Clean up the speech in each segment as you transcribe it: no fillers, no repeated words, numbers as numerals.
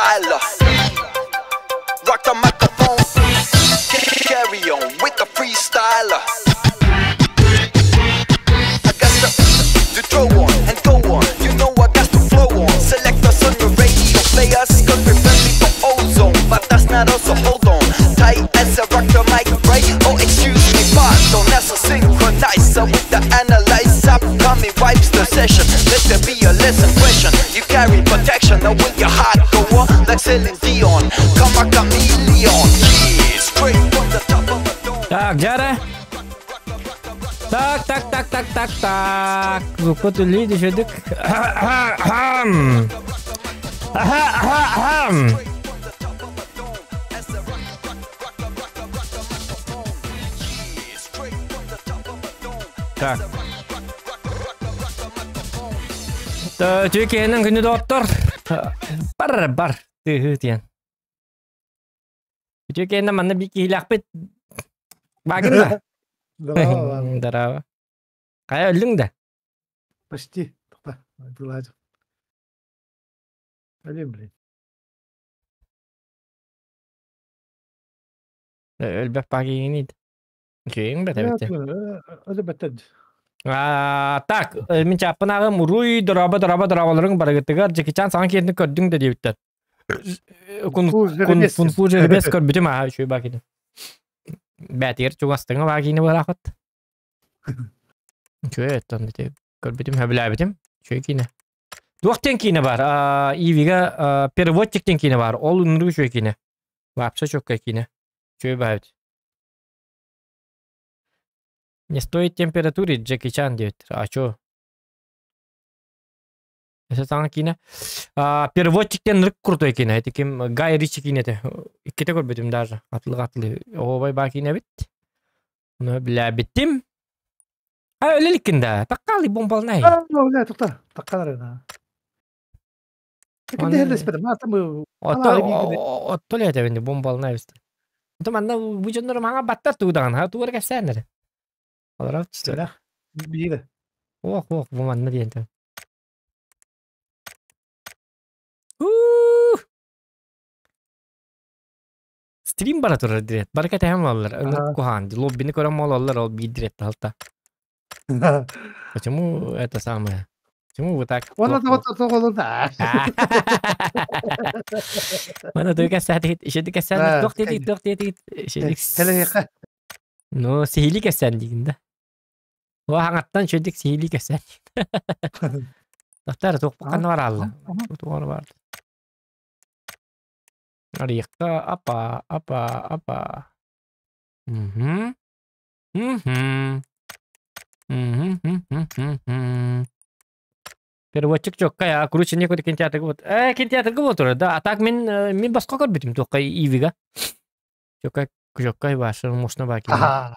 styler. Rock the microphone. Carry on with the freestyler. I got to, to throw on and go on. You know I got to flow on. Select us on your radio. Play us cause we're friendly for ozone. But that's not also hold on. Tight as I rock the mic, right? Oh, excuse me, pardon. That's a synchronizer with the analyzer. Coming wipes the session. Let there be a lesson question. You carry protection. Now will your heart go on like Celine Dion? Come a chameleon. Yeah, straight from the top of a dome. Так, дьэ. Так, так, так, так, так, так. Звукпут үллии түшөдүк. Так. Түркиянын күнү доттор. Бар бар тыһы диэн. Үтүө манна бик киһилээхпит. Багын да? Здорово. Здорово. Хайа өллүҥ да? Почти. Тоқта. Вылазил. Блин, блин. Өлбөх багиҥин Үчүгэйиҥ бэт эбит. Öyle бэттэд. Так, мин чааппын ааҕым уруй дорообо дорообо дорооболоруҥ барыгытыгар Джекичан саҥа киирдин көрдүҥ да диэбиттэр. Кунфу жеребец көрбүтүм аа үчүгэй баакины. Бээтигэр чугастыҥа баакины буолаахыт. Үчүгэй оттон ити көрбүтүм сөбүлээбитим. Үчүгэй киинэ. Туох диэн киинэ бар? Ивига переводчик диэн киинэ бар. Ол ынырык үчүгэй киинэ. Вообще чөккөй киинэ. Үчүгэй баайбыт. Не стоит температуре Джеки Чан диэбиттэр. А чё? Өссө саҥа киинэ. Переводчиктен ынырык крутой киинэ. Ити ким Гай Ричи киинэтэ. Иккитэ көрбүтүм даже. Атылык атылы. Оҕобой баа киинэ эбит. Ону билээбитим. А өлө иликкин да. Таккаалы бомбалнай. Бля, тоқта. Таққалар. Отто лээтэбин бомбалнай эбит. Ото манна бу дьоннор маҥа баттар тугу даҕаны ха тугу эрэ кэпсээннэр. Олорор Түстэлэх. Биир. Ох, ох, бу манна диэн Стрим бара турар диэт. Бары кэтэһэн олаллар. Ынырык куһаан. Лоббины көрөн олаллар, ол биир дирэт таһалта. Почему это самое? Почему вы так? Оны да. Мана туй кэсээтигит, ишеди кэсээн туох диэтигит, туох диэтигит, ишеди. Ну, сиһили кэсээн диигин да. О, хаҥаттан үчүгдүк сиһили кэсээн. Тохтар туох ханна бараалла? Туох бар. Арыйыкка апа, апа, апа. Мгм. Мгм. Мгм. Переводчик чоккай, а короче некуда кинотеатрга вот. Кинотеатрга вот турар да. А так мин мин баска көрбүтүм туохха Ивига. Чоккай чоккай башы мощно баа киинэ.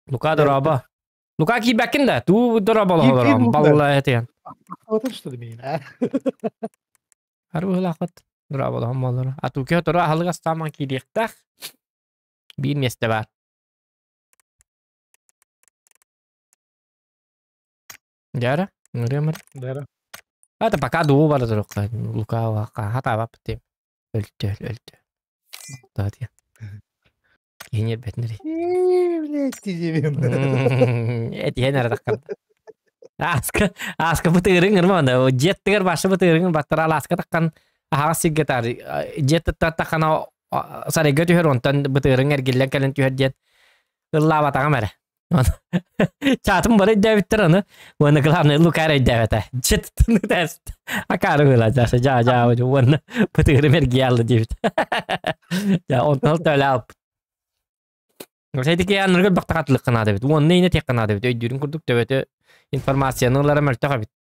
Лука дорообо. Лука киирбэккин да? Туу дорооболоһолором балла этиэн. Что ли миин? Арбыһылаахпыт дорооболоһом буоллар. А туке торо аһылык астааман киириэхтээх. Биир миэстэ баар. Дьара, ырыам Дьара. Это пока дуу бара турукка. Лука хатаабаппыт диэм. Өлтө, өлтө. Таатия. Киһини эрбэтинэри. Блядь, Этиһэн эрэ таххан. Ааска, ааска бытыырыҥ ырма дьиэттигэр башы бытыырыҥ баттара алааска таххан аһаҕас сиргэ таар дьиэттиттэн таххана сарайга түһэр онтон бытыырыҥ эргиллэн кэлэн түһэр диэн ыллаабатаҕым эрэ. Чаатым бары өйдөөбүттэр аны. Уонна главное Лука эрэ өйдөөбөтө. Дьиэт акаары была жаша жаа жаа уонна бытыырым эргийэ диэбит. Жа онтон төлө алпыт. Сайтики анныргы бактакатлык эбит. Уонна ине тек эбит. Өйдүүрүн курдук төбөтө информацияны ылара мөлтөх эбит.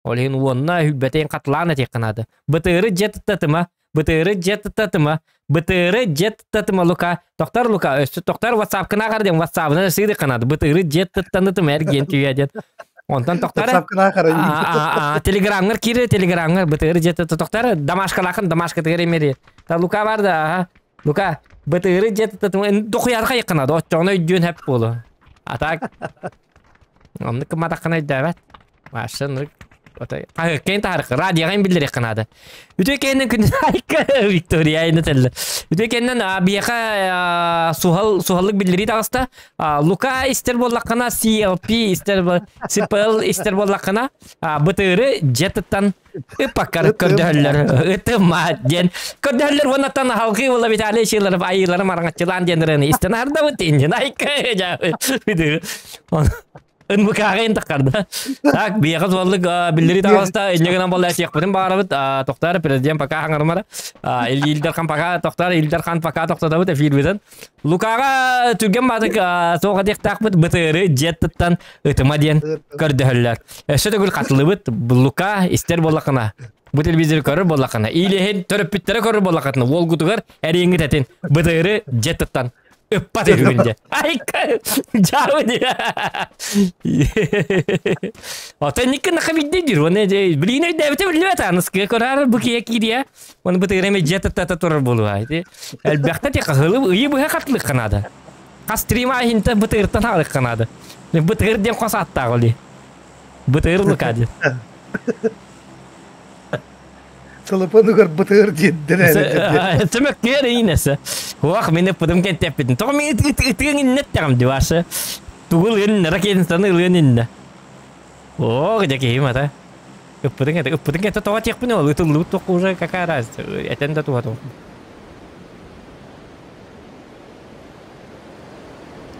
Ол иһин уонна хүлбэтин катлаан этиэх гынаады. Бытыыры дьиэ туттатыма, бытыыры дьиэ туттатыма, бытыыры дьиэ туттатыма Лука. Тохтор Лука, өссө тохтор WhatsApp-кына аҕар диэн WhatsApp-ынан сыыры канады. Бытыыры дьиэ туттанытыма эргиэн түйэ диэн. Онтон тохтор Телеграмҥар киирэ, Телеграмҥар бытыыры дьиэ тохтор домашкалаахын домашкатыгар эмери. Та Лука бар да, Лука, бытыыры дьиэ туттатыма дохуярга якынады. Оччоҕуна өйдүөн хэп буолу. А так, оннук кыматаххына өйдөөбөт. Машин. Кэйин таарык радиоҕа биллэриэххэ наада. Үтүө кэннен күн Виктория айна тэллэ. Үтүө кэннен биэхэ суһал суһаллык биллэрии таҕыста. Лука истер буоллаххына CLP истер CPL истер буоллаххына бытыыры дьиэ ыппаккар көрдөһөллөр. Ытыма диэн көрдөһөллөр уоннаттан халгыы була Виталий Шилеров айыылары мараҥаччылаан диэн ырыаны истэн ардабыт иннин айка ынмыкааҕа интаххарда. Так, биэхэ суоллук биллери таҕыста инньэ гынан болла этиэхпитин баҕарабыт. Тохтар президент пока хаҥарымара. Илдархан пока тохтар, Илдархан пока тохтотобут эфирбитин. Лукаҕа түргэн баатык суох этиэхтаахпыт бытыыры дьиэттиттэн ытыма диэн көрдөһөллөр. Өссө төгүл хатылыбыт Лука истэр буоллахына, бу телевизоры көрөр буоллахына, иилэһин төрөппүттэрэ көрөр буоллахына, уолгутугар эриэҥҥит этин бытыыры дьиэттиттэн ыппат үһүгүн дьэ. Айка, дьаабы Ота никкин наха бидде дир, оны билин өйдәбите билбэт аныскы көрөр бу кие киирия. Оны бытыыры эме дьиэ таттата турар буолуа. Ити элбэхтэ ти хаһылы ыйы быһа хатлык канада. Хас стрима иһинтэ бытыыртан хаалык канада. Бытыыр диэн хос аттаах оли. Бытыыр лука диэн. Телефонугар бытыыр диэн Түмөктүөр иинесе. Уах мени пытым кентеппитин. Тоҕо мен ытыгын иннеттэҕим дивашы. Тугул ын ракетницаны ылыан иннэ. О, где киһим ата. Ыппытыҥ этэ, ыппытыҥ этэ тоҕо тиэхпин ол ытыллыбыт туох уже какая разница. Этэн да туһа туох.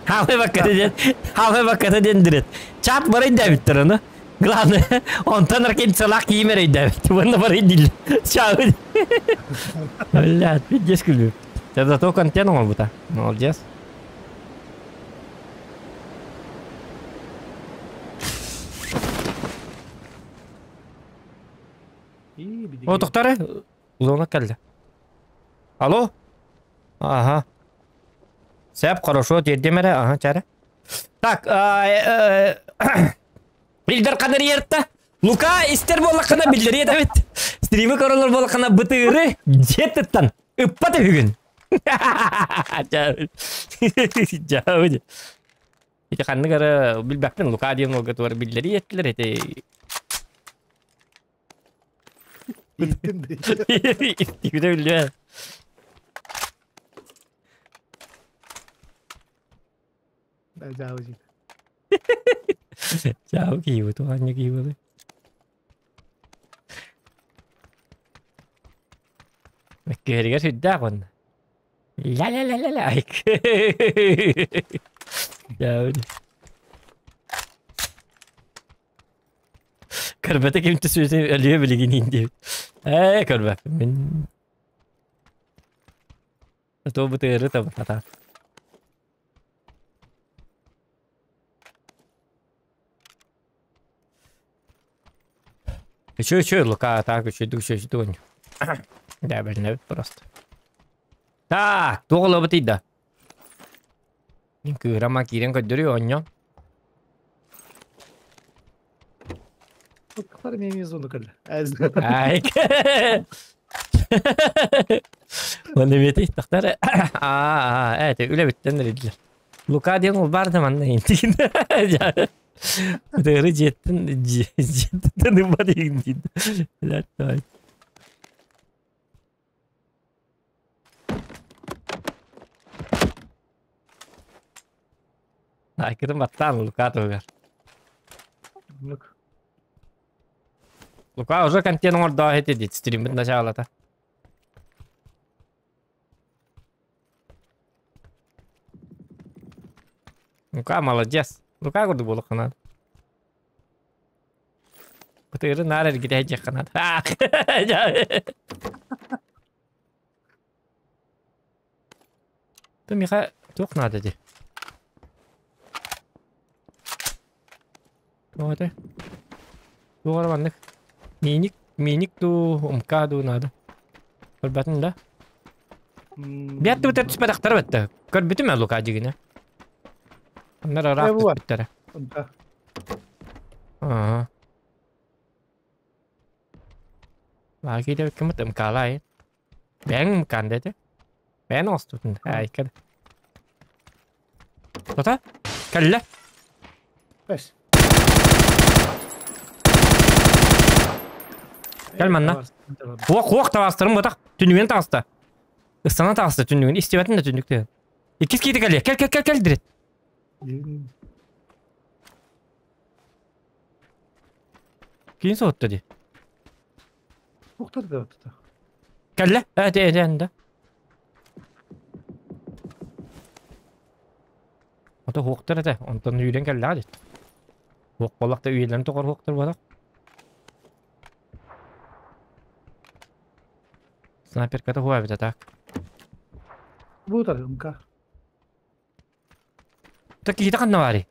Хаалай бакката диэн, хаалай бакката диэн дирет. Чат барай дээбиттэр аны. Главное, онтон ракетницалаах киим эрэйдээбит. Уонна барай дииллэр. Чаабы. Блядь, пиздец күлүү. Зато контент оҥорбута. Молодец. О, тохтары. Зона кэллэ. Алло? Ага. Сэп, хорошо, тиэрдим эрэ, ага, чара. Так, Илдар Канариерта, Лука истер буоллаххына биллэриэ этэбит. Стримы көрөлөр буоллаххына бытыыры дьиэттиттэн ыппат үһүгүн. Дьаабы. Ити ханнык эрэ билбэппин Лука диэн уолга туора биллэрии эттилэр ити. Истибитэ биллибэт. Чао киһи туһаанньа киһи буолуй. Мөккүһэригэр сүрдээх уонна. Ля-ля-ля-ля-ля. Көрбөтө ким түсүөтүн өлүө билигин диэбит. Ээ көрбөппүн мин. Тоо бытыыры табытата. Үчү үчү Лука так үчү үчү үчү Да, блин, просто. Так, туох олобут да. Мин кыырама киирэн көрдөрүү оонньоон. Айк. Оны бети тахтар. Аа, ээ, үлэ бүттен эриллэр. Лука диэн ол бар да манна интигин. Тыгыры дьиэттэн дьиэттэн ымма диин диин. Блядь, давай. Айкытын баттаан Лука туһугар. Лука уже контент оҥордоо ити дит стриммит началата. Лука молодец. Лука курдук буолуохха наада. Бытыыры наар эргитэ сылдьыахха наада. Ты миха туох наада дии? Туох этэй? Туох эрэ маннык мииник, мииник дуу, умка дуу наада. Көрбөтүн да? Биэт түбүтэр түспэтэхтэрэ бэтте. Көрбүтүм ээ Лука дьигинэ. Оннор ыраах түспүттэрэ. Аа. Лаки кимит мкалай. Бэйэҥ мкан дэтэ. Бэйэн оҥостубутун айка. Тота? Кэллэ. Бэс. Кэл манна. Хуох, хуох табаастарым батах. Түннүгүн таҕыста. Ыстана таҕыста түннүгүн. Истибэтин да түннүк тыһын. Иккис киити кэлиэ. Кэл, кэл, кэл, кэл, дирет. Киин соһутта дии. Ухтар да тута. Кэллэ. Эти, эти, да. Ото хуохтар этэ. Онтон үүрэн кэллэҕэ дит. Хуох буоллахта үйэлэрин тоҕор хуохтар буолар. Снайперката хуа эбит так. Бу тарымка. Та киһитэ ханна баарый?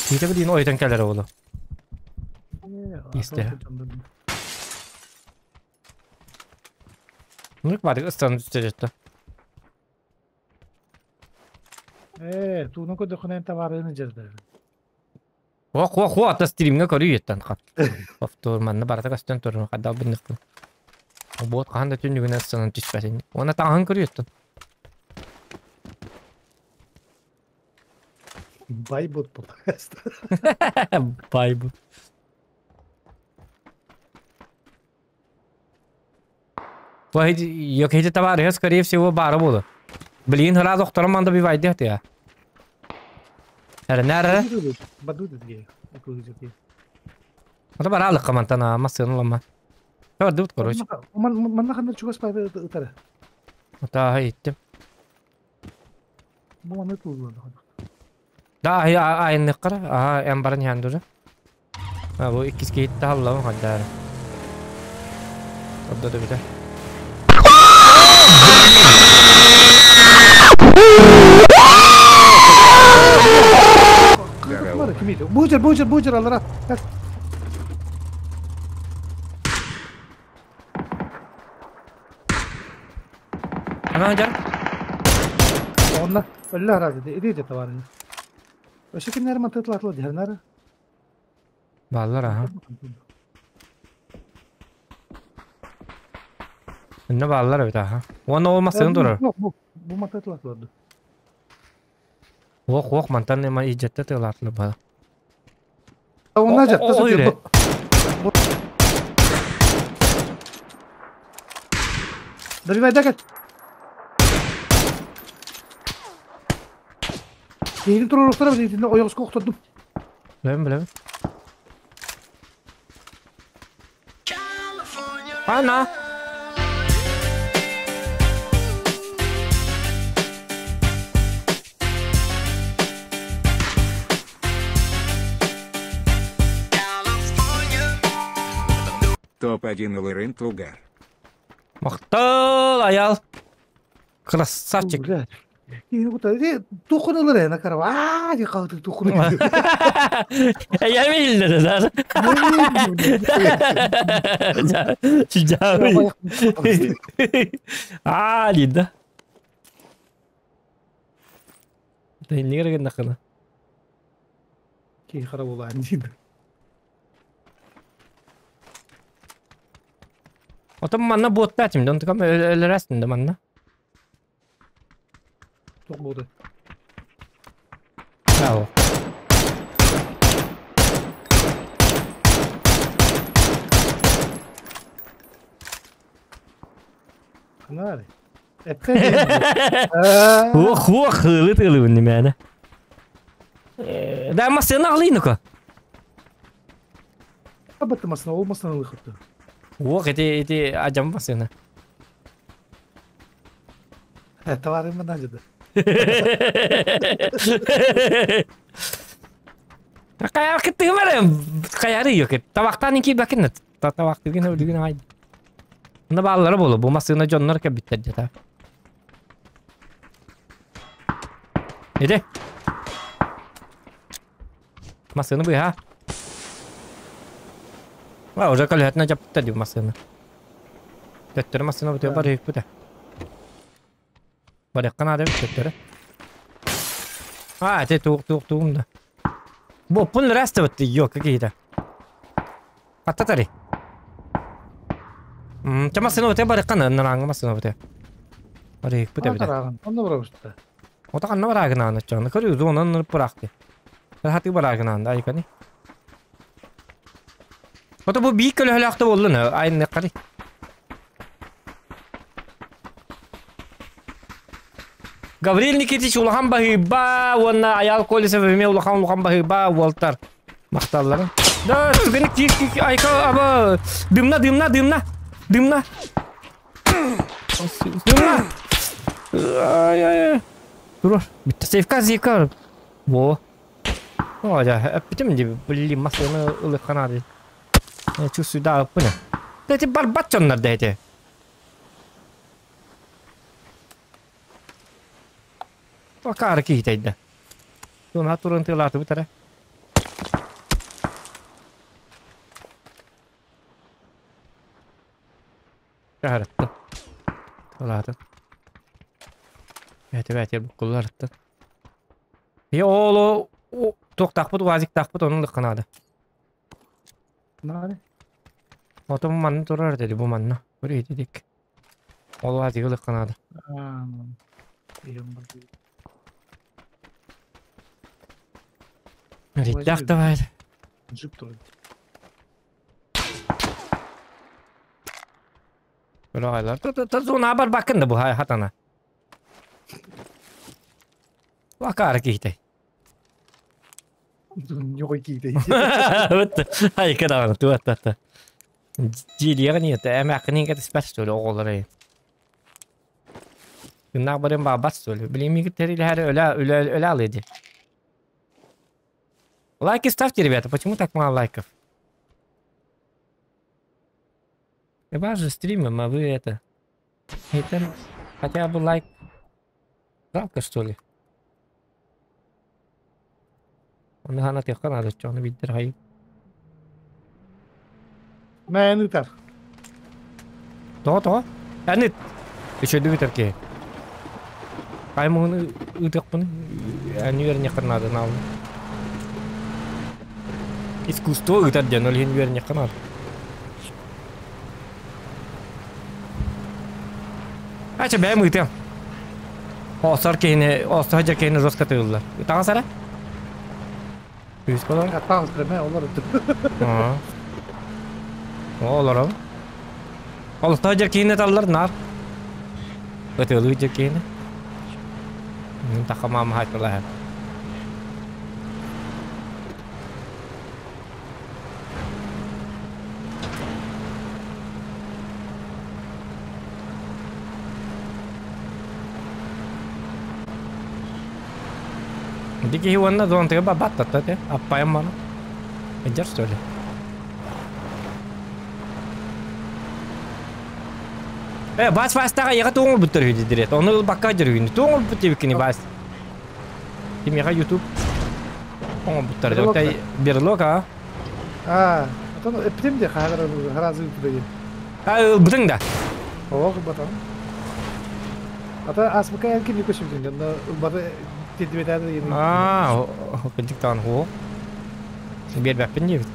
Киһитэ билигин ойутан кэлэр оҕолу. Истэ. Нук баадык ыстан түстэ. Ээ, тууну көрдөххүнэ табаарыны дьэрдэр. Хуа хуа хуа ата стримҥэ көрүү еттан хат. Повтор манна барыта көстөн турар хадал бынныхпын. Буот хаһан да түннүгүнэн ыстанан түспэтин. Уонна таҥаһын көрүү еттан. Байбут бұл. Байбут. Йокети товарища, скорее всего, баара буолу. Блин, ыраас охторон манда бивайды тыа. Эрэнээр. Ата бара алыкка мантан массыын ылама. Бардыбыт, короче. Манна ханна чугас пайда ытара. Ата иттим. Бу маны тулуна. Да, айынныккара. Аха, эн баран яндуры. А, бу иккис киһитте халлабын хаддаары. Ордо да бүтэ. Бужер, бужер, бужер алара. Ана жар. Онна өллө аразы иди табарын. Өсө кинер мантытлатлы дернер. Баллар аха. Инне баллар эбит аха. Уонна ол массыын турар. Бу бу мантытлатлы. Ох, ох, мантан эма ижетте тылатлы ба. Онна жатта. Добивай дакат. Кейин туруруктара бит ойоҕоско охтордум. Билэбин, билэбин. Ана! Топ-1 Лырын Тугар. Махтал, аял. Красавчик. Тухун ылыр эна карава. Аа, ди калды тухун. Я видел, да. Аа, да. Да не гына. Ки хара булан диде. Отом манна буоттаатым, дон тукам өлөрәсин да манна. Тук булды. Браво. Канары. Ох, ох, ылы немәне. Да масына алыйнука. Баттı masına olmasına ылыхытты. Ох, эти эти ажам масына. Товарым надо. Каяр кыттыгы каяры yok. Табактан ики бакын. Табак деген өлүгүн ай. Мында балалары болу. Бу масына жоннор кебиттер жата. Иди. Масына бу ха. Ва, уже калятна жаптар ди масына. Төттөр масына бу бар юк бу. Бар яккан адам төттөр. А, те тук тук тук да. Бу пун раста бит yok какие-то. Аттатари. М, масына бу бар яккан нанга масына бу. Бар юк бу бит. Онда барабышты. Ота канна бар агына аны чаны. Көрү зонан баракты. Хаты бар агына анда айкани. Ото бу биир көлөһөлөөхтө буоллун айынныаххарый. Гаврил Никитич улахан баһыыба уонна Айаал Колесов эмиэ улахан улахан баһыыба уолтар махталлара. Да, түгэник киир киир айка аба дымна дымна дымна дымна дымна ай ай ай Тур битте сейфка сейфка Во О, дьэ, эппитим дии, блин, массыына ылыахха наада. Чувствую, да, ыппын. Да эти барбат дьоннор да эти. Акаары киһитэйдэ. Туна туран тыалаатыбыт эрэ. Каһарыттын. Тыалаатын. Бэти бэти буккулларыттын. И оолу туохтаахпыт уазиктаахпыт онун лыкка наада. Наада. Ото бу манна турар dedi бу манна. Бу дик. Ол уазигы лыкка наада. Риттах давай. Джип турар. Ырайлар. Зона барбаккын да бу хатана. Вакаары киһитэй. Ньоҕой киһитэй. Айка даҕаны туаттата. Дьиэлиэҕин ийэтэ эмээххиниин кэтэспэт что ли оҕолор Тыннаах барыан баҕарбат что ли? Билигин миигин тэрилэһээри өлө өлө өлө алыы дии. Лайки ставьте, ребята. Почему так мало лайков? Я вас же стримим, а вы это... Это хотя бы лайк. Жалко, что ли? Оны ханатыахха наада, чону билдир хайы. Мэн ытар. Тоҕо тоҕо? Эн ыт. Үчүгэйдик ытар киһи. Аймаҕын ыытыахпын эн үөрэниэххэ наада наалын. Искусство ыытар диэн ол иһин үөрэниэххэ наада. Ача бэйэм ыытыам. Оосор киһини, оосто сылдьар киһини жестко тыыллар. Ытаҕас эрэ? Күүс болар. Таҕыс эрэ олор Олором. Олохтоох дьэр киһини таллар наар. Ытыалыы дьэр киһини. Таха маама хаачылаһар. Ити киһи уонна зонтыга баттатта те. Аппайым маны. Эдер что ли? Э, бас бастаға яға тоңыл бұттыр үйді дирет. Оны бакка жүргүн. Тоңыл бұт дебикини бас. Кимиэхэ YouTube оҥорбуттар Берлог берлог а? Аа, отон эптим де хаһар харазы тудайын. А ылбытыҥ да? Оҕо ылбатам. Ата аспыка эн кини көсүбүтүн дьонно ылбаты тиэрдибэтэ Аа, кырдьык даҕаны һуох. Биэрбэппин диэбит.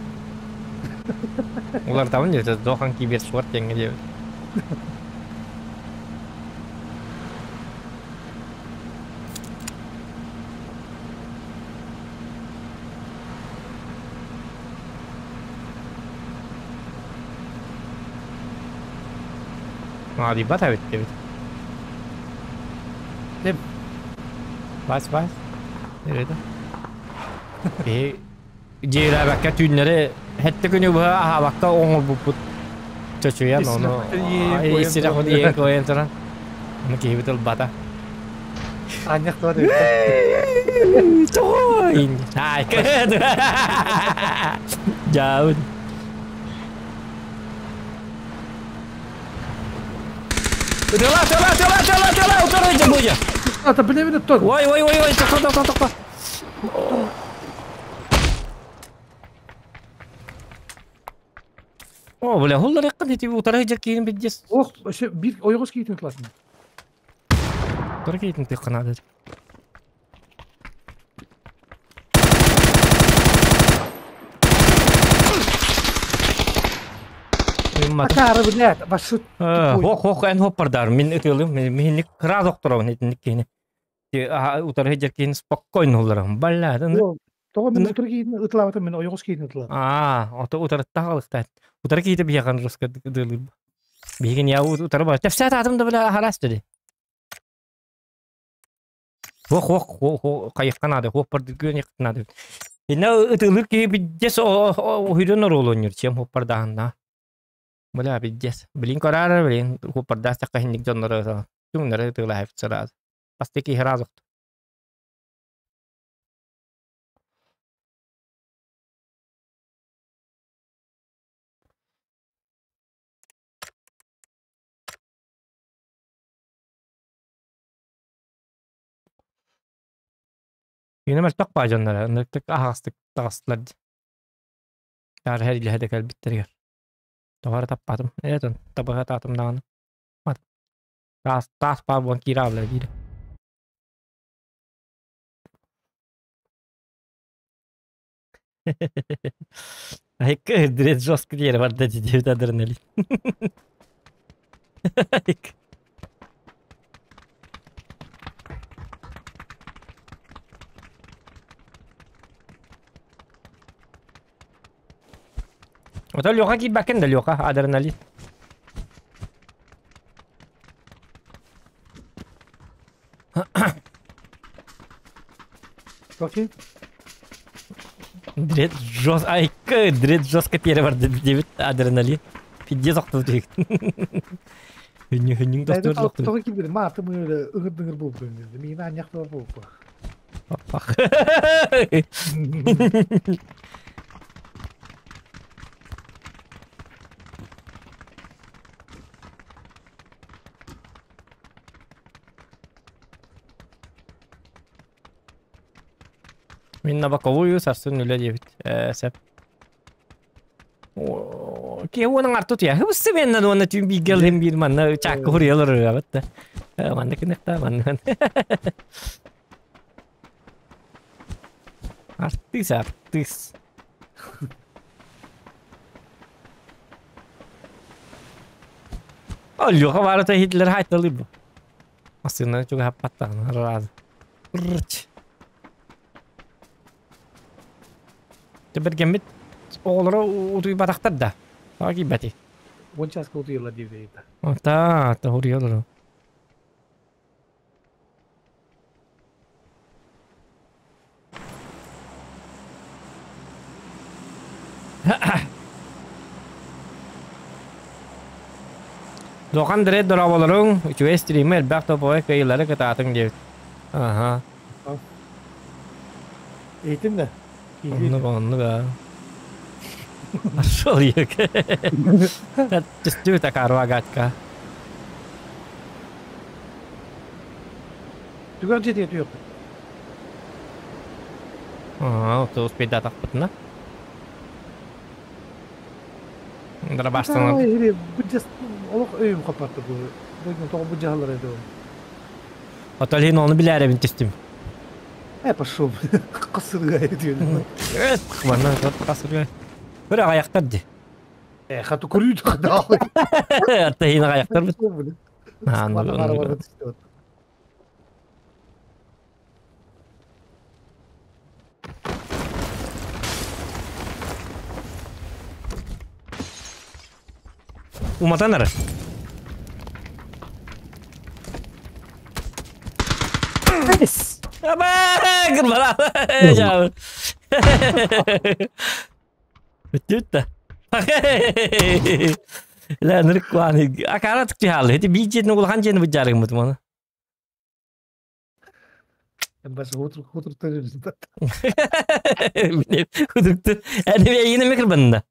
Уларытабын диэбит, дохан киберспорт диэҥҥэ диэбит. Наадыйбат эбит диэбит. Ким? Бас бас. Nerede? Киһи дьиэлээбэккэ түүннэри сэттэ күнү быһа аһаабакка оҥорбуппут чочуйан ону исирэх иэйэн куойан туран ону киһибит ылбата. Аанньах туа Тоҕо Дьаабын. Тыла, тыла, тыла, тыла, тыла, утары дьабыйа. Ата билебин тон. Ой, ой, ой, ой, тохто, тохто, тохто. О, бля, хуллар яккын ити утары жер киин биддес. Ох, вообще бир ойоҕос киитин классный. Утары киитин тыкканады. Акаары блядь, башыт. Хох, хох, эн хоппардар, мин ытылым, мин кыра докторовын итинник киһини. Утары жер киин спокойно хулларым. Балла, Тоҕо мин утары киһитин ытылаабатым, мин ойоҕос киһитин ытылаабытым. Аа, ото утарыттах алыктаат. Утары киһитэ биһиэхэ руска дылыр. Биһигин я утары бар. Тепсэт атым да бile хараас dedi. Хуох хуох хуох хайыкка наада, хуох бардыргын якка наада. Инна ытылыр киһи биддес уһуйдун оруолунньур чем хуоппардаһынна. Бля биддес. Билин көраар билин хуоппардаас такка хинник дьоннору түҥнары ытыылаһып сразу. Бастыки киһи разок. Кинэ мөлтөх баа дьонноро, ынырыктык аһаҕастык таҕыстылар дии. Таары һэрилэһэ да кэлбиттэригэр. Тоҕо эрэ таппатым. Ээ, табыһа таатым даҕаны. Таас, таас баар буолан киирэ хаалла диирэ. Айка дред жестко диэри барда диэбит адреналин. Ото Леха киирбэккин да Леха адреналин. Окей. Дред жёст айка дред жестко перебарды диэбит адреналин. Пиздец охтубут үһүк. Хүннү хүннүҥ тостур лохтубут. Тоҕо киирбитим маатым ыҥыр-дыҥыр буолбут. Миин аанньах буолар буолбут. Мин на боковую сарсын үлэ диэбит. Сөп. Киһи уонан артут я. Хыбыссы менна уонна түүн бииргэ ылым биир манна чаакка хуруйалар ырыабыт да. Манна кинехта манна. Артыыс артыыс. Леха баарата Хитлер хайталый бу. Массыына чугаһаппаттаҕына ырааз. Рыч. Түбэргэммит оҕолоро утуйбатахтар да. Тоҕо киирбэтий? Уон чааска утуйаллар диэбит. Та, тоһуруйалар. Дуохан Дред дорооболоруҥ, үчүгэй стримы элбэх топовой кыайыылары кытаатыҥ диэбит. Аха. Иһитим да. Оннук оннук аа. Нашел ек. Түстүбүт акаарва гатка. Түгэх дьиэтигэр түһүөхпүт. Аа, то успейдатахпытына. Дробаштан Олох өйүм хаппатты бу. Бу тоҕо бу дьаһаллар эдэ. Отол иһин ону билээрэбин түстүм. Э, пошел. Касырга этиэн. Манна касырга. Бір аяқтар ди. Э, хату көрүйді. Атта иһин аяқтар бит. Уматан эрэр. Бүттүбүт да. Лэ нырык куаны акара тыктыһаалы. Ити биир дьиэтин улахан дьиэни быдьаарыгыммыт маны. Бас хутур Худукту. Эни эйигин эмэ кырбанна.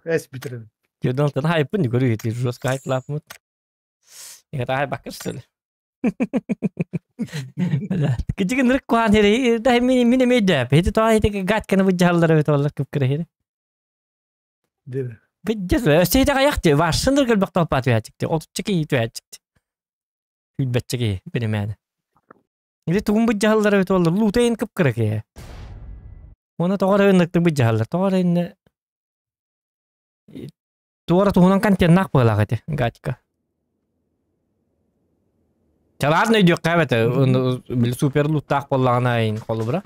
Эс битерин. Дьон тан хайпын көрүү ити жестко хайплаапмыт. Эгата хайбакка что ли? Кичигин нырык куан хери да мин мин эме дөп. Хити тоа хити гатканы быдьаллар эбит олар күп хери. Дир. Биддес өссө хити каякты. Вашсындыр көлбөк толпа түһәчикти. Отучча түһәчикти. Хүлбэтчэ киһи биримээнэ. Или тугун быдьаһаллара эбит буолла, луутайын кып-кыра киһи. Уонна тоҕо эрэ ынныктык быдьаһаллар, тоҕо эрэ иннэ туора туһунан контеннаах быһыылаах ити Гатька. Чалаатын өйдүөххэ эбэтэ, били супер луттаах буоллаҕына айын холобура.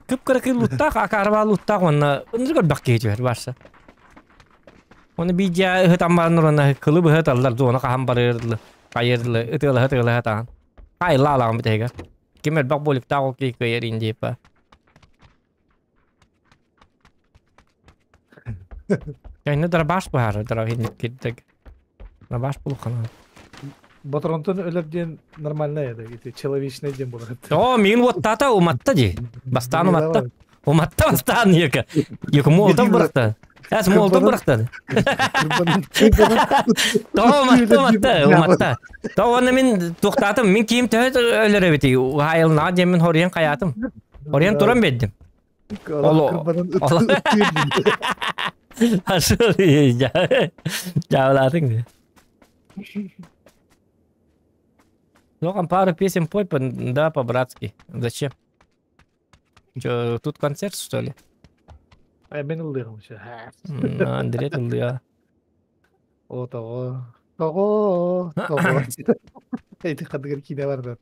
Кып-кыракый луттаах, акаарбаа луттаах уонна ынырык элбэх киһи түһэр барса. Оны биидьэ ыһытан баран урана кылы быһа ыталлар, зона хаһан барыыр, хайыыр, ытыалаһа ытыалаһа таһан. Хайла алаҕын бүтэһигэр. Ким элбэх буолуктаах ол киһи кыайар индиепа. Кэннэ дробаш быһаарар, дробаш кирдик. Дробаш булуххана. Ботронтон өлөр диэн нормальный это, ити человечный диэн буолар. Оо, миин уоттаата, уматта дии. Бастаан уматта. Уматта бастаан яка. Яка молотов бырахта. Эс молотов бырахта. Тоҕо уматта, уматта, уматта. Тоҕо уонна мин туохтаатым, мин киим төһө өлөр эбитий? Хаайылнаҕа диэн мин хоруйан хайаатым. Хоруйан туран биэрдим. Оло Дьаабылаатыҥ Ну, там пару песен пой, да, по-братски. Зачем? Чё, тут концерт, что ли? А мен ыллыам Андрей ыллыа. О, тоҕо. Тоҕо, тоҕо. Эти хадыгар киинэ бар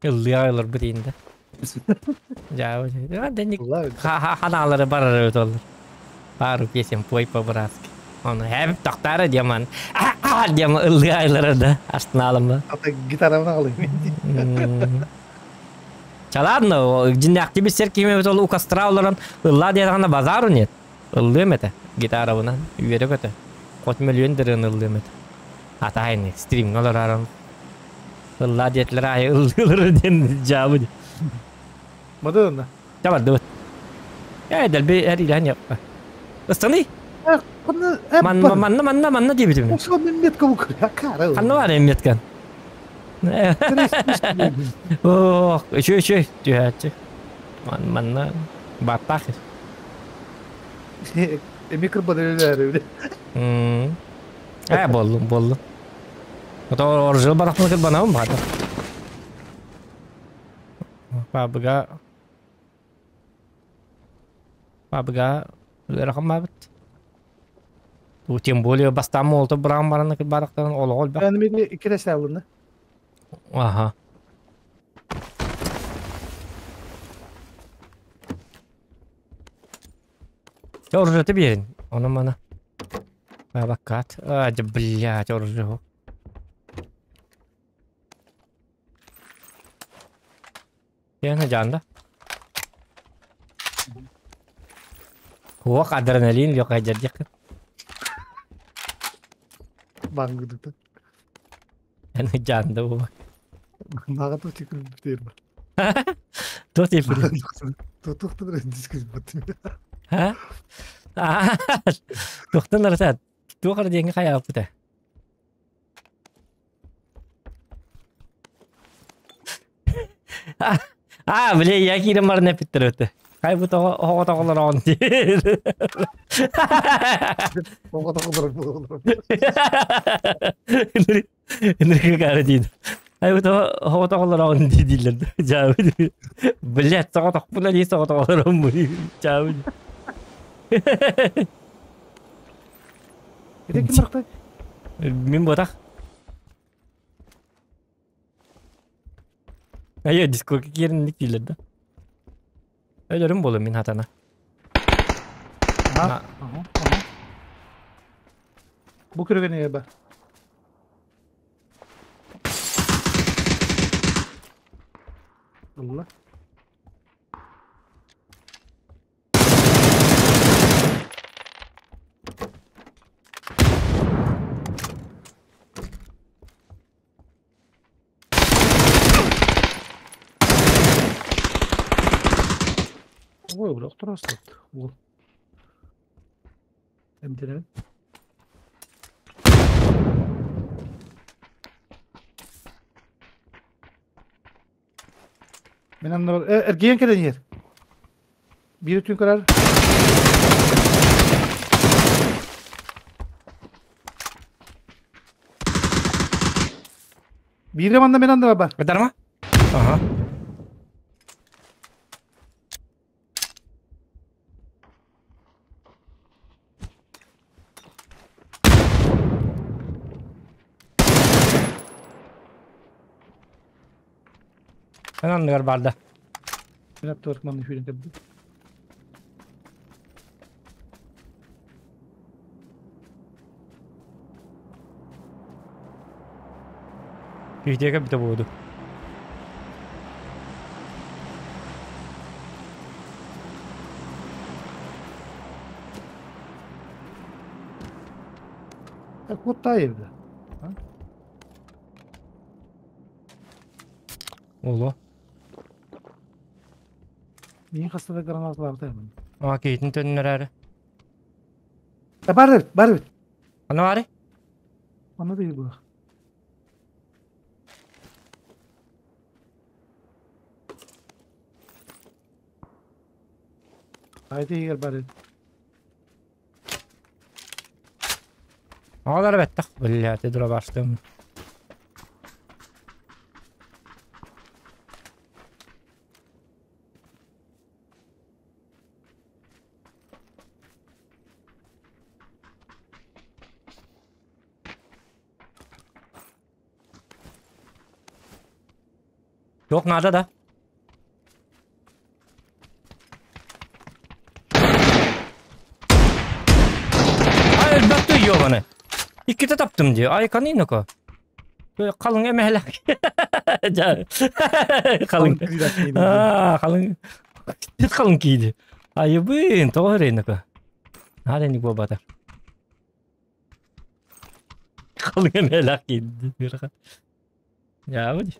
Ыллыа ыларбыт иинде. Дьаабы. Денник ханаалары барар эбит олор. Пару песен пой по-братски. Оны хэп тохтара диэман. Диэм ыллыа айлара да астынаалымы. Ата гитарабын аҕалыым. Чалаадна, дьиннээхти биссер киһим эбит ол укастра олорон ыллаа диэтэҕинэ базару нет. Ыллыам этэ гитарабынан үөрэ көтө. Хоть мөлүйүөн дырыан ыллыам этэ. Атаайны стримҥэ олоророн ыллаа диэтилэр аайы ыллыылар диэн дьаабы. Мадонна. Табардыбыт. Э, дэлби эриилэһэн яппа. Ыстаный? Манна, манна, манна, манна диэбитим. Ханна бар меткан? Ох, үчү үчү түһээччи. Манна баттаах. Эми кырбаныр Э, боллум, боллум. Ото оржыл барахпын кырбанабын баата. Пабыга Пабыга ыарахан баабыт. Тем более бастаан молотов быраҕан баран барахтарын олоҕо элбэх. Аны мин иккитэ алынна. Аха. Чэ, оружиета биэрин. Ону маны. Баккат. А, блядь, оружие. Яна жаанда. Уох адреналин yok айдардьякын. Бангыдыта. Аны жаанда буба. Мага то чекил битер. То тепер. То тухтан дискис бат. Ха? Тухтан арасат. Туохар диэҥҥэ хайааппыта. А, бля, я киирэн баран эппиттэр өтө. Хай бу тоҕо оҕо тоҕолороон диир. Оҕо тоҕолорон. Ынырык каары диин. Ай бу тоҕо оҕо тоҕолороон дии дииллэр. Дьаабы. Блядь, тоҕо тохпуна дии тоҕо тоҕолорон бу. Дьаабы. Ити ким барахтай? Мин ботах. Айа дискока киэринник дииллэр да. Өлөрүм буолуо мин хатана. Аха, аха, аха. Бу көрүгэн ба. Алла. Ой, бля, охтороостот. Уол. Эмтэнэбин. Мин анныбар эргийэн кэлэн иһэр. Биир өттүн көрөр. Биирэ манна мен анныбар бар. Бытарма? Ага. Эн анныгар барда. Мин аттыбар манна сүүрэн кэлбит. Киһитиэкэ бүтэ буолду. Куттаа евде. Оло. Миин хаста да гранаталаабыта эмин. Аа киһитин төннөрөөрү. Бар эбит, бар эбит. Аны баары? Аны да буох. Хайда иһигэр бар эбит. Оҕолор бэттэх биллээти дурабаштым. Туох наада да? Ай элбэхтэ ёбаны. Иккитэ таптым дии. Ай каниноко. Халыҥ эмэһэлэх. Халыҥ. Аа, халыҥ. Халыҥ кииди. Айыбын, тоҕо эрейноко. Наада ини буолбата. Халыҥ эмэһэлэх кииди. Дьаабы.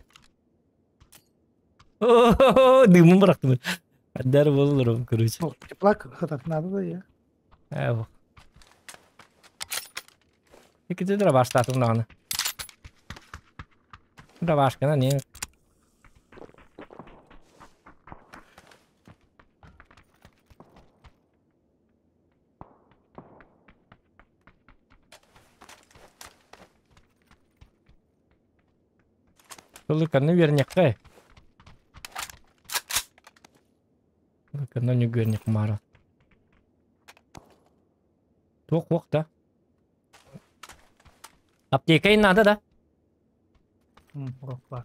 Дымын бырахтым. Дар боллорум, короче. Теплак хатар надо да я. Ээ, Иккитэ дробаштаатым даҕаны. Дробашкана не. Ылыканы үөрнэххэ. Ылыканы үөрнэх маара. Туох уох да? Аптека надо да? Бар.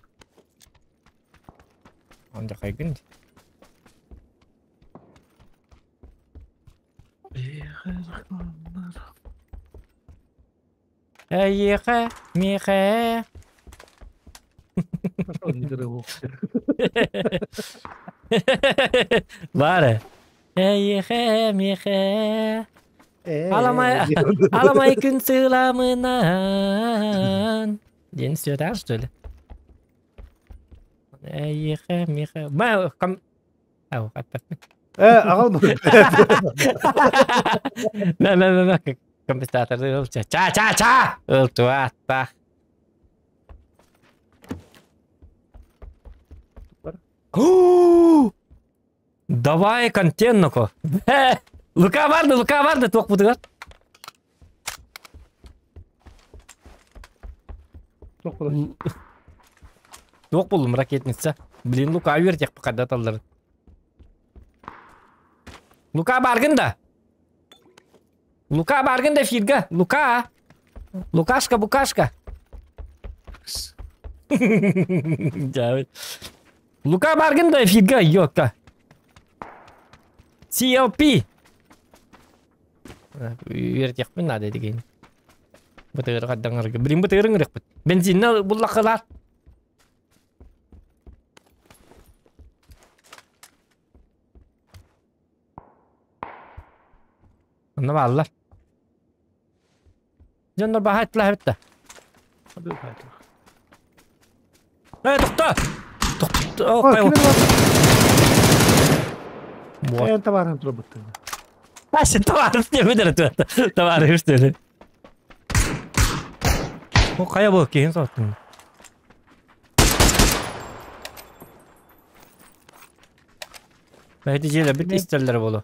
Анда хайгын. Эйиэхэ, миэхэ. Бары. Эйиэхэ, миэхэ. Аламай, аламай күн сыламынан. День сюда, что ли? Эйиэхэ, миэхэ. Ма, кам... Ау, опять. Аҕал Мэ, мэ, мэ, мэ, компенсатор ыл, ча, ча, ча! Ыл, туаттах. Давай контент-ко. Лука барды, Лука барды, туох бутугар. Туох буллум ракетница. Блин, Лука үертех пока таллар. Лука баргын да. Лука баргын да эфирга. Лука. Лукашка, букашка. Лука баргын да эфирга, ёка. CLP. Үертехпин надо деген. Бытыры қаддаңырғы. Блин, бытырың рықпыт. Бензинні бұллақылар. Онно бааллар. Дьоннор баһа эттилэр эбит да. Э, тохто! Тохто! Вот. Товарын турбуттun. Ася, товарищ не выдер товарищ что ли? О, кая бу кийин соттун. Бәйти желя бит истерлер болу.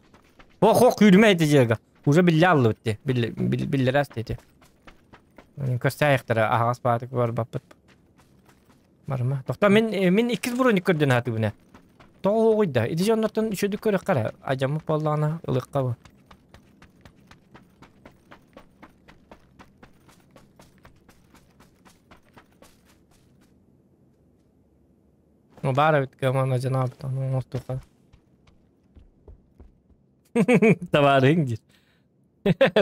О, хо, күйрүмө эти жерге. Уже билле алды битти. Билле биллерас дети. Көстәйектер агас баатык бар баппыт. Барма. Тохта мен мен иккис бурун көрдөн хаты буна. Тоҕо ойда. Иди жоннортон үчөдүк көрө кара. Ажамы боллана ылыкка бу. Ну бара бит кемана жанап ну мостука. Табаарыһыҥ диир.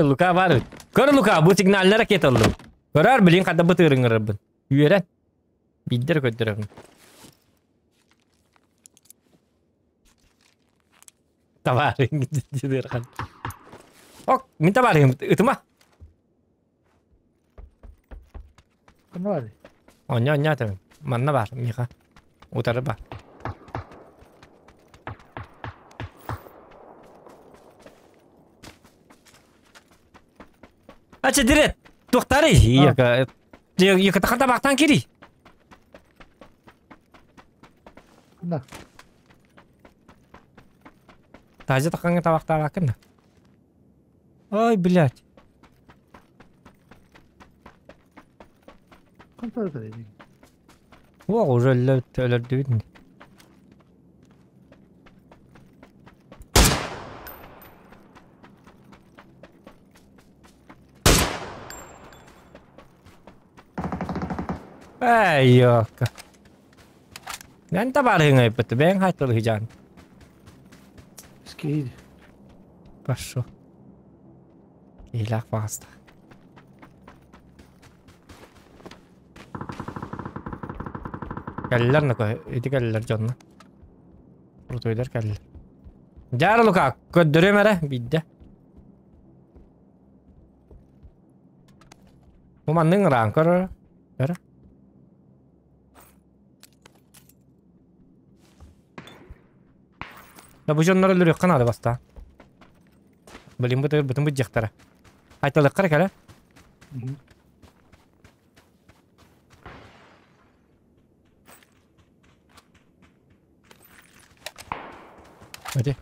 Лука баар эбит. Көр Лука, бу сигнальнай ракета ыллым. Көрөөр билин хадда бытыырыҥырырбын. Үөрэн. Биирдэр көрдөрөбүн. Табаарыһыҥ диир. Ок, мин табаарыһым ытыма. Ханна баарый? Онньо онньо этэмин. Манна баар, Миха. Утары бар. Ача дирет! Туохтарый? Яка... Яка табақтан кири. Ханна? Тазя таққанға табақтаабаккын да. Ой, блядь. Хантан ытар Уох, уже өлөрдүбүт. Эй, ёлка. Эн табаарыһыҥ айбыт, бэйэҥ хайтылыһыдьаан. Скейд. Пошел. Илах паста. Кэллэр нако, ити кэллэр дьонно. Крутойдар кэллэр. Дьаара Лука, көрдөрүөм эрэ, биирдэ. Бу маннык ыраан көрөр. Көрө. Да бу дьоннор өлөрүөххэ наада бастаан. Блин, бу бытын быдьахтара. Айталыккара кэлэ. Hadi.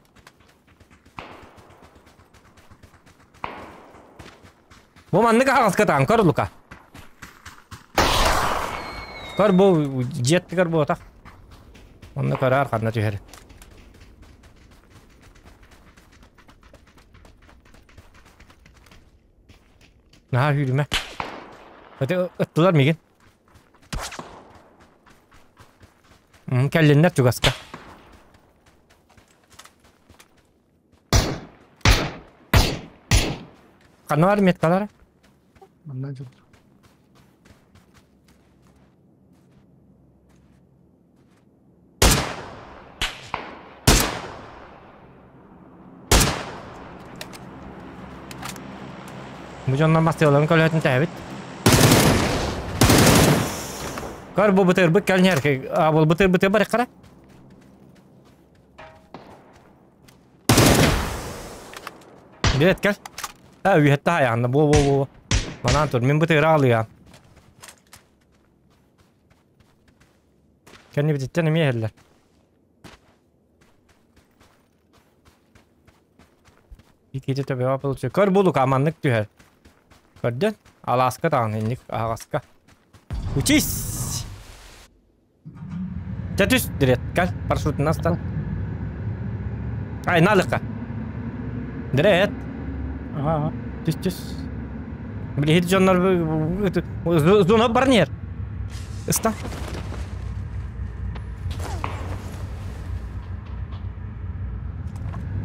Бу маннык аҕаскатаан көр Лука. Көр бу дьиэттигэр буотах. Онно көрөөр ханна түһэр. Наһаа сүүрүмэ. Ыттылар мигин. Кэллиннэр чугаска. Ханна бар меткалара? Манна дьыл. Бу дьоннор мастыаларын көлөһөтүн тэһэбит. Көр бу бытырбыт кэлнэр, а бұл бытыр бар қара. Билет кел. А, үйетті аяғында. Бу, бу, бу. Манан тур, мен бытыры алыям. Кәнне битеттен эме хеллер. Икити төбе апылчы. Көр булук аманнык түһэр. Көрдөн? Аласка тағын инник ағаска. Учись! Тәтүс дирет кал парашютын астан. Ай, налыққа. Дирет. Ага. Түс түс. Билихит дьоннор зона барнер. Ыста.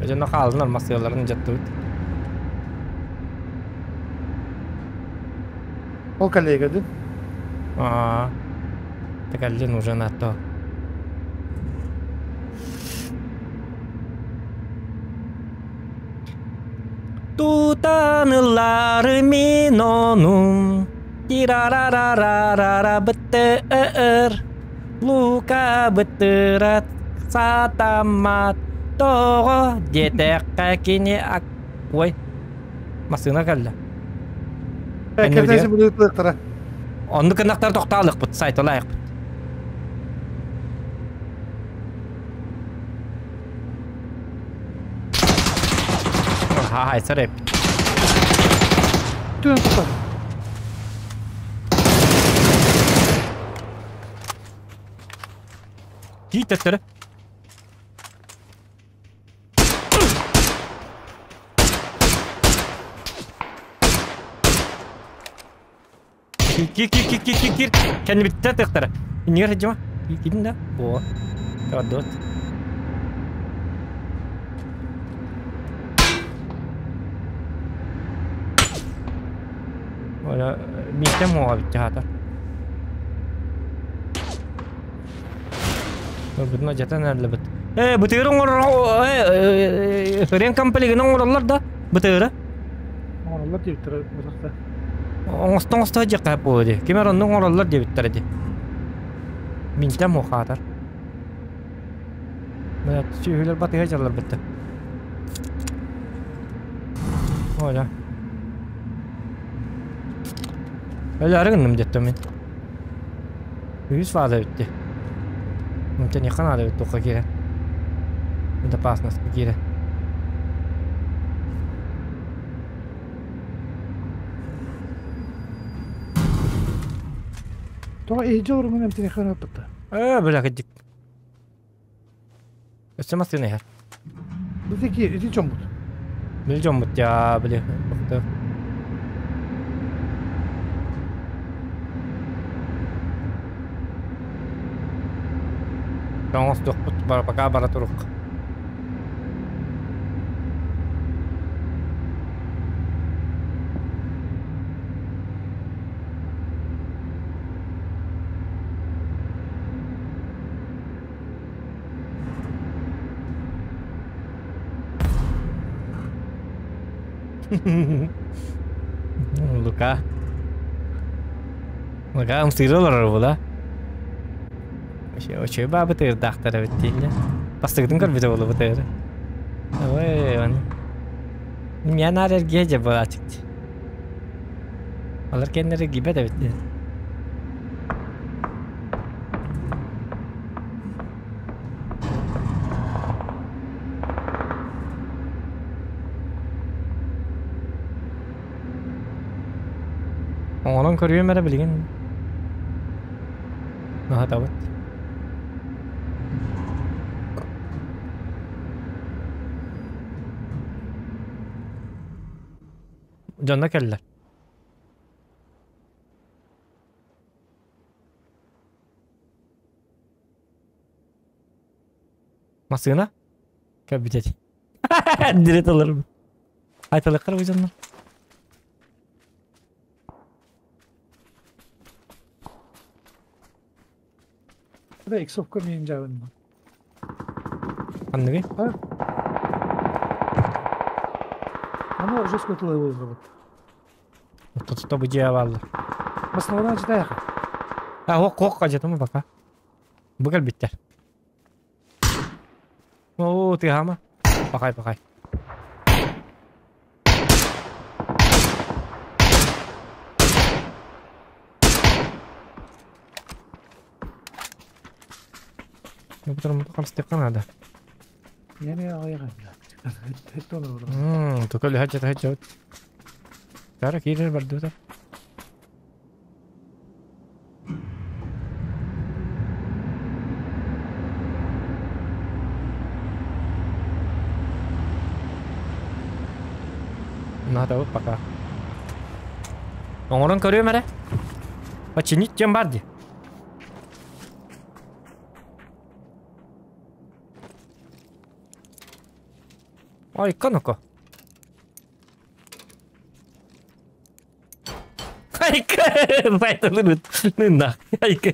Дьонно хаалынар масыаларын жаттыбыт. Ол коллега дин. Аа. Текаллин уже на то. Тутанылар мин онум Тирарарарарара бытыр Лука бытырат сатамат Тоҕо диэтэххэ кини ак... Ой, массыына кэллэ. Кэрдээси булуйуктара. Оннук ынахтар тохтаалыкпыт, сайталаайыкпыт. Ха, сареп. Түн тутар. Кий төттөрө. Кир, кир, кир, кир, кир, кир. Кэнни биттэ тыктара. Нер жма. Кидин да. О. Дот. Оля миитэ муоҕа битти хаата. Бутун адьатан эрлибит. Э, бытыыры оҥорор э, Рен комплегин оҥороллор да бытыыры. Оҥороллор диэбиттэрэ бытахта. Оҥосто оҥосто дьиэххэ буолуо дии. Ким эр оннук оҥороллор диэбиттэрэ дии. Минтэ муохаатар. Бля, сүөһүлэр батыһа дьаллар бытта. Оля. Өлөөрү гынным диэттим мин. Үһүс фаза бүтті. Мтениха надо бүттü туохха киирэн. Безопасностька киирэн. Тоҕо иһдьэ олорумун эмтиниэххэ ырааппытта. Ээ, бля, кырдьык. Өссө массыына иһэр. Бу ити ити дьоммут. Били дьоммут дьаа, били. Оҥостуохпут пока бара турук. Лука. Лука ымсыыра олорор була. Очой баабы тыырдаахтар эбит дииннэ. Бастыгытын көрбүтэ буолу бытыыры. Ой, он. Меня наар эргиэ дьэ буолааччык. Олор кэннэрэ гибет эбит диэн. Оҥорон көрүөм эрэ билигин. Наһатабыт. Дьонно кэллэ. Массыына? Кэбитет. Дирет алырым. Айталыккар бу дьоннор. Да, иксовка миин жабын. Ханныгый? А? Аны жестко тылай болдырбыт. Тотто бу дьиэ бааллар. Маслована житаяха. А, хок хок кажетым пока. Бу кэлбиттэр. Оо, тыаһаама. Пахай, пахай. Хамстыахха наада. Тука лүһэ дьэ дьэ. Тара киирэр бардыта. Надо пока. Оҥорон көрүөм эрэ. Починить диэн бар дии. Айка ну-ка. Айка! Байталын нынна. Айка.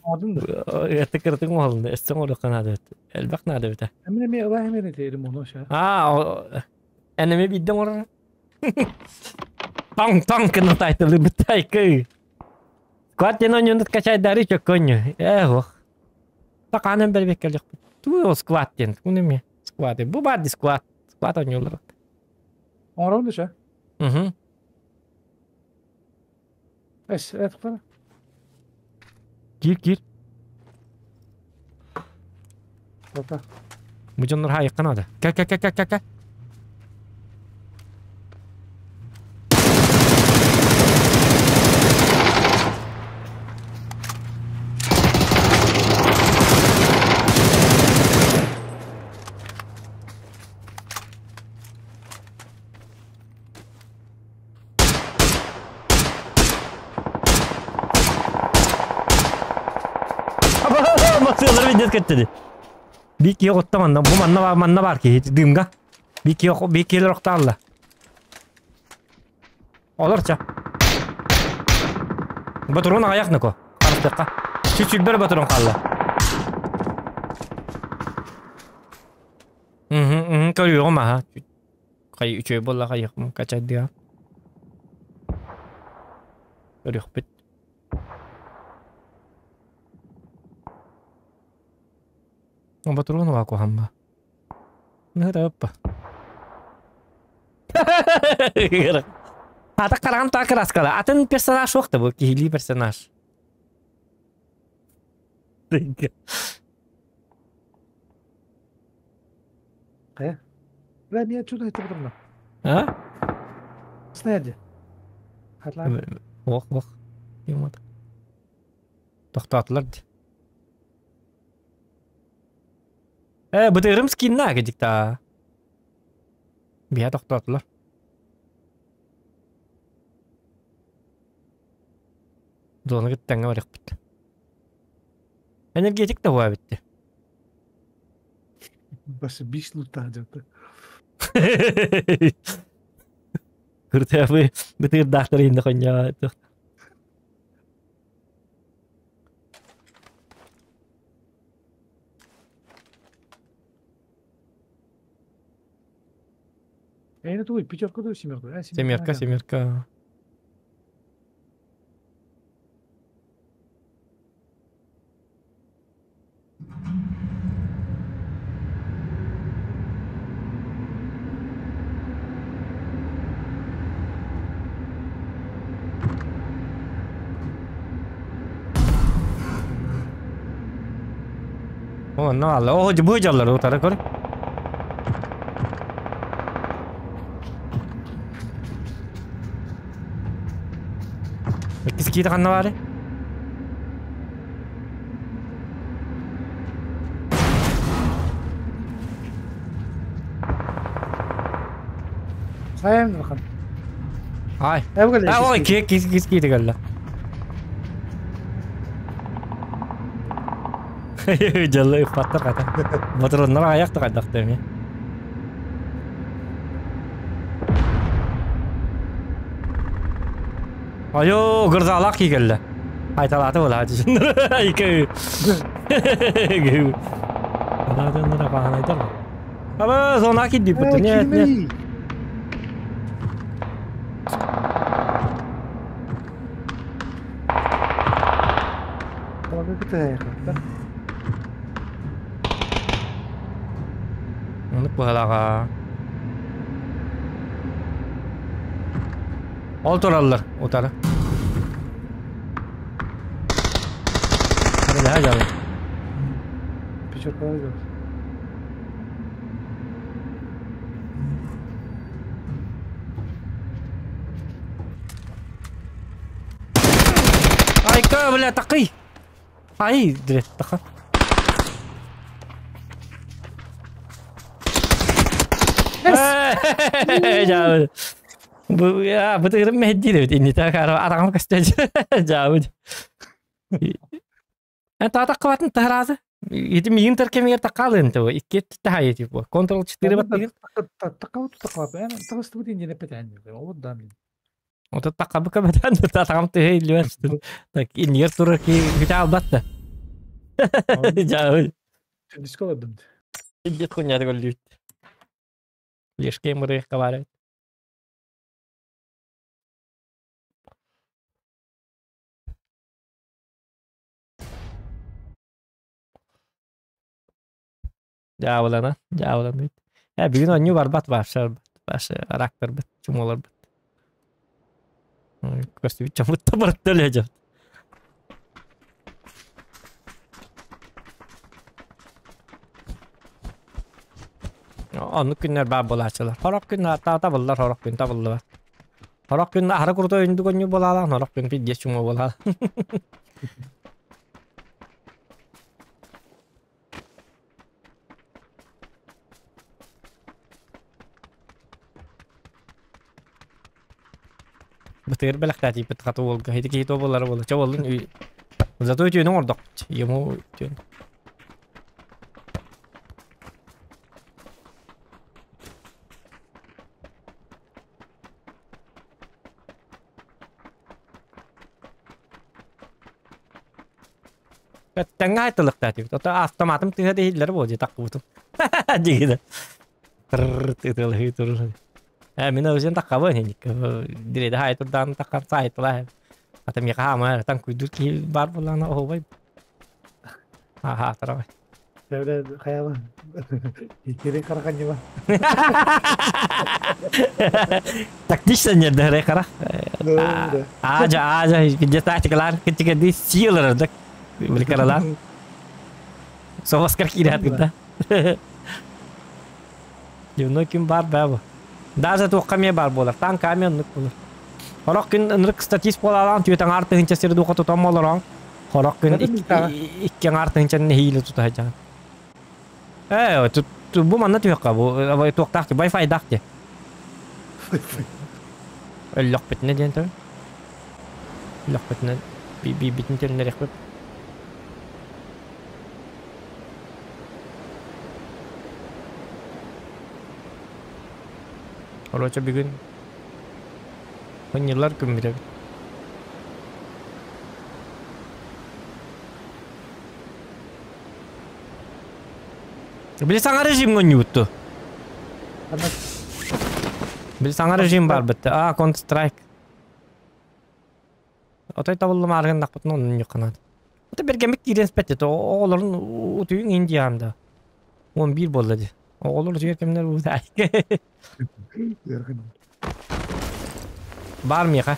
Одун да. Это кыртык оһолунда. Эстен орука надо. Элбэх надо бите. Эмне ме ылаа эмне терим ону ша. Аа, энеме бидден орар. Таң таң кына тайтылы бит айка. Сквад ден ойнундут качайдары чөккөннү. Эх, Тақанын бер беккел Ту ол сквад ден. Бу неме? Сквад. Бу бар ди сквад. Сквад ойнуулар. Оҥорон да ша. Угу. Эс, этктара. Кир кир. Пока. Бу дьоннор хайыкка надо. Кэ кэ кэ кэ кэ кэ. Матыалар видет кеттеди. Бик киһи манна бу манна бар манна бар киһи дымга. Бик киһи бик киһилер охтаалла. Олорча. Батурун аҕыйах ныко. Харыстыахха. Сүчүлбэр батурун хаалла. Мм, көрүөҕүм аха. Хай үчүгэй буолла хайыахпын качайдыа. Көрүөхпүт. Батурун куһамма. Ныраппа. Ата караҕын таа краскала. Атын персонаж суох да бу киһилии персонаж. Хайа? Бля, меня чудо это потом. А? Снайди. Хатлаа. Ох, ох. Юмат. Тохтоотулар дии. Э, бытырым скинна кедикта. Биһэ тохтоотулар. Зона кыттаҥҥа барыахпыт. Энергетик да буолбут. Басы биш лута дьата. Кыртыабы бытырдаахтар инде хонья. Эйне туй, пятерка да семерка? Семерка, семерка. Онно алла. О, бу жаллар утары көр. Иккис киити ханна баары? Сайын бахан. Ай. А, ой, кис кис кис киити кэллэ. Дьалла ыппаттар хата. Ботуроннар аяқ та хайдах деми. Айо, гырзалақ кигелле. Айталаты була Ики. Аладыннара бахан айтар. Аба, зона кидди буту. Нет, нет. Онук быһалаҕа. Ол тураллар утары. Наһаа дьалла. Пятерка Айка, бля, такый. Ай, дре, таха. Жабы. Бу я бытырым мехди деп инни та кара арагам кастаж. Жабы. Э та кватын таразы. Ити миин теркемер такалын то икки тахай типа. Ctrl 4 баттыгын. Тақауты тақауты. Эми тагысты бутин дене петен. Вот да мен. Ота тақабы кабатан та тагам тehей лүәс. Так иннер турар ки бите албатта. Жабы. Дисколадым. Дет хуйня голлют. Лешке мыры кабары. Жабылана, жабылана. Э, бүгүн онню барбат башар, баш рактар бит, чумолар бит. Көстү чамытта барып эле жап. Онну күннер бар булачылар. Хорок күн ата буллар, хорок күн табыллар. Хорок күн ахара курта өндү конню болала, хорок күн пидде чумо болала. Бытыр белэхтээти бит хаты уолга хити киһи буолара буола. Чэ буоллун зато үтүөнү оҥордох. Ему үтүөн. Тэҥҥэ айтылыктаатыбыт. Ото автоматым тыһа дииллэр буо дии таккыбытым. Дигиде. Тырр тытылыһыы турur. Э мин өзен таккабын иник. Диреде хай турдаан таккан сайтыла. Ата миэхэ хаама тан куйдур киһи бар буллаана оһубай. Аха тарабай. Тэбре хайала. Иккири караканьыба. Тактично нердere кара. Ажа ажа где тактикалар кичиге силар да билкаралар. Соғаскар киират гыта. Дневной күн бар бабы. Даже туохха эмиэ бар буолар. Танка эмиэ оннук буолар. Хорох күн ынырык статист буолаалаан түөт аҥаар тыһыынча сири духа тутан олорон хорох күн икки аҥаар тыһыынчаны нэһиилэ тута сылдьаҕын. Ээ, бу манна түһүөххэ бу туохтаах ти Wi-Fi-даах ти. Өллөхпүтүнэ диэн төр. Өллөхпүтүнэ биирбитин төннөрүөхпүт. Короче, бүгүн Хынньылар күммүт эбит. Били саҥа режим оонньуубутту. Били саҥа режим бар бытты. А, Counter-Strike. Отой табыллымаары гыннахпытына оннун ньукканаат. Ото бэргэммит киирэн испэт этэ. Оҕолорун утуйуҥ индиаан да. 11 буолла дии. Оҕолор утуйар кэмнэр уутаайка. Бар миэхэ.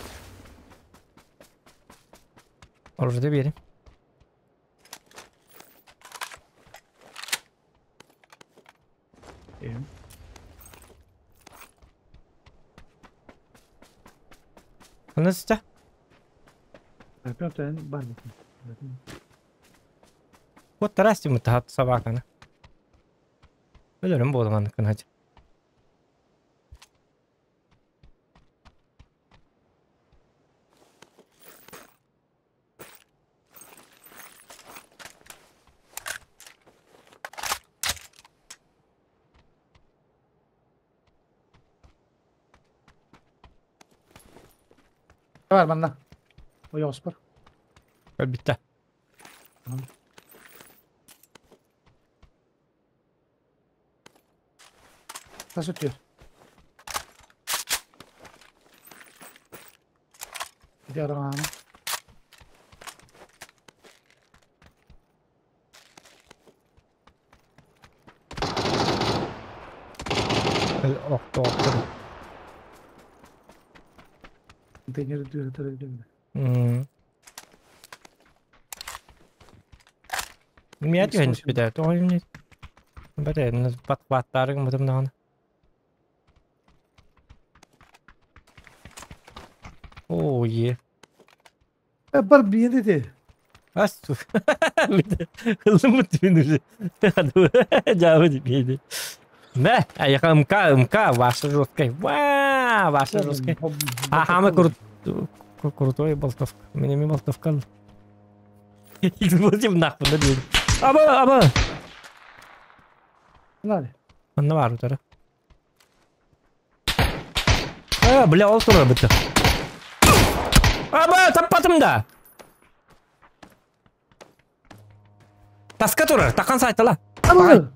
Оружие биэрим. Ханна сытта? Бар Вот тарастим таһат собаканы. Өлөрүм буолуман кынһач. Бар манна. Ойоҕоспор. Өлбүттэ. Тас өтүөр. Ити араҥааны. Охто охто. Контейнер дүртер өйдөмдө. Миэт түһэн түспүтэ. Тоҕо эмне? Бэтэ, бат-баттаары гыммытым даҕаны. Оо, е. Бар биен ити. Ас Ылыммыт түн уже. Жабы биеди. Мэ, аяка МК, МК, ваша жесткая. Ва, ваша жесткая. А хамы крут крутой болтовка. Меня ми болтовка. Будем нахуй да диэн. Аба, аба. Надо. Манна бар утары. А, бля, ол турар бытты. Аба, таппатым да. Таска турар, такан сайтала. Аба.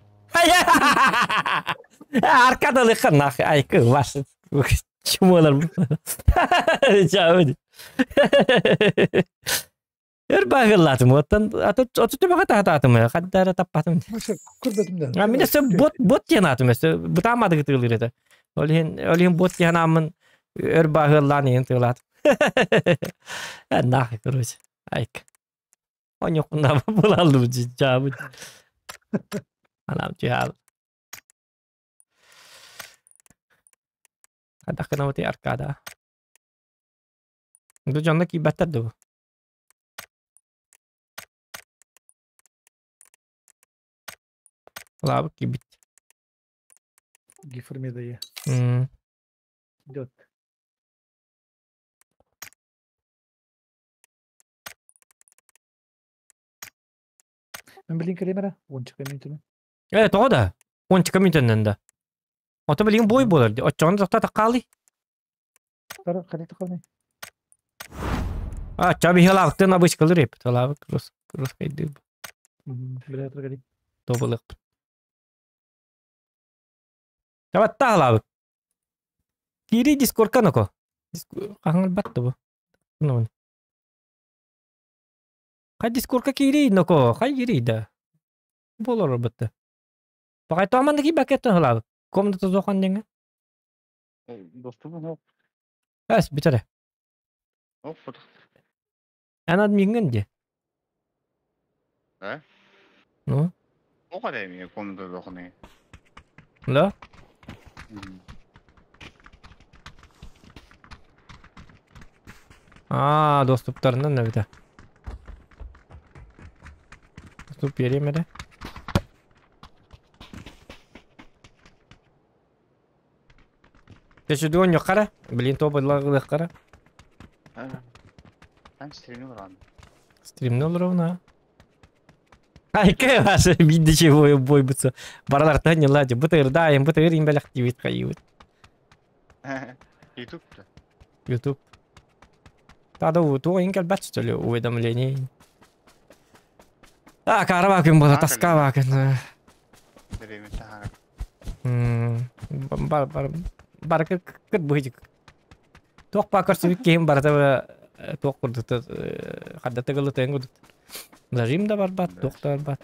Аркадалыха нахуй, айкы, ваши. Чумалар. Чао. Өр баҕыллаатым оттон оту түбэҕэ таһатаатым хадда эрэ таппатым. Көрбөтүм да. А мин өссө бот бот диэн аатым өссө бытаамадыгы тыылыыр этэ. Ол иһин ол иһин бот диэн ааммын өр баҕыллаан иһин тыылаатым. Нахуй, короче. Айк. Оньоккуннаба булаллыбыт жаабыт. Анам түһаал. Хадахкынабыт аркада. Бу дьонно киирбэттэр да бу. Лаабык киирбит. Гифрмедая. Идет. Мен билин кэлиэмэрэ уонча мүнүүтүнэн. Э, тоҕо да? Уонча мүнүүтүнэн да. Ото билигин бой буолар дии. Оччоҕуна тохто таххаалый. Тары хайда таххаалый. А, ча биһи лаахтын обычкалыр эпит. Лаабык рус русскайдыы. Билэ Тобылык. Табаттаалаабыт. Киири дискорка ноко. Хаһан батты бу. Ну. Хай дискорка киири ноко. Хай киири да. Болор бытты. Пакай тоаман ки бакеттен хылаабыт. Комната зохан деңе. Доступun yok. Әс битере. Yok bu. Эн админген де. Э? Ну? O kadar mı? Konuda dokunuyor. Да? А, доступтарынан да бите. Доступ берем эре. Төшүдүгөн yok кара. Блин, тобырлар кара. Ben stream'i var abi. Стримни олоровна. Айка ваша биддичи бой бой бутса. Баралартан не лади. Бутыр да, им бутыр им белях тивит кайыбыт. YouTube'da. YouTube. Тада у то инкел бач что ли уведомление. А, карава күн бола, тоска күн. Stream'i tahana. Бар бар бар кыт быйдык. Туох па көрсүбүт киһим барата туох курдук хадда тыгылы тыгын курдук. Зажим да барбат, туох да барбат.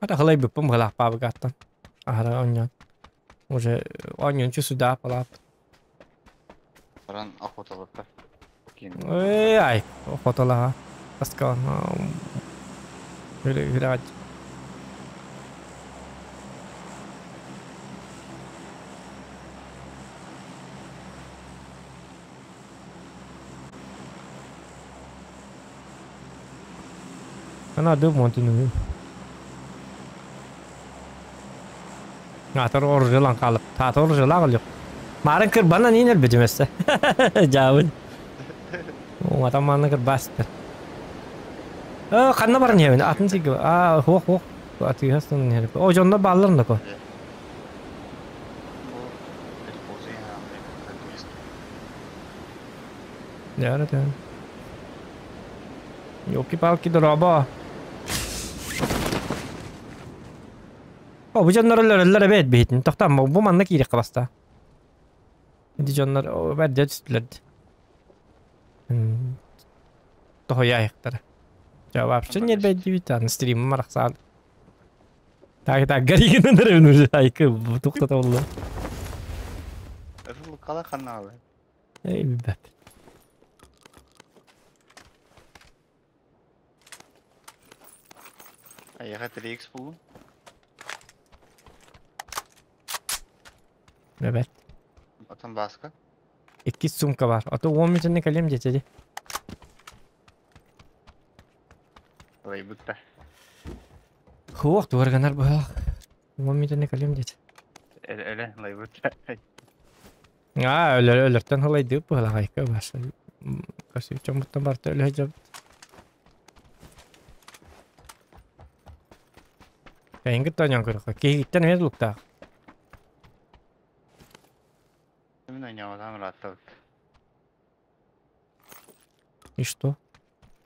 Ата хылай бүппүм хылаах паабыгаттан. Ахара онньон. Уже онньон сюда палап. Баран охоталыкта. Эй, ай, охоталаха. Тоска. Хүлэ хүлэ Ана дөп монтunu. Атар оржылан қалып, тата оржыла қалып. Марын кыр бана нин әлбе демессе. Жабын. Оң маны кыр басты. Э, қанна барын хебин, атын сиги. А, хух хух. Аты хастын хебин. О, жонда баллар нако. Яра да. Ёлки-палки, дороба. О, бу дьоннор өлөр эбээт биһитин. Тохтаан, бу манна киириэххэ баста. Ити дьоннор бэрдэ түстүлэр. Тоһуйаайыктара. Жа вообще не бэйдибит, аны стримым марахсаан. Так, так, гаригинен эребин уже айкы туктата болду. Рыл кала каналы. Эй, билбэт. Аяга 3x булду. Evet. Атан баска. Икки сумка бар. А то 10 минутны калем детеди. Ой, бутта. Хуох, туарганар бах. 10 минутны калем дете. Эле, лай бутта. А, өлөр өлөртөн халайды бу халагайка баш. Касы чомуттан барты өлө жап. Кайынгы танян көрөккө. Кейиттен эмес лукта. Мен ойнабатам раттап. И что?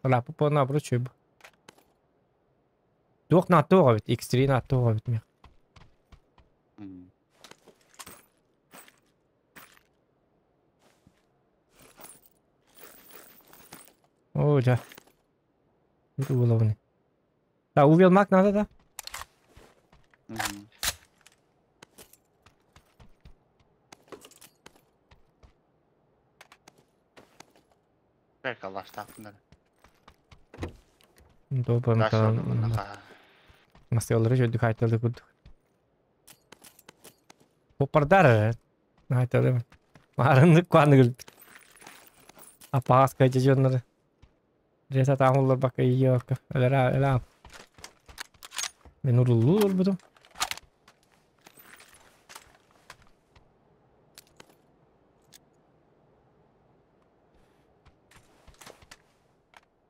Лапы по наоборот чөб. Туох на то ведь X3 на то ведь мех. О, да. Это уголовный. Да, увел маг надо, да? Бәрк алаштапындар. Добрым Настеллары жөдүк айтылды курдук. Попардар. Айтылды. Марынды куаны күлдүк. Апаас кайчы жоннары. Рesa таамуллар бакка ийе бакка. Элера эла. Мен уруллу олбутум.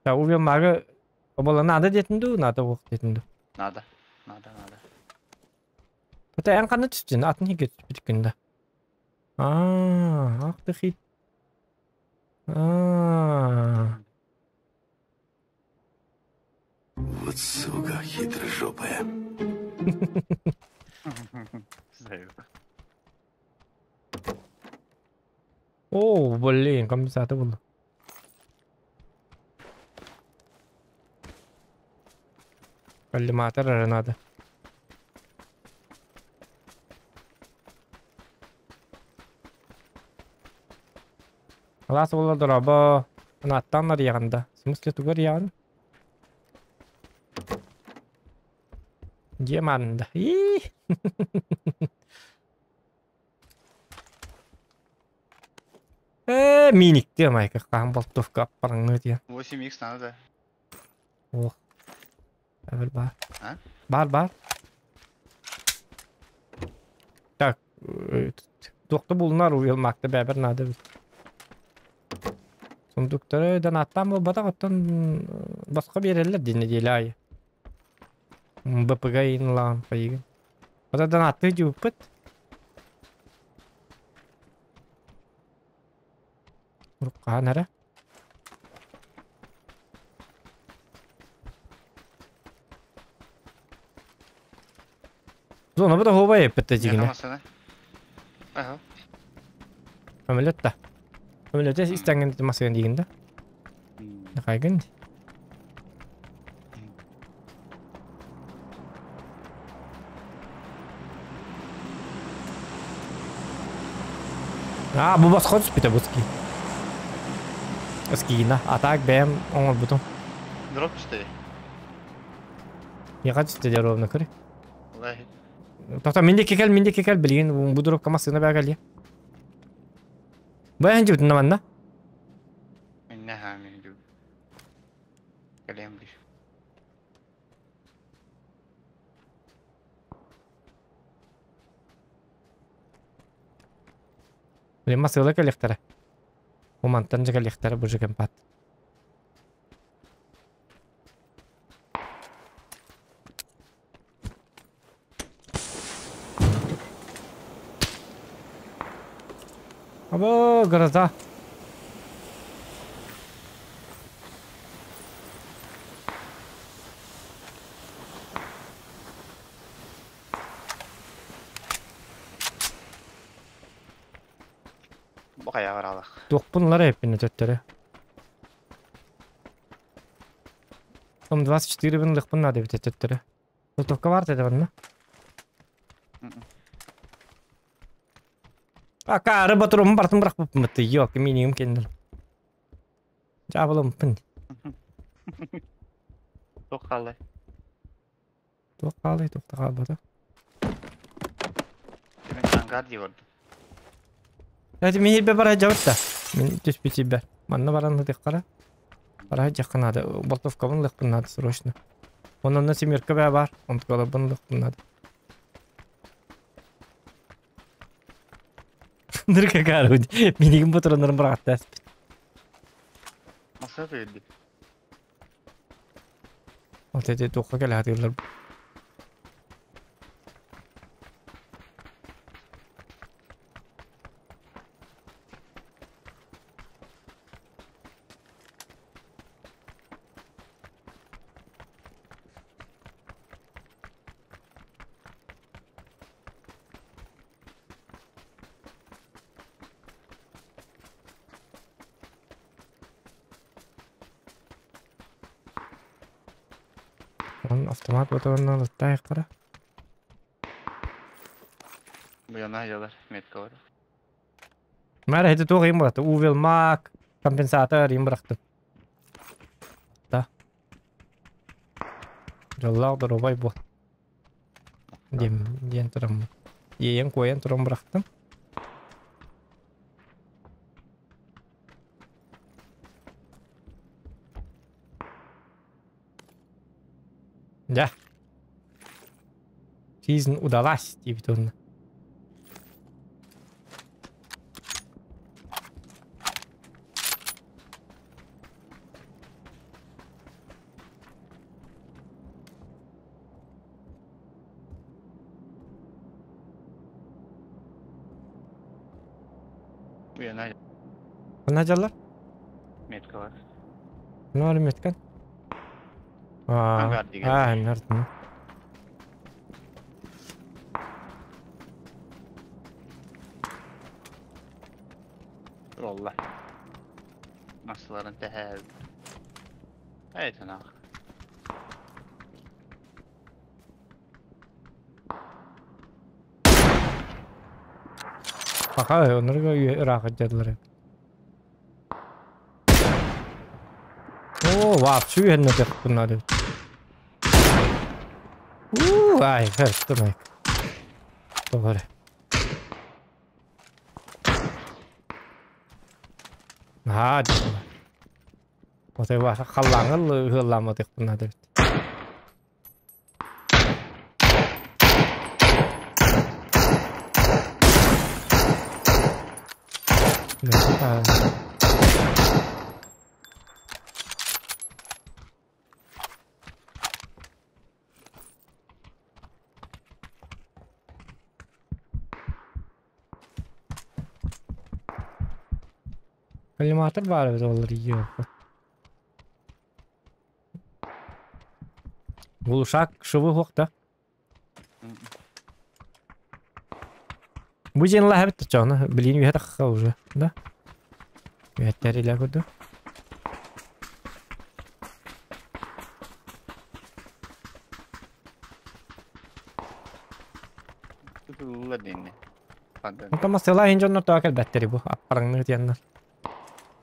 Та увел мага обола надо детинду, надо ох детинду. Надо. Надо, надо. Та эн каны түстүн, атын хиге түспүт да. А, ах ты хит. А. Вот сука, хитрожопая. О, блин, компенсатор был. Коллиматор же надо. Алаас буолла дорообо. Анааттаан арыйаҕын да. В смысле тугу арыйаҕын? Дьиэ маанында. Ии! Э, миникти майка хаан болтовка аппараҥныы диэн. 8x надо да. Ох. Эбэл баар. А? Баар баар. Так, туохта булунар уйулмаакта бэбэр наада эбит. Сундуктары донааттаан буолбатах, оттон босхо биэрэллэр дии нэдиэлэ аайы. БПГ иин ылаҕын хайыгын. Ота донааттыы дьууппут. Уруккаан эрэ. Зона бу да хоба эппетте дьигинэ. Ага. Көмөлөт да. Көмөлөт истәңген масыгын дигин да. Хайгын. А, бу босхо түспүтэ бу ски. Скина. А так бэм оҥорбутум. Дроп түстэ. Яга түстэ дьэ ровно көрү. Wallahi. Тоқта мин диэки кэл, мин диэки кэл, билигин бу дропка массыына баа кэлиэ. Бу эн дьыбытын манна. Иннэһэ мин дүү. Кэлиэм дии. Билин массыына кэлиэхтэрэ. Бу мантан дьэ кэлиэхтэрэ бу жекемпат. Або, гроза. Бу хайа баралах. Туохпун ылар эппин өтөттөрө. Том 24 бин лыхпын надо бит өтөттөрө. Тутовка бар деді онно. Ака батырым бартым бірақ буппын Йок, минигим кендер. Жабылым пын. Туох хаалла. Туох хаалай, туохта хаалбата. Мен ангар дии көрдүм. Эти мин хирбе бара жабытта. Мин түспүт хирбе. Манна баран хытык қара. Бара жақын надо. Болтовкабын лықпын надо срочно. Онон семерка бә бар. Онткалабын лықпын надо. Нырка кару. Минигим батыранарын баратта. Масса берди. Вот эти туққа кэлэ хатыылар. Он автомат батырынан лыттай қара. Бу яна ялар метка бар. Мара эти туох им баратты. Увел мак, компенсатор им барахты. Да. Жоллақ дорубай бу. Дем, ден турам. Еен коен турам барахтым. Да. Жизнь удалась, типа. Бу яна Ханна жаллар? Метка бар. Ne var metkan? Aa, Ангар деген. а, nerede? Ролла. Массаларын тэһэ. Эй, танах. Baka onları ırağa dediler. Oo, вообще үйәнне деп bunları. Уу, ай, хөртүм. Doğru. Ha, Отой баша халлаңыл ыһылламмытык bunları. Коллиматор бар бит олар yok. Булушак шывы хокта. Бу жен ла хәбит чаны, билин үһә тахха уже, да? Үһәттәр илә күрде. Тутулла динне. Пандан. Онтон масыла хин дьоннор тоҕо кэлбэттери бу, аппараңны тиэннэр.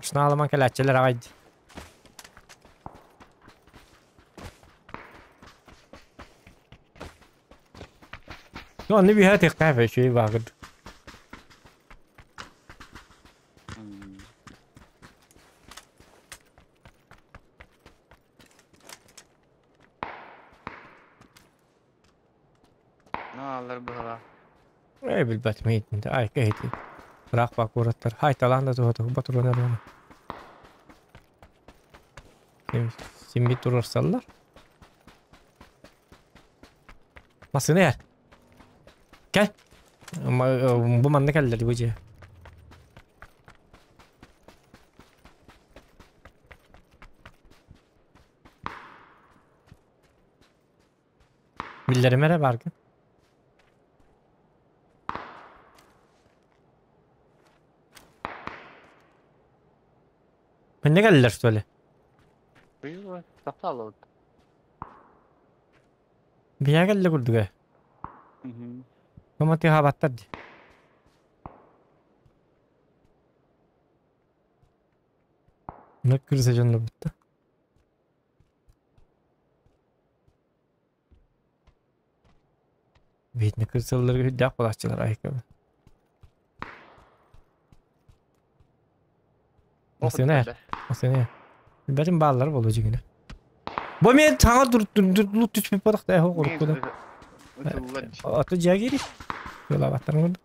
Шнаалыман кэлээччилэр аҕай дии. Ну, аны биһэ тиэхтээх үчүгэй баагыр. Наалар быһала. Ээ билбэтим иһитинде айка иһити. Ыраах баа куораттар. Хайталаан да туһа туһуба туруонар уона. Симми туруорсаллар. Массыына иһэр. Кэл. Бу манна кэллэр бу дьиэ. Биллэрим эрэ бааргын. Манна кэллэр что ли? Быйыл тахтаалыбыт. Биһиэхэ кэллэ курдуга. Бу тыаһаабаттар дии. Кырса дьонно бутта. Биһитини кырсалларга үрдээх буолааччылар айка. Массыына эр. Массыына эр. Билбэтим бааллар буолуо дьиҥинэ. Бу мен саҥа лут түспүт буолахта эһэ уруккудан. Ото дьиэ киири. Ыалаабаттарын курдук.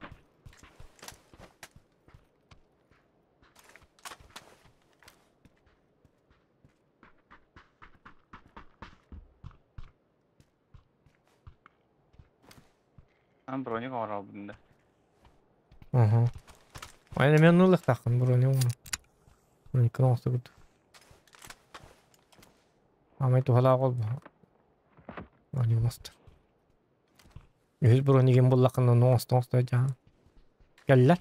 Ан броник оҥоробун да. Уһу. Айна мен ылыахтааххын броня оҥоро. Брониккын оҥосто курдук. Аамай туһалаах ол броня оҥостор. Үһүс бронигин буллаххына ону оҥосто оҥосто дьаһан. Кэллэ.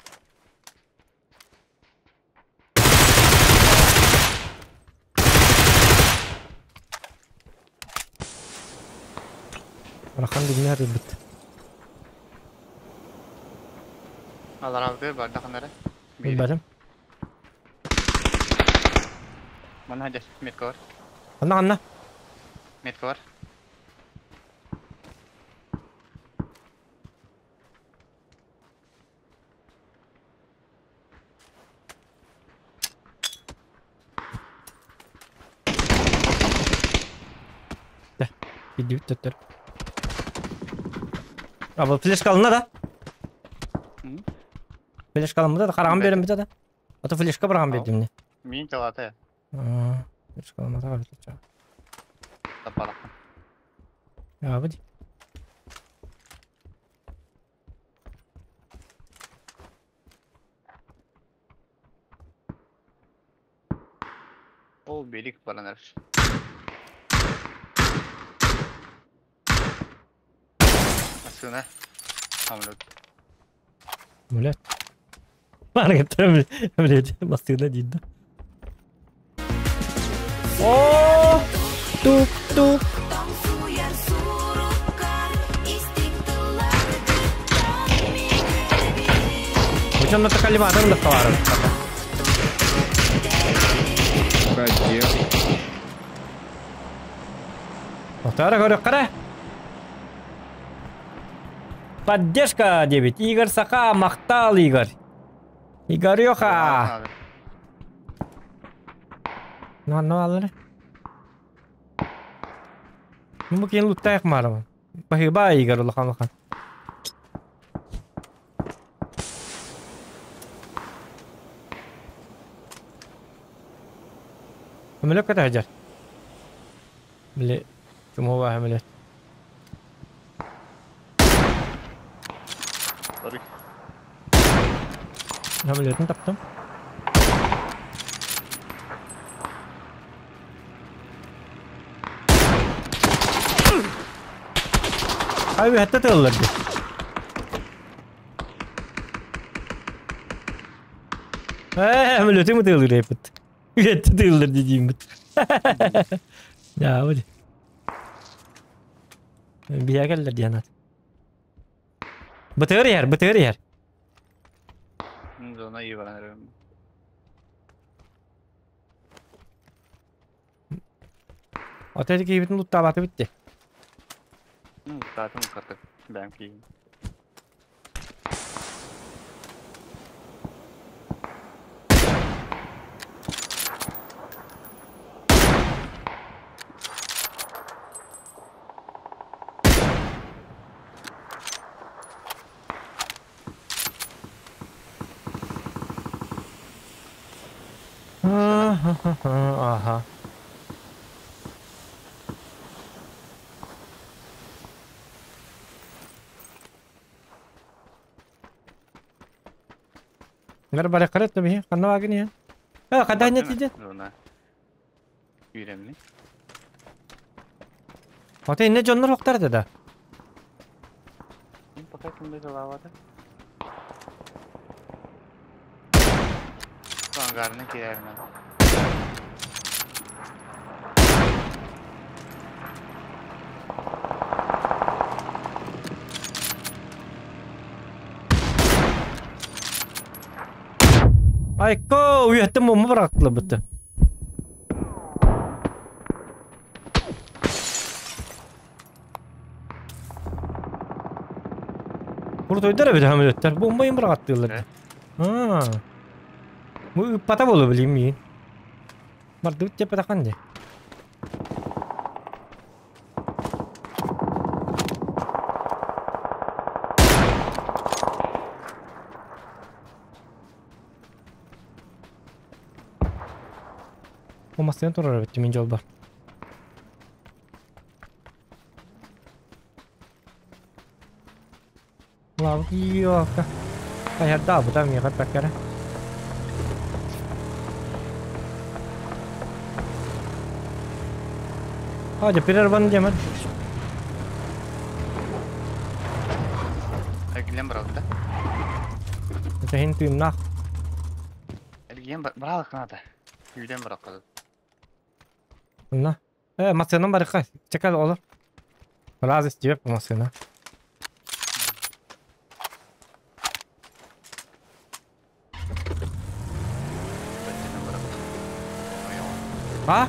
Улахан билинэ арыйбыт. Алараабытыгар бардахына эрэ. Биир. Билбэтим. Манна дьэ метка бар. Анна анна. Метка бар. Дэ. Киирдибит төттөрү. А флешка алынна да? Флешка алынмыта да, хараҕым биэрэммитэ да. А то флешка быраҕан биэрдим ини. Миин талаата. Флешка аламмата эбит Таппалахпын. Аабы дии. Ол билик баран эрэр. Массыына. Самолет. Блядь. Барыгыттан блядь, массыына диир да. О, тук-тук. Причем на коллиматор да товары. Отара көрө кара. Поддержка 9. Игорь Саха, Махтал Игорь. Игореха. Ну, ну, аллары. Ну, бу киин луттайық марабын. Бахыба Игорь улахан улахан. Өмөлөк ката хажар. Биле, чумова өмөлөк. Өмөлөтүн таптым. Ай, хәтта тыллар ди. Э, өмөлөтүн тыллар епит. Хәтта тыллар ди дейм бит. Я, вот. Биягеллер диянат. Бытыр яр, бытыр яр. Зона iyi баран эрэр. Отель кийбитин луттаабаты битти. Ну, таатын катык. Бэм киин. Аха. Ngар bari qarat tabi, qanna wagin ya. Ha, qada natija. Зона. Үйрәмни. Ата инне дьоннор оқтар да. Пока кимде жалавады. Ангарны кирәрмен. Айко, уяттым бомба бырактылар бітті. Куртойдар бит хамылеттер. Бомба им бырактылар. А. Бу пата болу билим мин. Барды бит тепе таканды. Бу масыны турар бит мин жол бар. Лав киока. Кайда бу там мига пакара. А, теперь рван демет. Эргилен баралды да. Это хин тыймнах. Эргилен баралык надо. Үйден баралык. На. Машина барыка. Чекал олар. Раз истеп машина. А?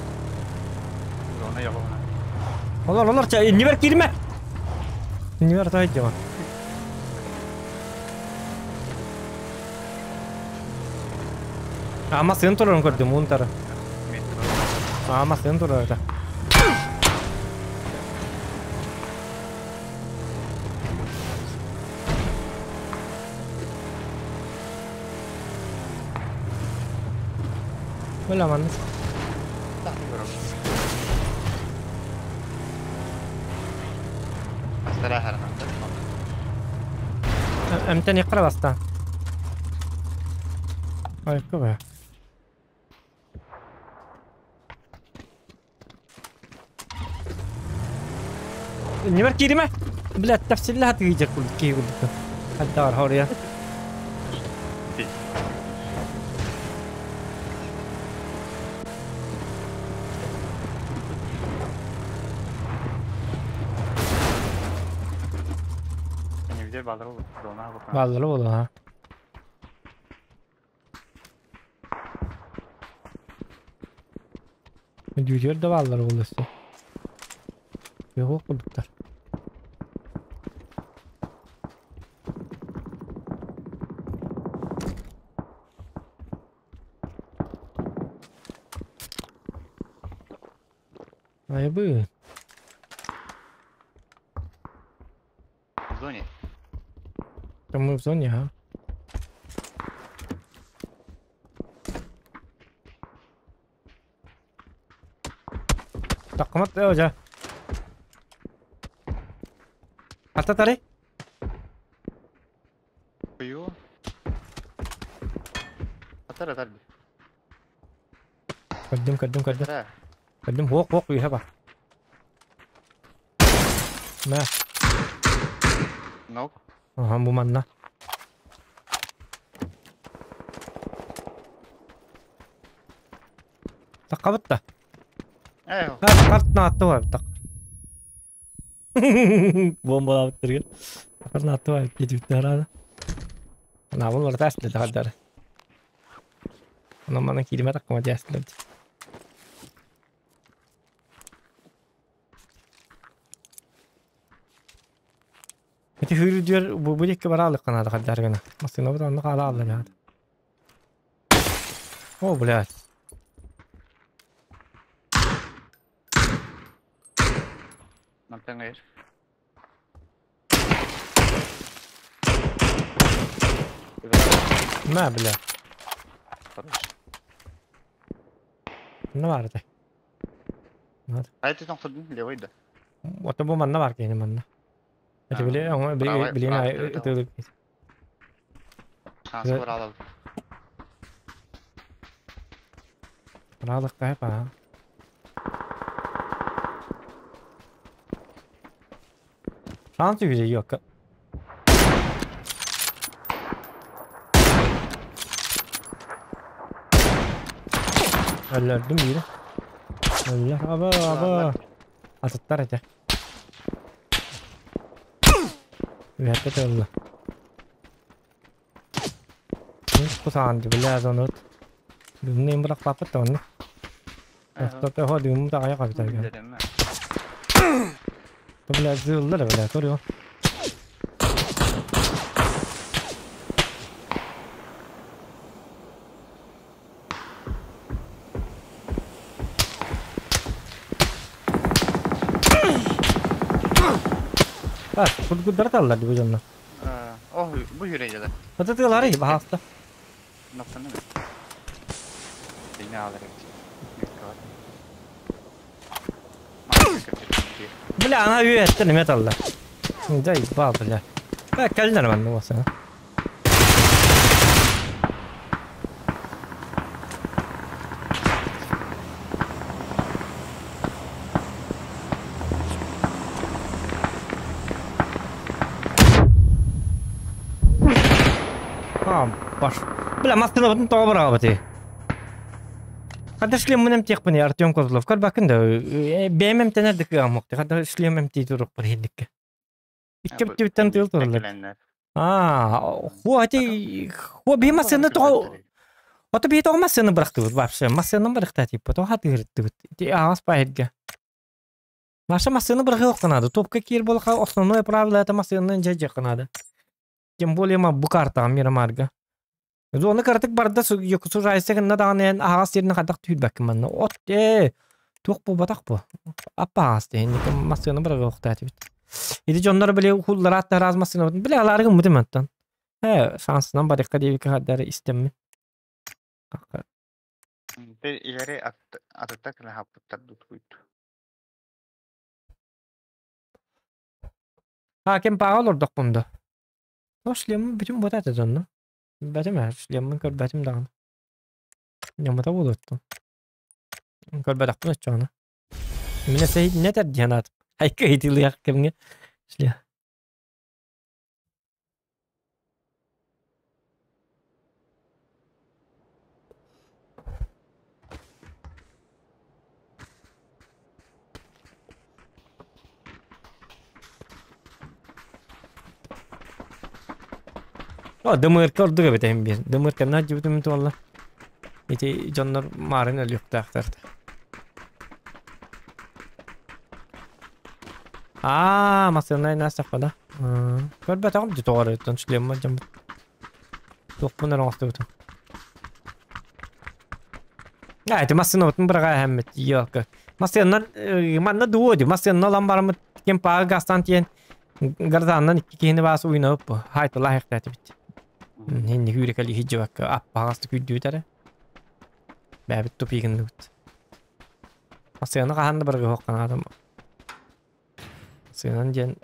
Олар, олар, ча, не бер кирме. Не бер той дема. А машина турарын көрдүм, унтары. А машина турары. Бля, манны. Эмтен иқра баста. Ай, көбе. Ньимэр кииримэ! Бля, тәпсиллэ хатыгыйдьар курдук киһи курдук. Хаддаар хоруйа. Бааллара буолуо, ha. Дүүтүгэр да бааллара буолуо өссө. Суох курдуктар. Айбы. В зоне. Там мы в зоне, а? Такмат жа. Ата тари? Бою. Атар атар. Көрдүм, көрдүм, көрдүм. Көрдүм, хуок, хуок, үйе бар. Мә. Нок. Ага, бу манна. Таккабыт да. Э. Картына атты бар, так. Бомбалап бітірген. Картына атты бар, кетіп бітті арады. Ана бұл бар тәсілі тағадары. Ана мана кириме таккама тәсілі. Эти хүрүдүөр бу бу дикки бара алык канады хаддар гына. Масына бу анны кала алды жаад. О, блядь. Мантаңайыр. Мә, бля. Хорош. Не бар это. А это там кто левый да. Вот бу манна бар кейни манна. Это биле, оңа биле биле это. Шанс бар алып. Радык кайпа. Шанс үйде yok. Өллөрдүм бири. Өллөр, аба, аба. Атыттар эте. Үһәтте тылла. Кусаан бля зонут. Дүмне имбрак папыт оны. Автоты хо дүм та ая кабитар. Бля зыллар бля көрү. А, кудгуддар таллар бу жонно. О, бу хүрейдер. Ата тылары бахаста. Ноктаны. Дина алыр. Бля, ана үйәтті неме таллар. Дай ба, бля. Ба, кәлдер манны болса. А, баш. Бля, маскына бутын тоға бір ағабы Хадда шлеммин эмтиэхпин Артем Козлов. Көрбөккүн да бэйэм эмтэнэр кыаммыкты. Хадда шлем эмтии турук бар иһинникке. Икки бүттүбүттэн тыыл тураллар. Аа, хуа ати хуа би массыны тоҕо Ото би тоҕо массыны бырахтыбыт вообще. Массыны бырахта типа тоҕо хатыырыттыбыт. Ити аас паһирге. Маша массыны бырахыахха Топка киир буолаха основное правило это массыны дьэ надо. Тем более ма бу картаҕа Мирамарга. Зона картык барда сужайсыгынна даҕаны аһаҕас сирин хадах түүрбэккин манна. От ээ туох буолбатах бу. Аппаҕас диэн массыына бырагыахтаатыбыт. Ити дьоннор били хуллараат раз массыына били алаарыгын мутым аттан. Ээ шансынан барыкка диэбикке хаддары истэммин. Илери атытта кэлэ хаппыттар дутуйт. А кем паҕа олордохпун да. Шлеммин бүтүн буотаата дьонно. Бэтим ээ шлеммин көрбөтүм даҕаны. Ньамата буолуоттун. Көрбөтөхпүн оччоҕуна. Минэ сэй нетер диэн аатым. Айка итилиэх кэмҥэ. Шле. О, дымыырка ордук эбит эһим биир. Дымыырканна дьибитим туолла. Ити дьоннор маарын өлүөхтээхтэр. Аа, массыынай наастахха да. Көрбөтөҕүм дии тоҕо эрэ шлеммар дьоммут. Туохпун эрэ оҥостубутум. Аа, ити массыынабытын быраҕа эһэммит, ёлка. Массыыннар манна дуо дии, массыынна ылан бараммыт ким пааҕы газтаан тиийэн гражданнан икки киһини баас уйнабыт бу. Хайталаах эхтээтибит. Инник үүрэ кэлии хиджибакка аппаҕастык күүрдүбүт эрэ. Бэбит тупигынныбыт. Массыына хаһан да барыгы ханаатым. Сыанан диэн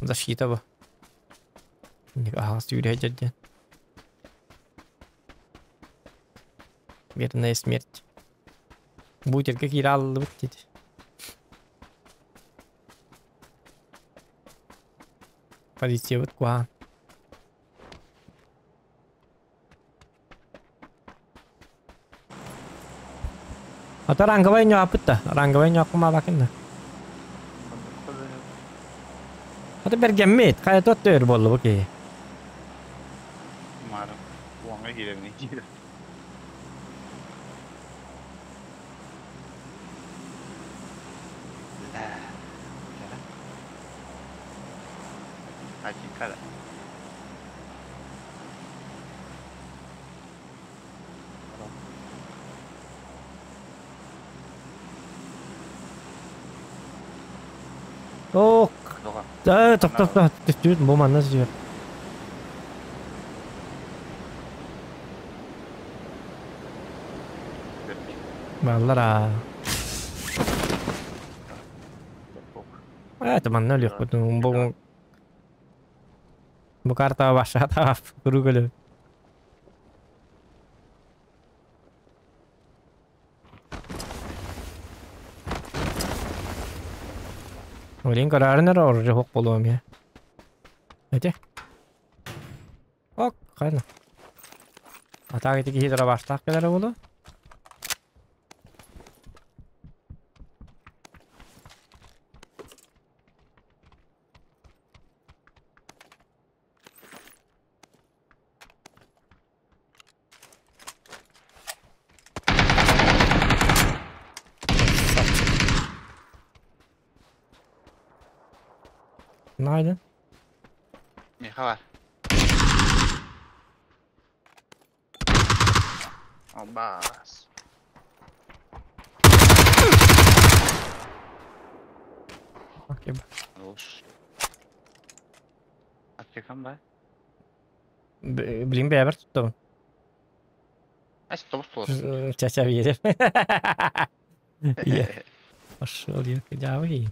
защита бу. Инник аһаҕас үүрэ сылдьар диэн. Верная смерть. Бутерга киирэ аллыбыт диэти. Полициябыт куһаҕан. Ата ранговай ньааппыт да. Ранговай ньааппы маалакын да. Ата бэргэммит. Хайа туот төөр буолла бу киһи. Маарым. Уоҥҥа киирэн киирэр. Ачикара. Ок. Топ топ топ түстүбүт бу манна сүр. Баллар аа. Это манна өлүөхпүт. Бу Бу картаҕа башата куруук өлөбүт. Блин, көрөөрүн эрэ оружие суох буолуо эмиэ. Эти. Ок, хайна. А так ити киһи дробаштаах кэлэрэ буолуо. Найден. Миэхэ бар. Албаас. Окей. Хорош. Аптекам бар. Блин, бэйэбэр туттабын. Ась, тобус туолар. Чача биэрэр. Иә. Пошел я, дявый.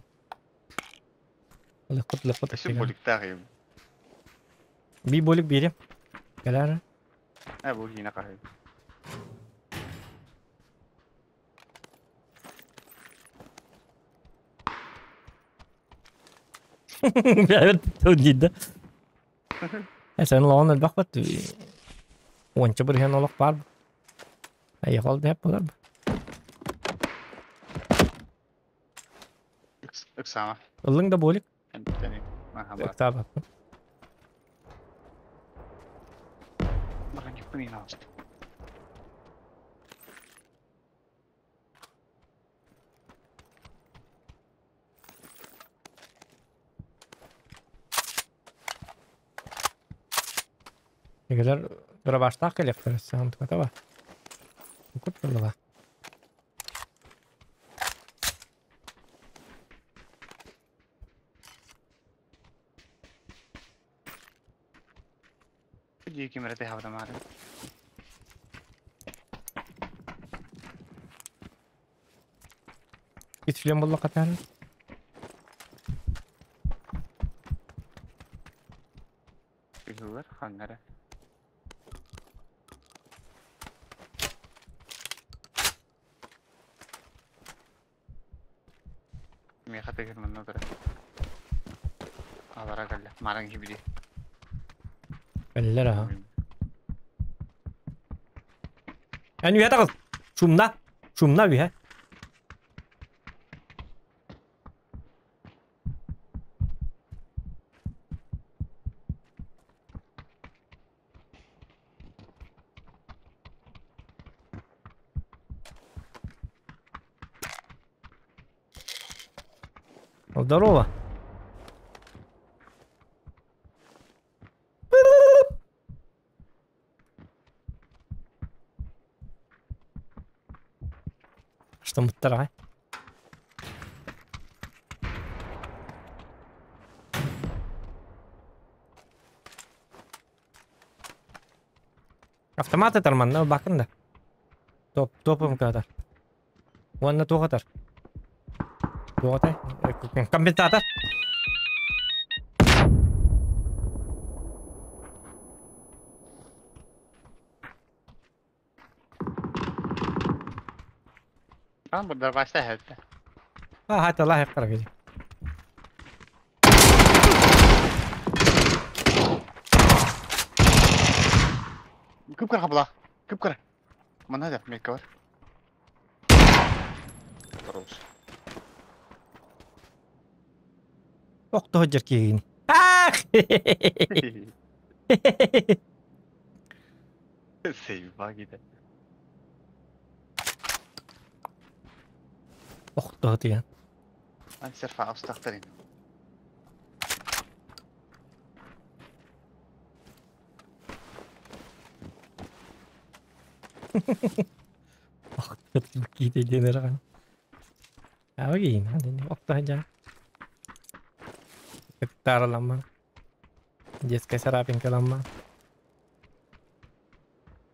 Легко, легко. Өссө боликтаах юм. Би болик биэрем. Кэлээр. Э, бу киинэ хаһый. Бэйэбэр туттабын да. Э, сен лоон элбэх бат. Уонча бырыһыан олох баар. Айхол деп болар. Ыксама. Ыллыҥ да болик. Эмтэни. Аха бар. Ыктаабаппын. Бронюкпун иин алыстым. Эгелер дробаштаах кэлиэхтэрэ саамтыката ба. Кут буолла. Дии ким эрэ тыһаабытамаары. Итилен буолла хатаан. Үһүгэр ханна эрэ. Миэхэ тыгыр манна турар. Алара кэллэ. Мараҥ киһи Кэллэр аха. Эн үһэ таҕыл. Шумна. Шумна үһэ. Здорово. Что мы Автомат этэр манна бакын да. Топ топом катар. Уонна туох атар? Туох атай? Компенсатор. Tamam burada başta hepsi. Ha hadi Allah hep kara Kıpkara abla. Kıpkara. Manna da meka var. Хорош. Охто ходжер киһини. Ах! Сейва гиде. Охто тиген. Ансер фаустахтарин. Охто киһи диэн эрэ. Агин, охто хаджа. Таралама. Детская царапинка лама.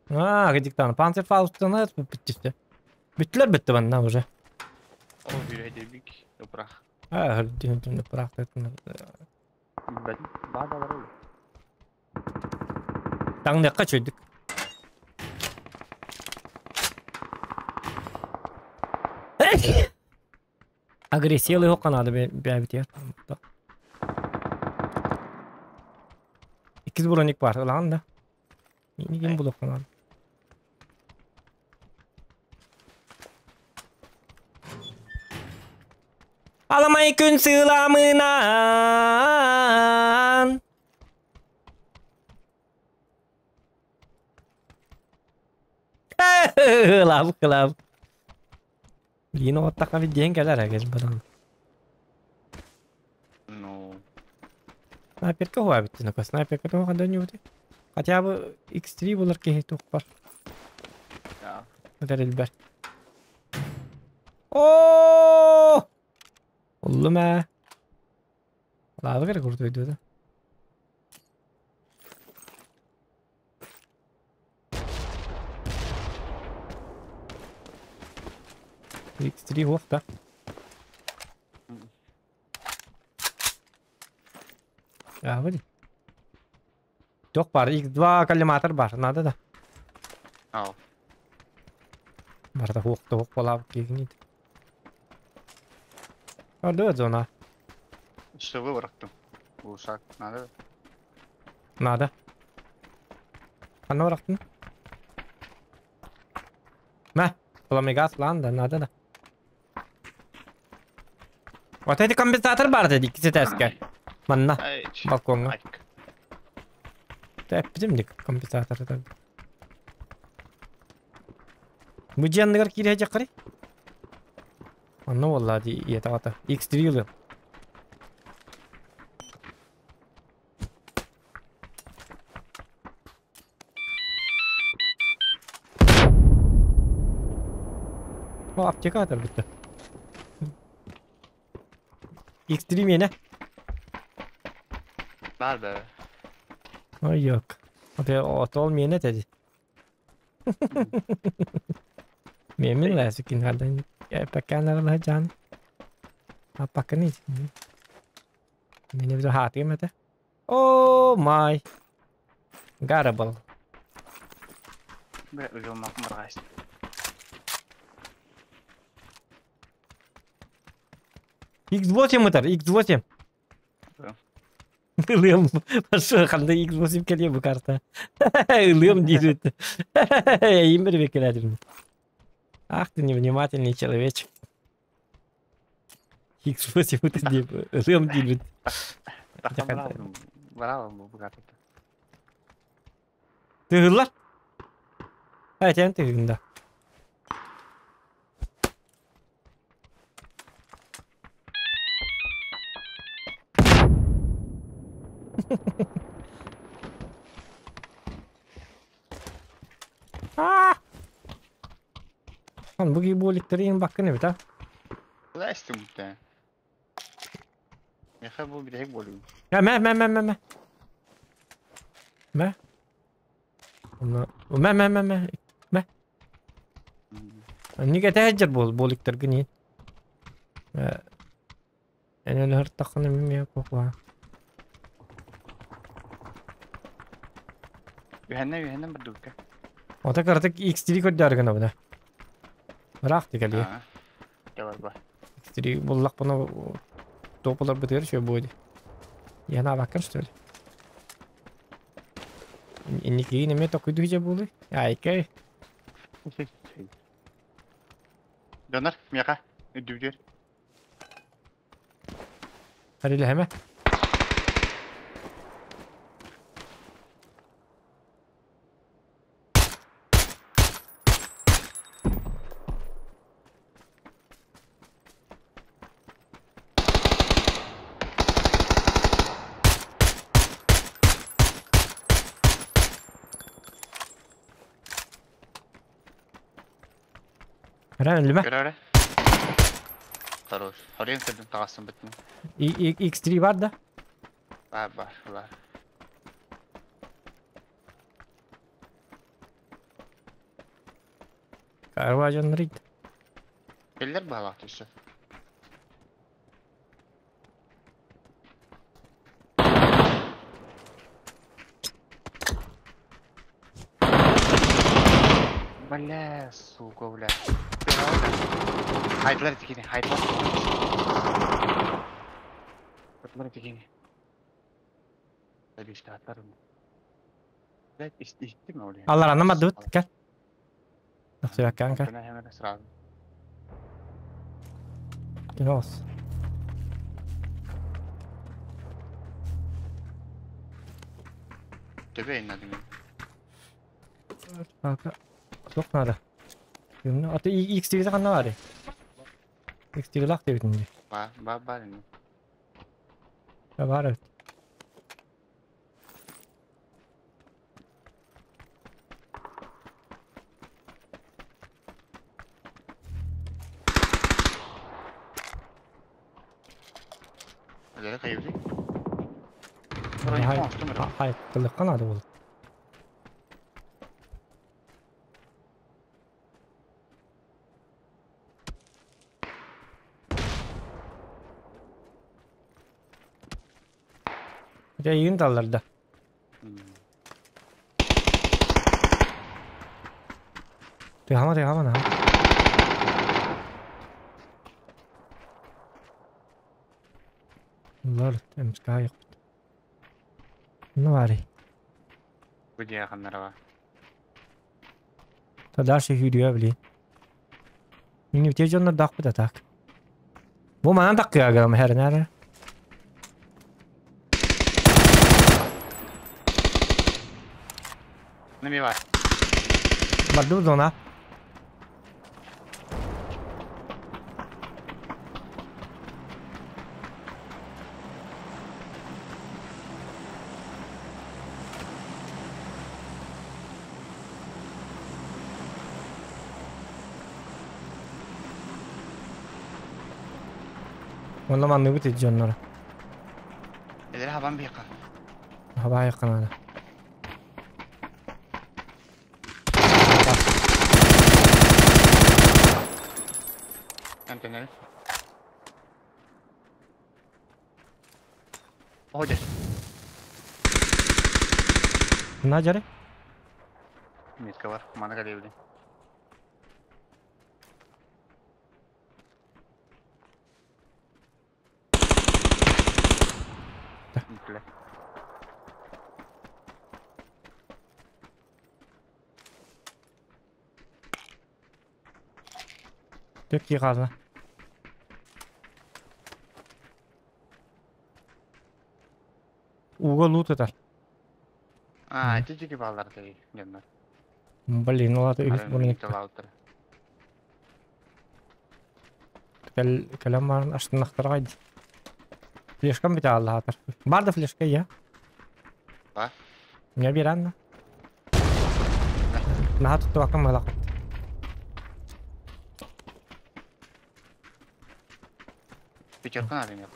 А, гидиктан Панцерфаустына бүттүстэ. Бүттүлэр бүттү банна уже. О, бирәдебик. Бұрақ. А, дүн бұрақ. Бада бар ол. Таңныққа чөйдік. Агрессиялы хоққанады бәбитер. Иккиз броник бар, ылаан да. Ким булып канады. Аламай күн сыламынан. Лав, лав. Лино оттака виден келер эгез бадан. Ну, Снайперка хуа битти, ну снайперка то хада не ути. Хотя бы X3 булар кеһи тух бар. я. Өтәрелбер. О! Уллу мә. Лавы керек урду да. X3 хуах да. Я, вроде. Тох бар, X2 коллиматор бар, надо да. Ау. Барда хуох туох болап кигнит. Орду зона. Что выбраттым? Ушак надо. Надо. Ханна барактын? Мә, пламегаз лан да, надо да. Вот эти компенсатор бар деди, иккиси тәске. Манна, балконга. Айк. Тәп бизим компенсатор да. Бу жианныгар кире жаккары. Анна валла ди ета X3 ылы. О, аптека атар бітті. X3 мені. Бар бе. Ой, yok. Отол мені dedi. Мемин ләсікін хадан пәкәнәр жан. Апакны. Мені бізі хаты мете. О май. Гарабл. Бе, өзім мақым. X8 ытар, X8. Ылыам, ханда X8 кэлиэ бу карта. Ылыам диир. Эйим бер бекеледим. Ах ты невнимательный человечек. X8 ытар дип, ылыам диир. Браво, бу карта. Тыһыллар. Айтан тыһында. Бу боликтери баккын эбит, а? Куда истим-то? Меха бу бирек болу. Я, мә, мә, мә, мә, мә. Мә. Мә, мә, мә, мә. Мә. Неге тәһәҗҗер бол, боликтер гини. Әнә ләр тақны миме кокла. Үһәннә, үһәннә бер дүккә. Ота картык X3 көрдөр гына бuna. Бірақ дигәли. Давай бар. X3 буллак буны тополар битер шо будет. Я на бакыр что ли? Инники неме токуйду же булы. Айкай. Донор, меха, үдүдер. Hadi hemen. Öyle mi? Көрө Хорош. Хорен кырдым тағасын бітін. X3 бар да. Бар, бар, бар. Карважан рид. Келлер бағалақ түсі. Бля, сука, бля. Хайдлар тикини, хайдлар. Хайдлар тикини. Tabii işte atarım. Evet, itti mi oraya? Allah anlamadı. Gel. Nasıl bak kanka? Hemen сразу. Кинос. Төбе иннадым. Kanka. Çok nada. Şimdi atı X3'de kanna var ya. X3 lak dedim. Бар, бар, бар. Ya var evet. Öyle kayıbı. Hay, hay, kılık kanadı oldu. Дьэ, талларда. Тыхама, тыхама, на. Лар, эмска yok. Ne var? Бу диагоннара. Та дальше yürüyor bile. Yine bir canlar dak bir так. Bu mana tak ya gram her nere. Неме бар. Барды зона. Онда манны бит жоннор. Элер хабан бияка. Хаба якын. Антеннер. Оде. На жаре? Метка бар. Мана калебили. бытта. Төк хаалла. Ууга луу тутар. А, ити жики баллар дей, дьоннор. Блин, ол аты үһүс броник. Кэл кэлэн баран астынахтара кайды. Флешкам бите аллаатар. Бар да флешка я. Бар. Не беран. Наха туттубакка мылак. Пятерка надо мне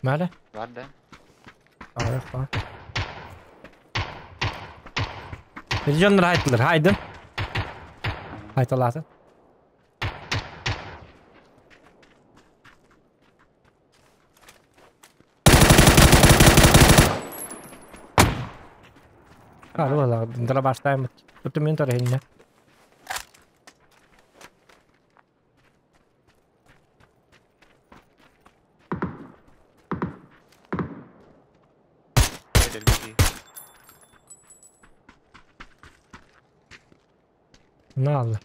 Мэлэ? Бар да. Аҕыйах баар. Дьоннор хайдылар, хайдын. Хайталаатын. Хары буолла, дара баштааймыт. Буту мен торохинне. Наалла.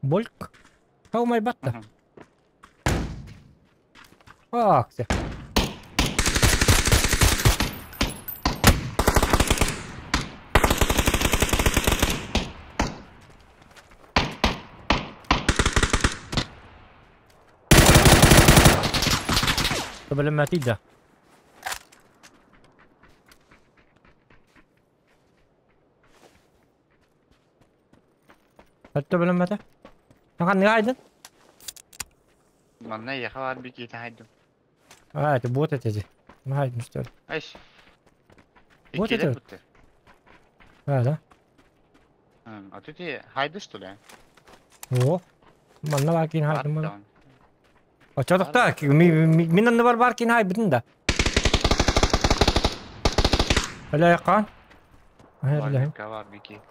Больк. Хаумай батта. Ах, все. طب لما تيجي طب لما ته نغني قاعدة Манна яха бар бики хайдым. А, это бот это ما هاي مشتغل. Айш. Вот это. А, да? А ты хайды что ли? О. Манна бар кин хайдым. Очодохта мин анны бар бар кин хай бүтүн да. Аля якан. Бар бар бики.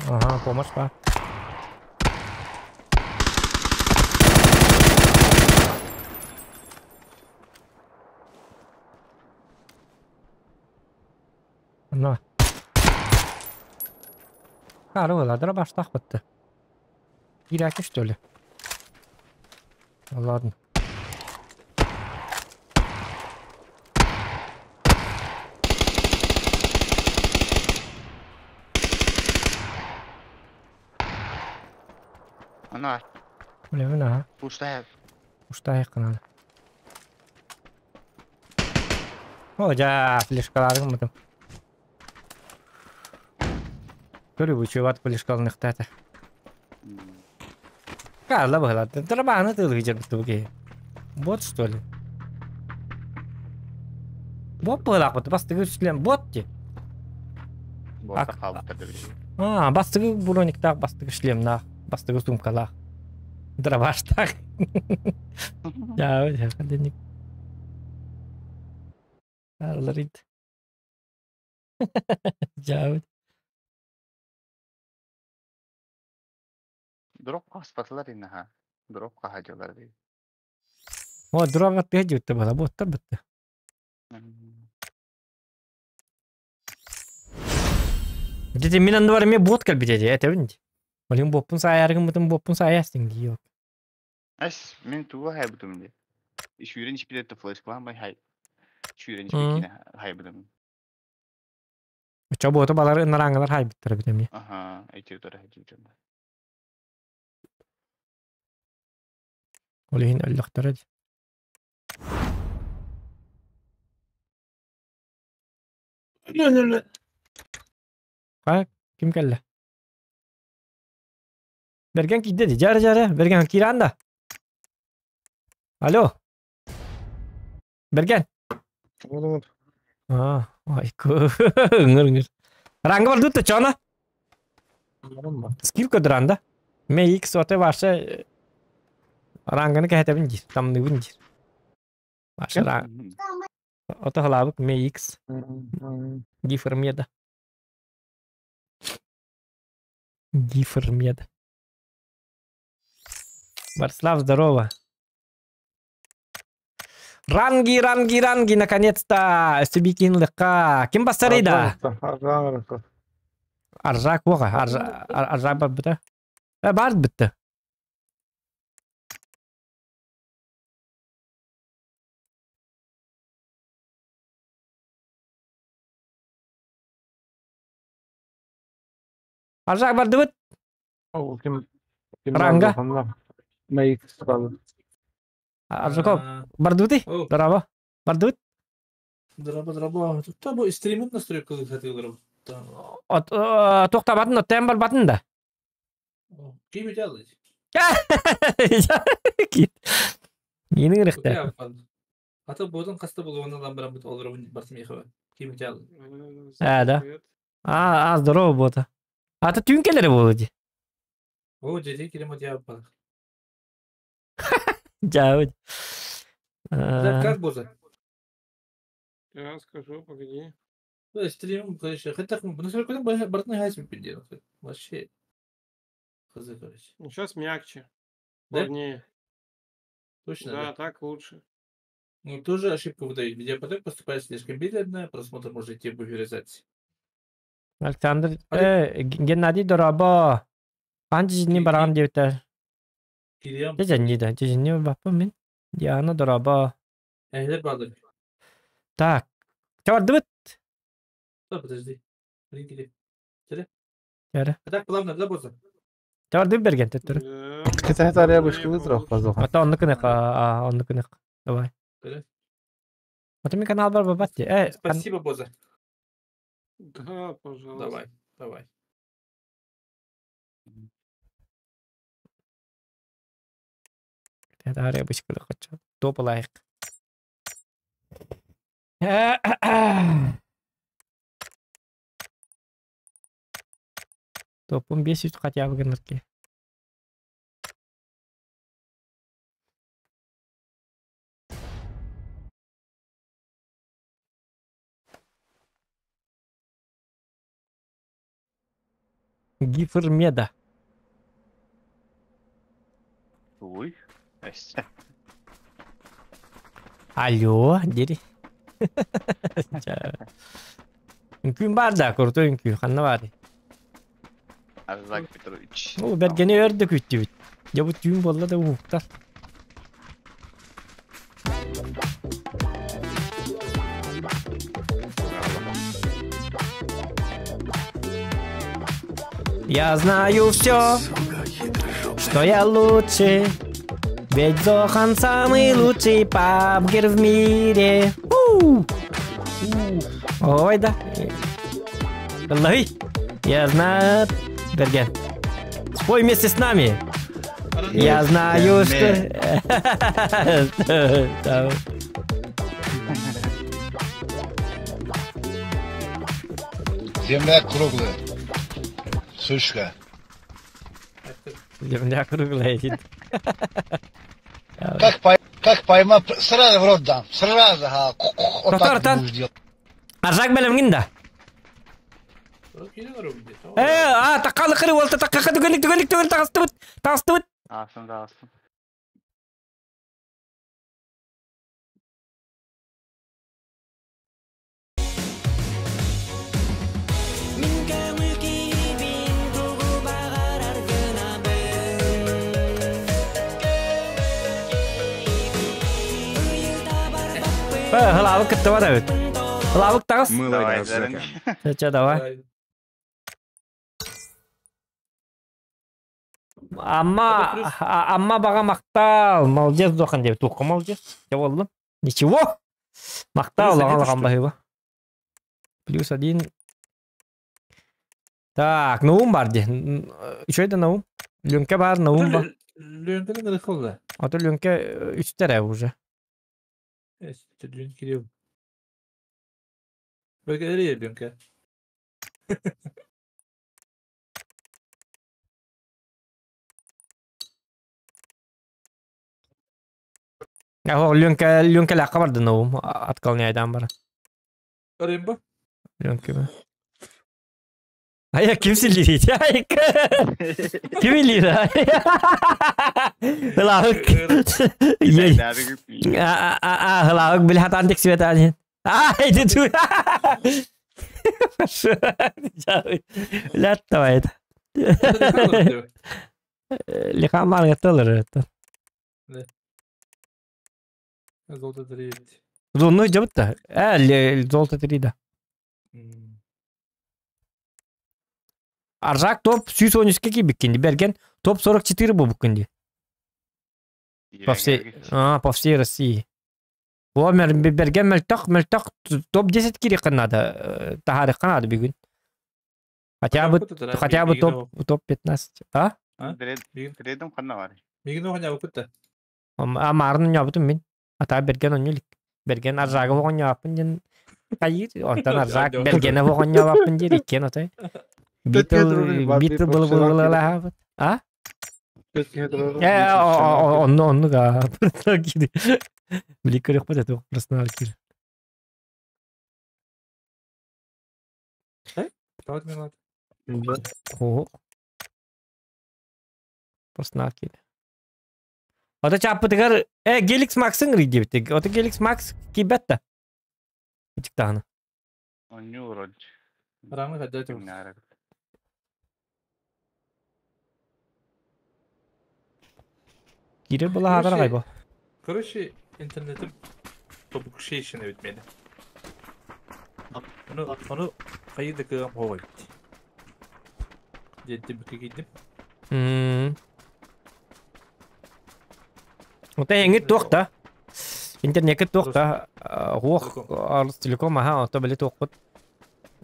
Ага, помощь ба. На. Карыла, баштах бытты. Кирәки, что ли? Ладно. Ана. Бля, мына. Пустая. Пустая канал. О, жа, флешкаларым мытым. Көрү бучубат флешкалыныктата. Карла была. Тарабаны ты лыжер бутуги. Бот что ли? Бот была, вот бастыгы шлем бот ти. Бот қалып А, бастыгы брониктах, бастыгы шлемнах, бастыгы сумкалах. Дробаштах. Я, я, хаденик. Карларит. Жабыт. Дроп қаспатылар инна ха. Дроп қахажылар дейdi. О, дроп атты жутты бала, боттар бітті. Дети мен анды бар ме бот кәл бите, это бинди. Олин боппун саяргын бутун боппун саястың yok. Әс, мен туға хай бутум де. Шүйрен ішпедетті флеш қылам бай хай. Шүйрен ішпекіне хай бутум. Чо боту балар нараңалар хай биттер битем. Аха, әйтеу тұра хай жутум. Олин өллөхтөр. Ха, ким келді? Берген кийди, жары жары, Берген киранда. Алло. Берген. А, ай, ыңыр ыңыр. Рангы бар дутта чона. Скилл көдөранда. Ме X оте ваше ранганы кәһәтәбин дир, тамныбын дир. Маша Ото халабык MX Гифермеда. Гифермеда. Борислав, здорово. Ранги, ранги, ранги, наконец-то! Субикин лыка. Ким бассарыйда? Аржак уоға. Аржак бар быта. Бар бітті. Аржак барды быт. Ол ким ким Ранга. Мейкс барды. Аржаков барды быты? Здорово. Барды быт? Драба, драба. Тут бу стримин настройка хотел. Тоқтабатын, оттен барбатын да. Ким делать? Кит. Ненің рехте? Ата бодун каста болгону баран бит олор барсым ехава. Ким делать? А, да. А, здорово бота. А то түйін келері болды. О, деди келем от Жауд. Как боза? Я скажу, погоди. Стрим, короче, хотя настройка бартны хайс пиздец. Вообще. Хз, короче. Ну, сейчас мягче. Да? Плавнее. Точно, Да, да? так лучше. Ну, тоже ошибку выдают. Видеопоток поступает слишком медленно, просмотр может идти в буферизации. Александр, Геннадий Дороба. Анчи не баран девтер. Кирилл. Деженни да, деженни бапа мен. Диана Дороба. Эхлер барды. Так. Чаварды быт. Да, подожди. Прикинь. Чары. А так плавно, да, боза? Чаварды берген төттөр. Кете тария бышкылы туруп базоха. Ата онны кынық, а, онны кынық. Давай. Да. Ата мен канал бар бабат. Спасибо, Боза. Да, пожалуйста. Давай, давай. Тария бышкылы хочу. Топ лайк. Топун 500 хотя бы гынырки. Гифермеда. Ой. Алло, дери. Үнкүн бар да, крутой үнкүн, ханна бар. Арзак Петрович. Ну, бергени өрдө күттүбүт. Я бу түйүн болла да уктар. Я знаю все, что я лучше. Ведь Зохан самый лучший пабгер в мире. У! Ой, да. Лай. Я знаю. Берген. Спой вместе с нами. Я знаю, что... Да. Земля круглая. Сучка. Земля круглая. Как поймал, сразу в рот дам. Сразу, ха. Вот так будешь делать. Аржак белемгин да. А, таккалы кыры болду, такка түгелик, түгелик, түгел, тагыстыбыт, тагыстыбыт. Астын да астын. Хылабык кытты бар эбит. Хылабык тагыс. Давай, Зарин. Ча, давай. Амма, амма бага мактал. Молодец, Зохан деп. Туққа молодец. Я болдым. Ничего. Мактал, Плюс один, лаған что лаған бахыба. Плюс один. Так, Наум бар де. Еще это Наум. Лүнке бар, Наум бар. Лүнкенин рехолда. А то Лүнке үчтере уже. Лүнке диyorum. Бөлгелери Лүнке. Я Ленка Ленка лакка барды новым отклоняйдан бар. Көрейін ба? Ленка ба. А я ким силлири? Ай, ким илири? Хылаһык. А хылаһык бил хатан тек свет ани. Ай, ты ту. Лят давай. Лихан бар гатталар это. Золото 3. Зонну жабытта. Э, золото 3 да. Аржак топ 113 кийбиккинди. Берген топ 44 бу буккинди. По всей, по всей России. О, берген мөлтөх, мөлтөх топ-10 кири надо. Тахары надо бүгүн. Хотя бы топ топ-15. А? Тредом ханна бар. Мигин оҕоня букутта. А марын нябытым мин. Ата берген онюлик. Берген аржагы оҕоньяаппын ден кайыр. Онтон аржак бергене оҕоньяаппын дер иккен отой. Битл битл был был был. А? Э, онну онну га. Били көрөх бит это просто кир. Тоғыз минут. О. Просто кир. Ото чаппытыгар э Gelix Max-ын ридебит. Ото Gelix Max кибетта. Тиктаны. Онню вроде. Рамы хаддат. Кире була хадar гайбо. Короче, интернетим тобукшейшн бит мени. Оны оны кайда кыгам хогой. Жетти бүкө кийдим. Ота эңит туохта. Интернетке туохта. Хуох Арс Телеком аха ото били туохпут.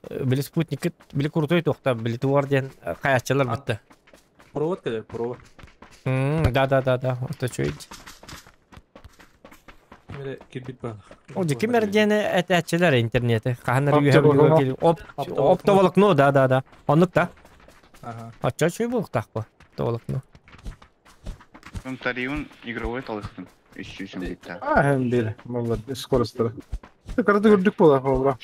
Били спутник били крутой туохта били туар ден каячылар битте. Провод кеде, провод. Да да да да. Ото чуйт. Мере кирбит бар. О, кимер диэн этээччилэр интернети. Хаһаннар үһэ оп оптоволокно, да да да. Оннук та. Ага. Ача чуй булуктаах бу. Оптоволокно. Тариун игровой талыстым. Үч битта. А, hem бир. Молодец, скоростары. Караты көрдүк була, холбура.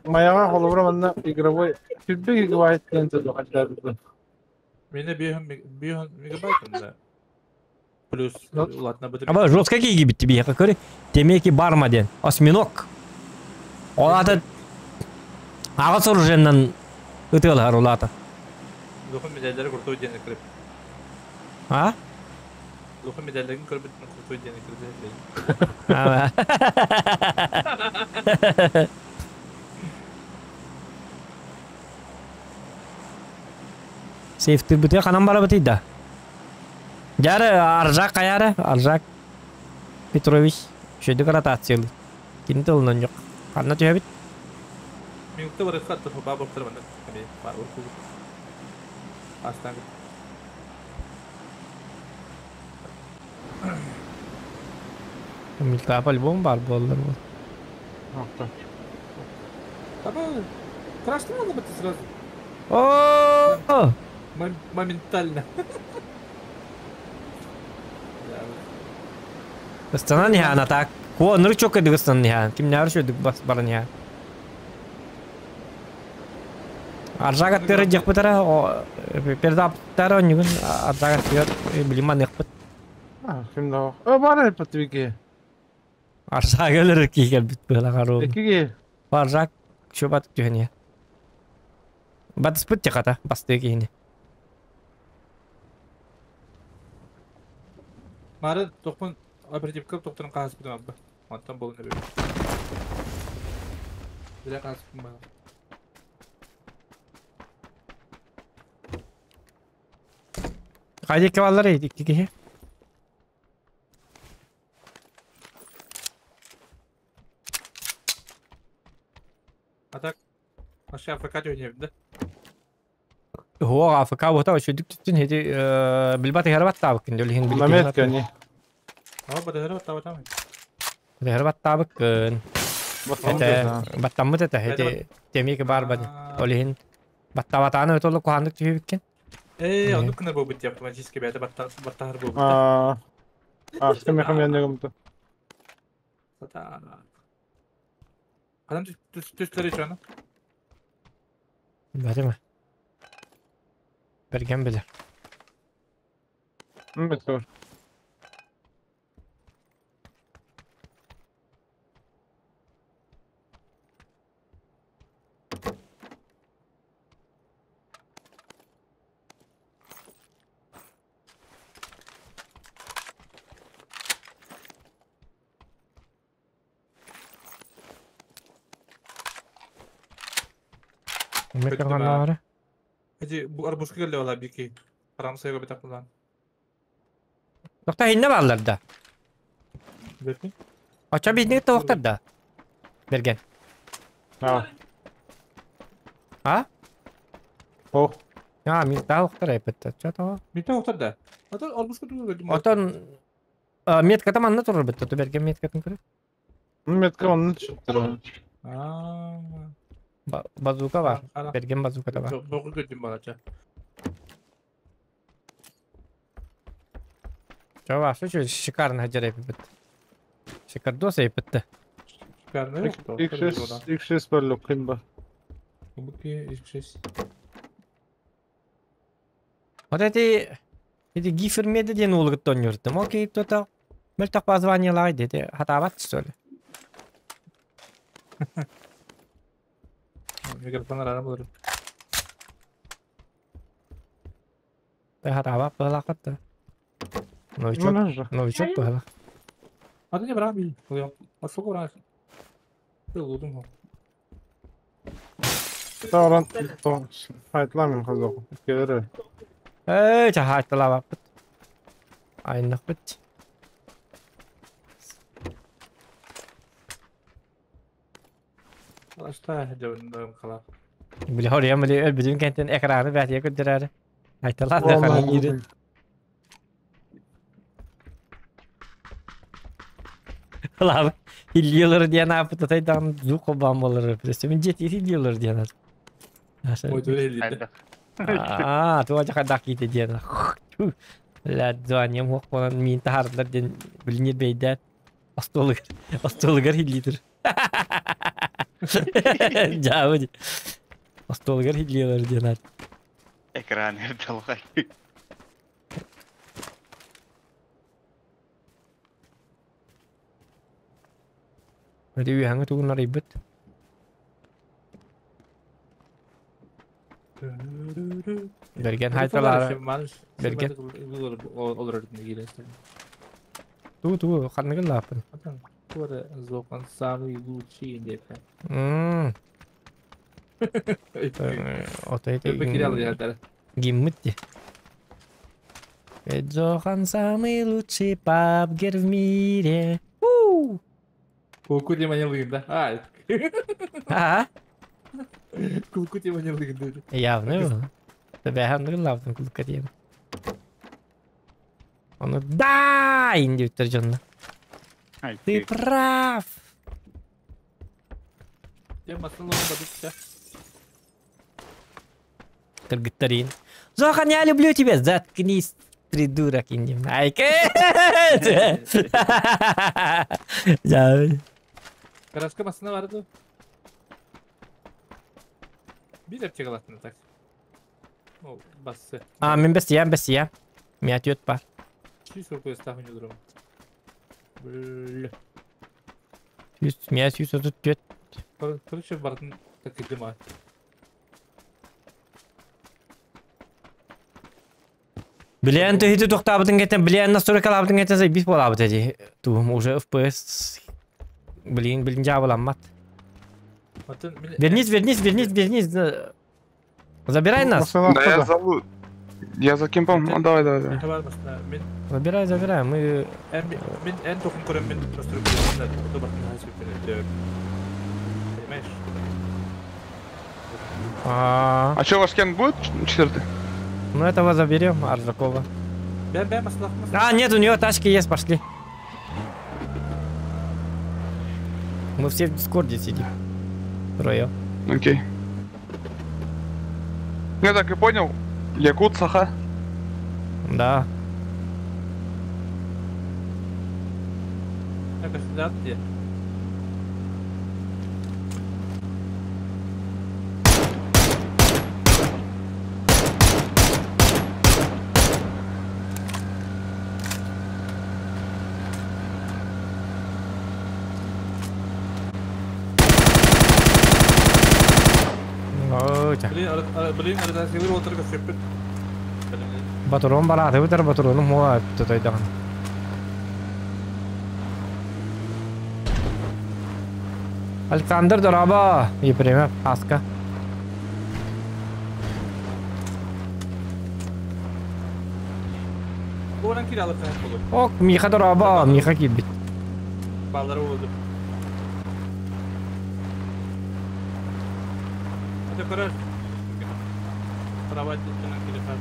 Маяга холбура манна игровой 1 гигабайт лента дохаддар. Мене бүйөн бүйөн мегабайт да. Плюс ладно бу. Аба жестко киги битти бияка көрі. Темеки барма ден. Осьминог. Олата ага оружиеннан ытыалар улата. Духун медальдары крутой ден кирип. А? Духун медальдарын көрүп крутой ден кирип. Сейфтир бите канам бара бити да. Жары Аржак каяры, Аржак Петрович шөйдүк ротациялы. Кини тылынан жок. Канна түһәбит? Минутта бар хатта бабы тырман. Бар урку. Астан. Милта по-любому бар болдыр бу. Аба крашты надо бы сразу. О! Моментально. Станан яна так. Ко ныр чок эдик станан яна. Ким нәр шөдүк бас баран яна. Аржага тері жек бітара, перда онюгун аржага тері билиман яқпыт. А, ким да. О, бар элбет бики. Аржага өлөр кийгел бит была каруу. Экиге. Аржак чөбат түйөне. Батыспыт теката басты кейини. Мары токмун оперативка токтурун кагаз бүтүм абы. Онтон болун эбе. Биле кагаз бүтүм ба. Кайда кебалар эди икки А так Аша АФК түйөне да. Хуа АФК бота өчөдүк түттүн хеди билбат хербат табык кин дөлүн билбат. Намет кени. Ага, бадыры таба там. Хербат табык кын. Это баттаммыт это хеди темеки бар бад. Олин баттабатаны өтөлү кухандык түйүбүккен. Э, онду кынар бу бит автоматически бәдә баттар бу. А. Ааска меха мен Сатана. Адам түстері чоны. Бәрі Берген білер. Мм, Микрофоннары. Эти бу арбузка келди бала бики. Харам сайга битак булан. Тохта хинне бааллар да. Берки. Оча бидни тоқтар да. Берген. А. А? Ох. А, мен та оқтар айпетті. Ча того? Бите оқтар да. Ата арбузка тугу келди. Отон метката манна турар битті. Ту берген меткатын көрі. Метка онны түшүп А. Базука бар. Берген базука да бар. Боку көтүм балача. Ча бар, şu шикарно хажар айпетті. Шикардос айпетті. Шикарно. X6 X6 бар лөккин бар. Буки X6. Вот эти эти гифермеди диэн улыгыттан юртым. Окей, то-то. Мөлтөх позваниялай деди. Хатабат что ли? Микрофон арана болор. Хатабат была хатта. Новичок. Новичок была. Ата не брам бил. Асуга брам. Лудум хо. Тавран то хайтлам хазок. Келер. Эй, чахатталабаппыт. Айнахпыт. Ашта жабындым кала. Били хорьям били өлбүдүн кентен экраны бәтие көддөрөр. Айталар да ханын ири. Лав, хиллер диэн апыт атайдан зук обам болор. Мен жети хиллер диэн. Ой, төле Аа, туа жака ките диэн. Ла званием хок болан мин тахарлар ден билинер бейдәт. Остолыгар, остолыгар хиллитер. Жабы. Остолыгар хиллер диэн. Экран эрдалгай. Өдүй хаңы тугунар ибит. Берген хайталары. Берген. Олар Ту ту ханныгын лапын. Тура зоқан самый лучший деп. Мм. Отой Гиммит. Ведь Зохан самый лучший пабгер в мире. У! Кулку тема не лыгында. А. А? Кулку тема не лыгында. Явно. Тебе ханныгын лаптын кулка тема. Оны да инди үттер жонна. Ты прав. Кыргыттарин. Зохан, я люблю тебя. Заткнись, придурок инди. Айке. Караска басына барды. Bir аптека алатын так. О, басы. А, мен бес я, бес я. Мен ответ бар. Чуть сколько ставлю не Бля. Мен сүйіс отут төт. Короче, бардын так идема. Билен төһүтү тоқтабытын кетен, билен настройка лабытын кетен сай бис болабыт эди. Ту уже FPS блин, блин жабыламмат. Вернись, вернись, вернись, вернись. Забирай нас. Да я зову. Я за кемпом. Ну, давай, давай, давай. Забирай, забирай, мы... Понимаешь? А, а что, ваш кен будет четвертый? Ну этого заберем, Аржакова. А, нет, у него тачки есть, пошли. Мы все в Дискорде сидим. Трое. Окей. Я так и понял. Якут, Саха. Да. Здравствуйте. Блин, арытаасыгыр уотарга сөппүт. Батурон барааты бутар батурону муа тотойдаҕын. Александр Дороба, Ефремов, Аска. Ок, Миха Дороба, Миха киирбит. Баллары oldu. Hadi karar. Кровать телефон.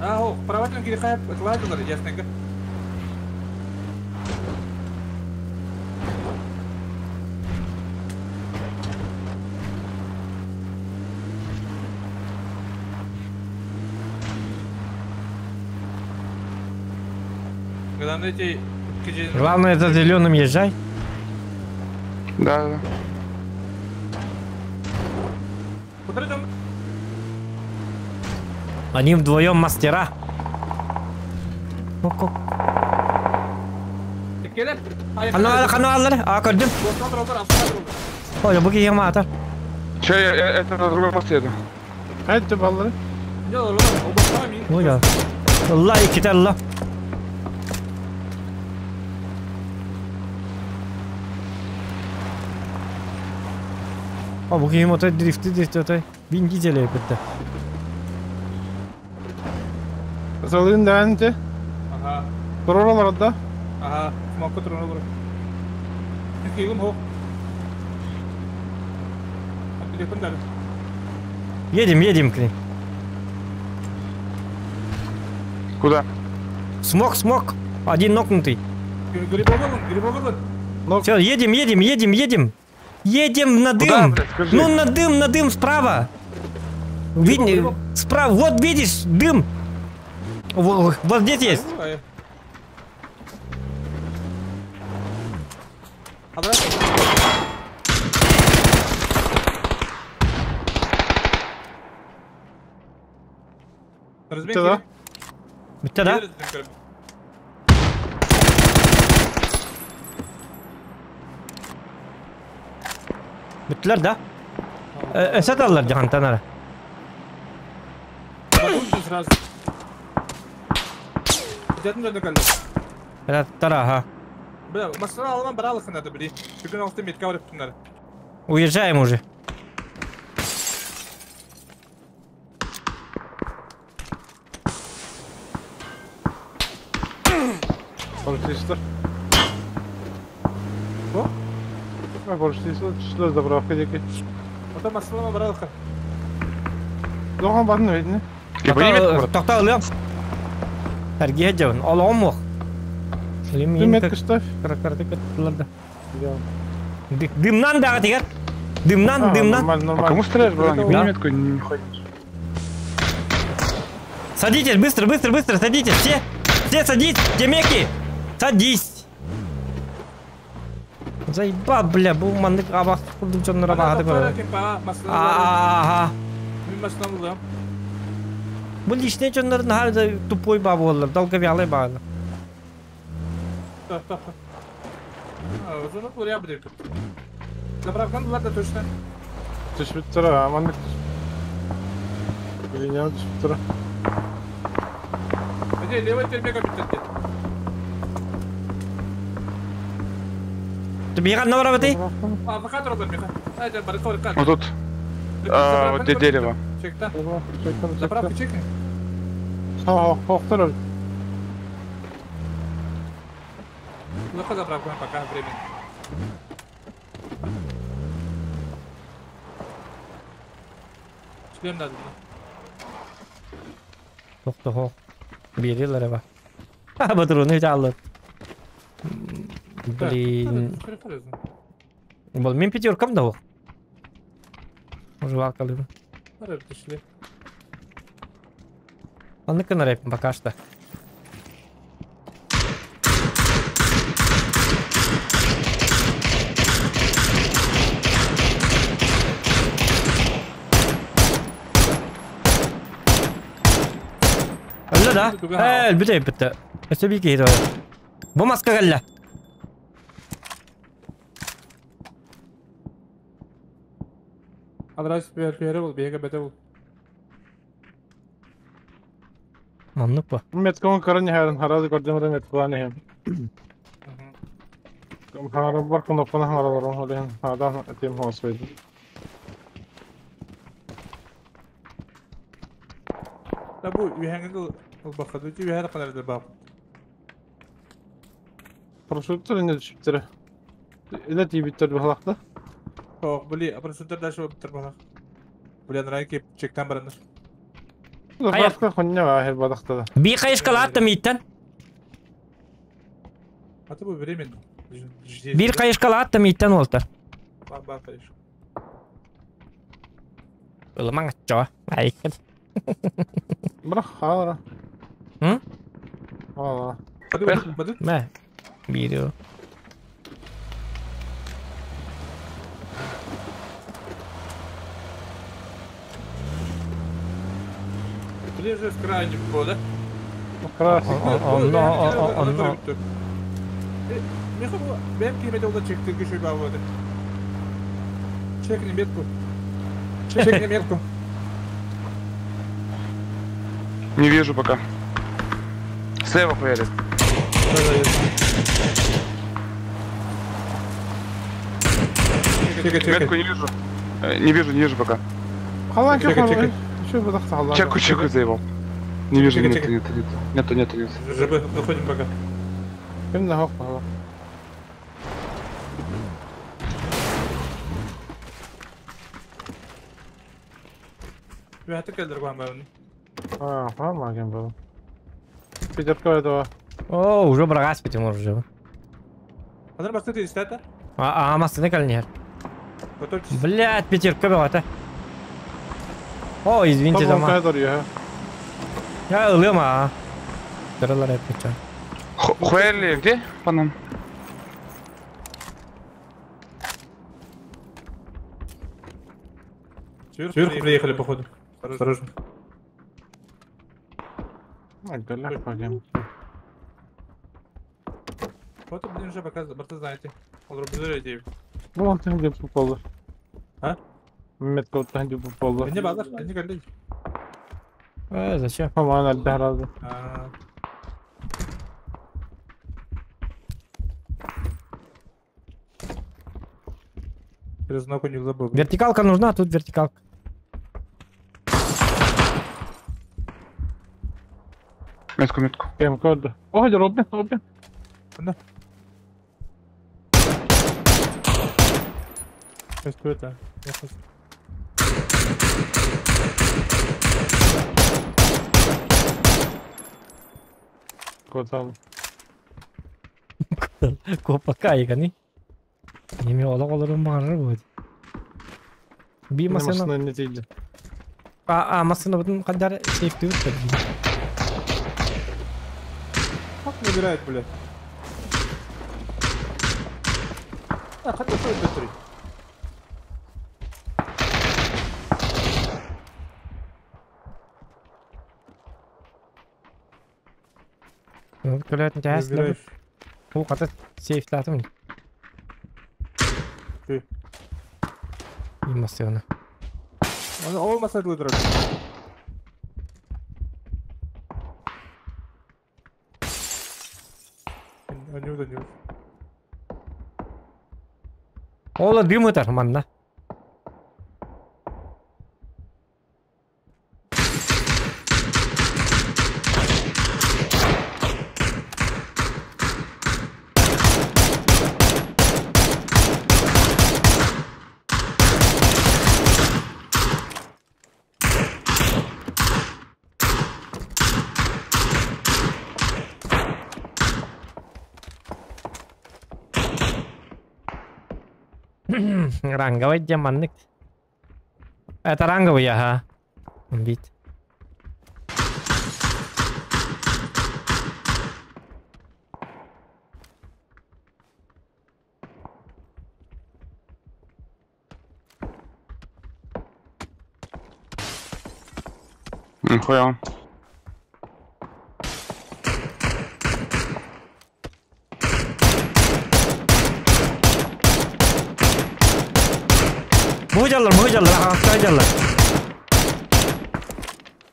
А, о, правательно кирихай, кладулар, ясненько. Главное, эти... Главное, за зеленым езжай. Да, да. Они вдвоем мастера. Хана, а, көрдүм. Ой, бу киһи маатар. Че, я это на другой мост еду. Хайды баллары. Ой, Allah икките Allah. А бу киһи мотой дрифти дрифти отой. Вин Дизель эпетте. Залын да Ага. Туроралар да? Ага, смока туроралар. Кигим хо. Телефон дали. Едем, едем к ним. Куда? Смог, смог. Один нокнутый. Все, едем, едем, едем, едем. Едем на дым. Куда, блядь, скажи? Ну на дым справа. Видно, справа, вот видишь, дым. Вот, вот здесь есть. Да? Да? Bittiler да? Esat aldılar Cihan Tanara. Tara, Уезжаем уже. Полицейский. Что? А, полицейский, заправка деки. Доған барын видно. Тоқта ылыам. Әрге жабын. Олоғым оқ. Дым метка ставь. Дымнан дағы тегер. Дымнан, дымнан. А кому стреляешь, братан? Да. Метку не ходишь. Садитесь, быстро, быстро, быстро, садитесь. Все, все садитесь, темеки. Садись. Заебал, бля, бұл мандык абақ курдук жоннор абагаты көрө. Ага. Бул личный жоннордун ар тупой баа болор, долговялый баа. Заправканы точно. Түшүп тура, амандык түшүп. Линия түшүп тура. Где левый термека битти. Ты беган на работе? А, Вот тут. Вот где дерево. Заправка чекни. Заправку пока время. Шлем надо. Тох-тох. Берилер ба. А, патроны алды. Блин. Был мен пятеркам дал. Уже валкалы. Оннук гынар эбиппин пока что. Өллө да? Ээ, өлбүт эбиппит. Өссө биир киһи туһа. Бу маска кэллэ. Адрас түһэрэ бол, биһиэхэ бэтэ бол. Маннык бу. Меткон көрөн иһэрин, хараз көрдөм эрэ меткалаан иһэн. Харабар кнопканы хараларым олен хадан этим хосвейд. Да бу үһәңе ылбакка ду үһәр кадәр дә бап. Парашюттар инде түшүптэр. Илэ тиийбиттэр быһалаахта. Ох, били, парашюттар дальше баптар баһах. Били, нрайки чектан бараныр. Заправка хоння баар бадахта да. Би хайышкалаат да мииттэн. А то бу временно. Биир хайышкалаат да мииттэн уолтар. Бар хайыш. Ылымаҥ оччоҕо. Айыккын. Бырах хаалара. М? Хаалара. Мэ. Биири. Ближе в крайне было, да? Онно, онно. Бэм киимете ола чектирге шөй баабыды. Чекни метку. Чекни метку. Не вижу пока. Слева хуярит. Чекай, чекай. Метку не вижу. Не вижу, не вижу пока. Халан Чекай, чекай. Что бадахта халан? Чеку, чеку заебал. Не вижу, Чекай, нету, чекай. нету, нету. Нету, нету, нету. ЖБ, заходим пока. Ким да хок баһала. Үһәтик келдер баан бааны. А, ха, кем был. Пятерка этого. О, уже брагас битим уже. Азыр басты тиистата. А, массыны кэлнер. Готовьтесь. Блядь, пятерка бөҕөтө. О, извините, дома. Я ылыма. Дырылар эппиче. Хуярили где? По нам. Сверху приехали, походу. Осторожно. Вот, блин, уже показывает, борты знаете. Вон там где попало. А? Метка вот там где попала. Не базар, не коллеги. Зачем? По-моему, одна раза. Через ногу не забыл. Вертикалка нужна, тут вертикалка. Метку, метку. Кем-код. О, Робин, Робин. Да. Что это? Кот там. Копака игани. Неме олақ оларын бағарар будет. Би масына... не тиді. А, масына бұтын қандар сейфті өтті. Как набирает, блядь? А, хотя что это три? Көлөтін тәсін. Ол қата сейфтатым. И масына. Ол масына өлтіреді. Ола дым өтер манна. Ранговый демонник. Это ранговый, ага. Бит. Нихуя. Бу жаллар, ага, жаллар.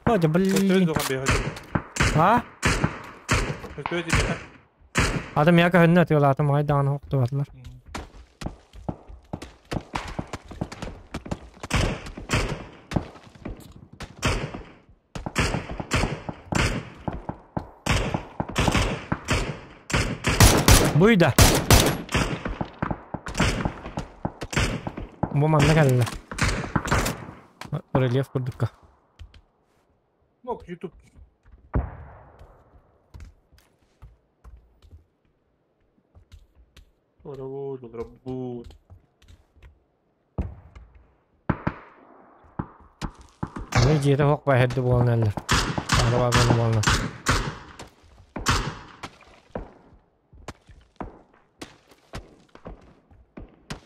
Ходя, блин. А? Адам яка хөннө тыыл атым айдаан хоқтубатылар. Буйда. Бу манна кэллэ. Рельеф курдукка. Мок, YouTube. Работа, Не жері хоқ бай хәдді болын әлі. Арба болын болын.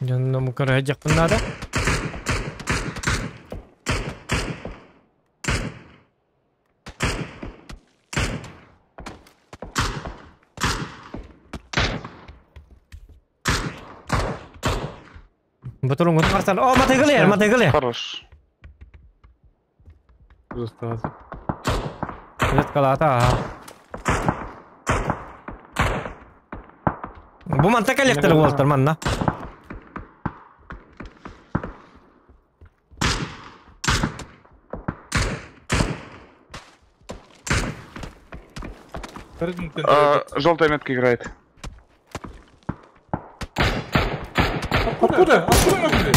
Жанына мұқыр әжек надо. Бұтырың ұтып қарсал. О, матайгылы, матайгылы. Хорош. Заставаться. Калата. Бу манта коллектор болтар манна. Желтая метка играет. Откуда? Откуда могли?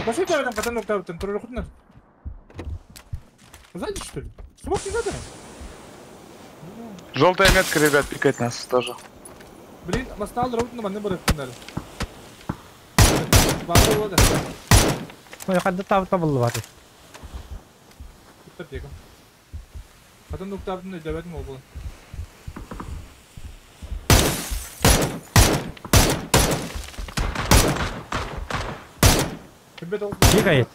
Пошли давай там катанок там, там трое нас. Сзади, что ли? Смог не надо? Желтая метка, ребят, пикает нас тоже. Блин, настал работу на манне будет надо. Ой, хадда таб табылды баты. Потом нуктабын өйдөбөтүм ол болон. Бегает.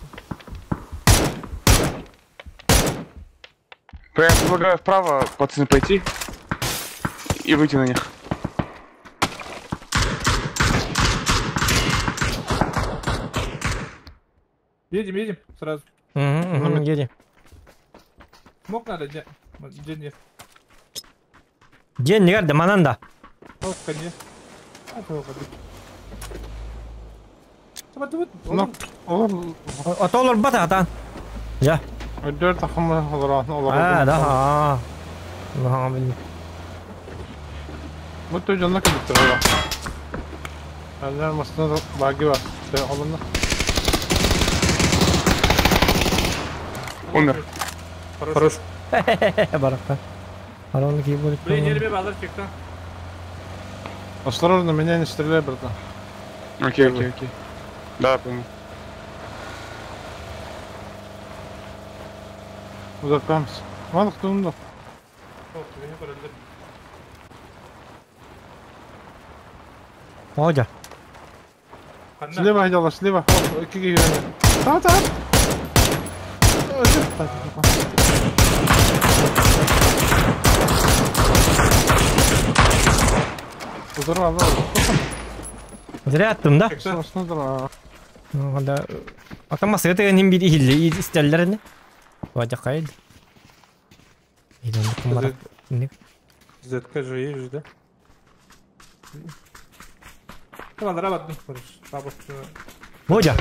Я предлагаю вправо, пацаны, пойти и выйти на них. Едем, едем, сразу. Угу, едем. Мог надо, где? День нет. День не да мананда. Ох, конечно. Отолор бата атан. Я. Өдөр тахымы олорон олорон. А, да. А. Ну, блин. Вот той жанна кэлбиттэр олор. Алар масына баги бар. Олонна. Умер. Хорош. Баракка. Арон кийборд. Блин, я тебе базар чекта. Осторожно, меня не стреляй, братан. Окей, окей, окей. Да, понял. Uzaklanmış. Malık durumda. Hoca. Слева хотела, слева. Какие Там, там. Здорово, Зря аттым да? Ата масыга тегенин бир ихилли истеллерини. Вадя кайд. Зетка же есть же, да? Водя.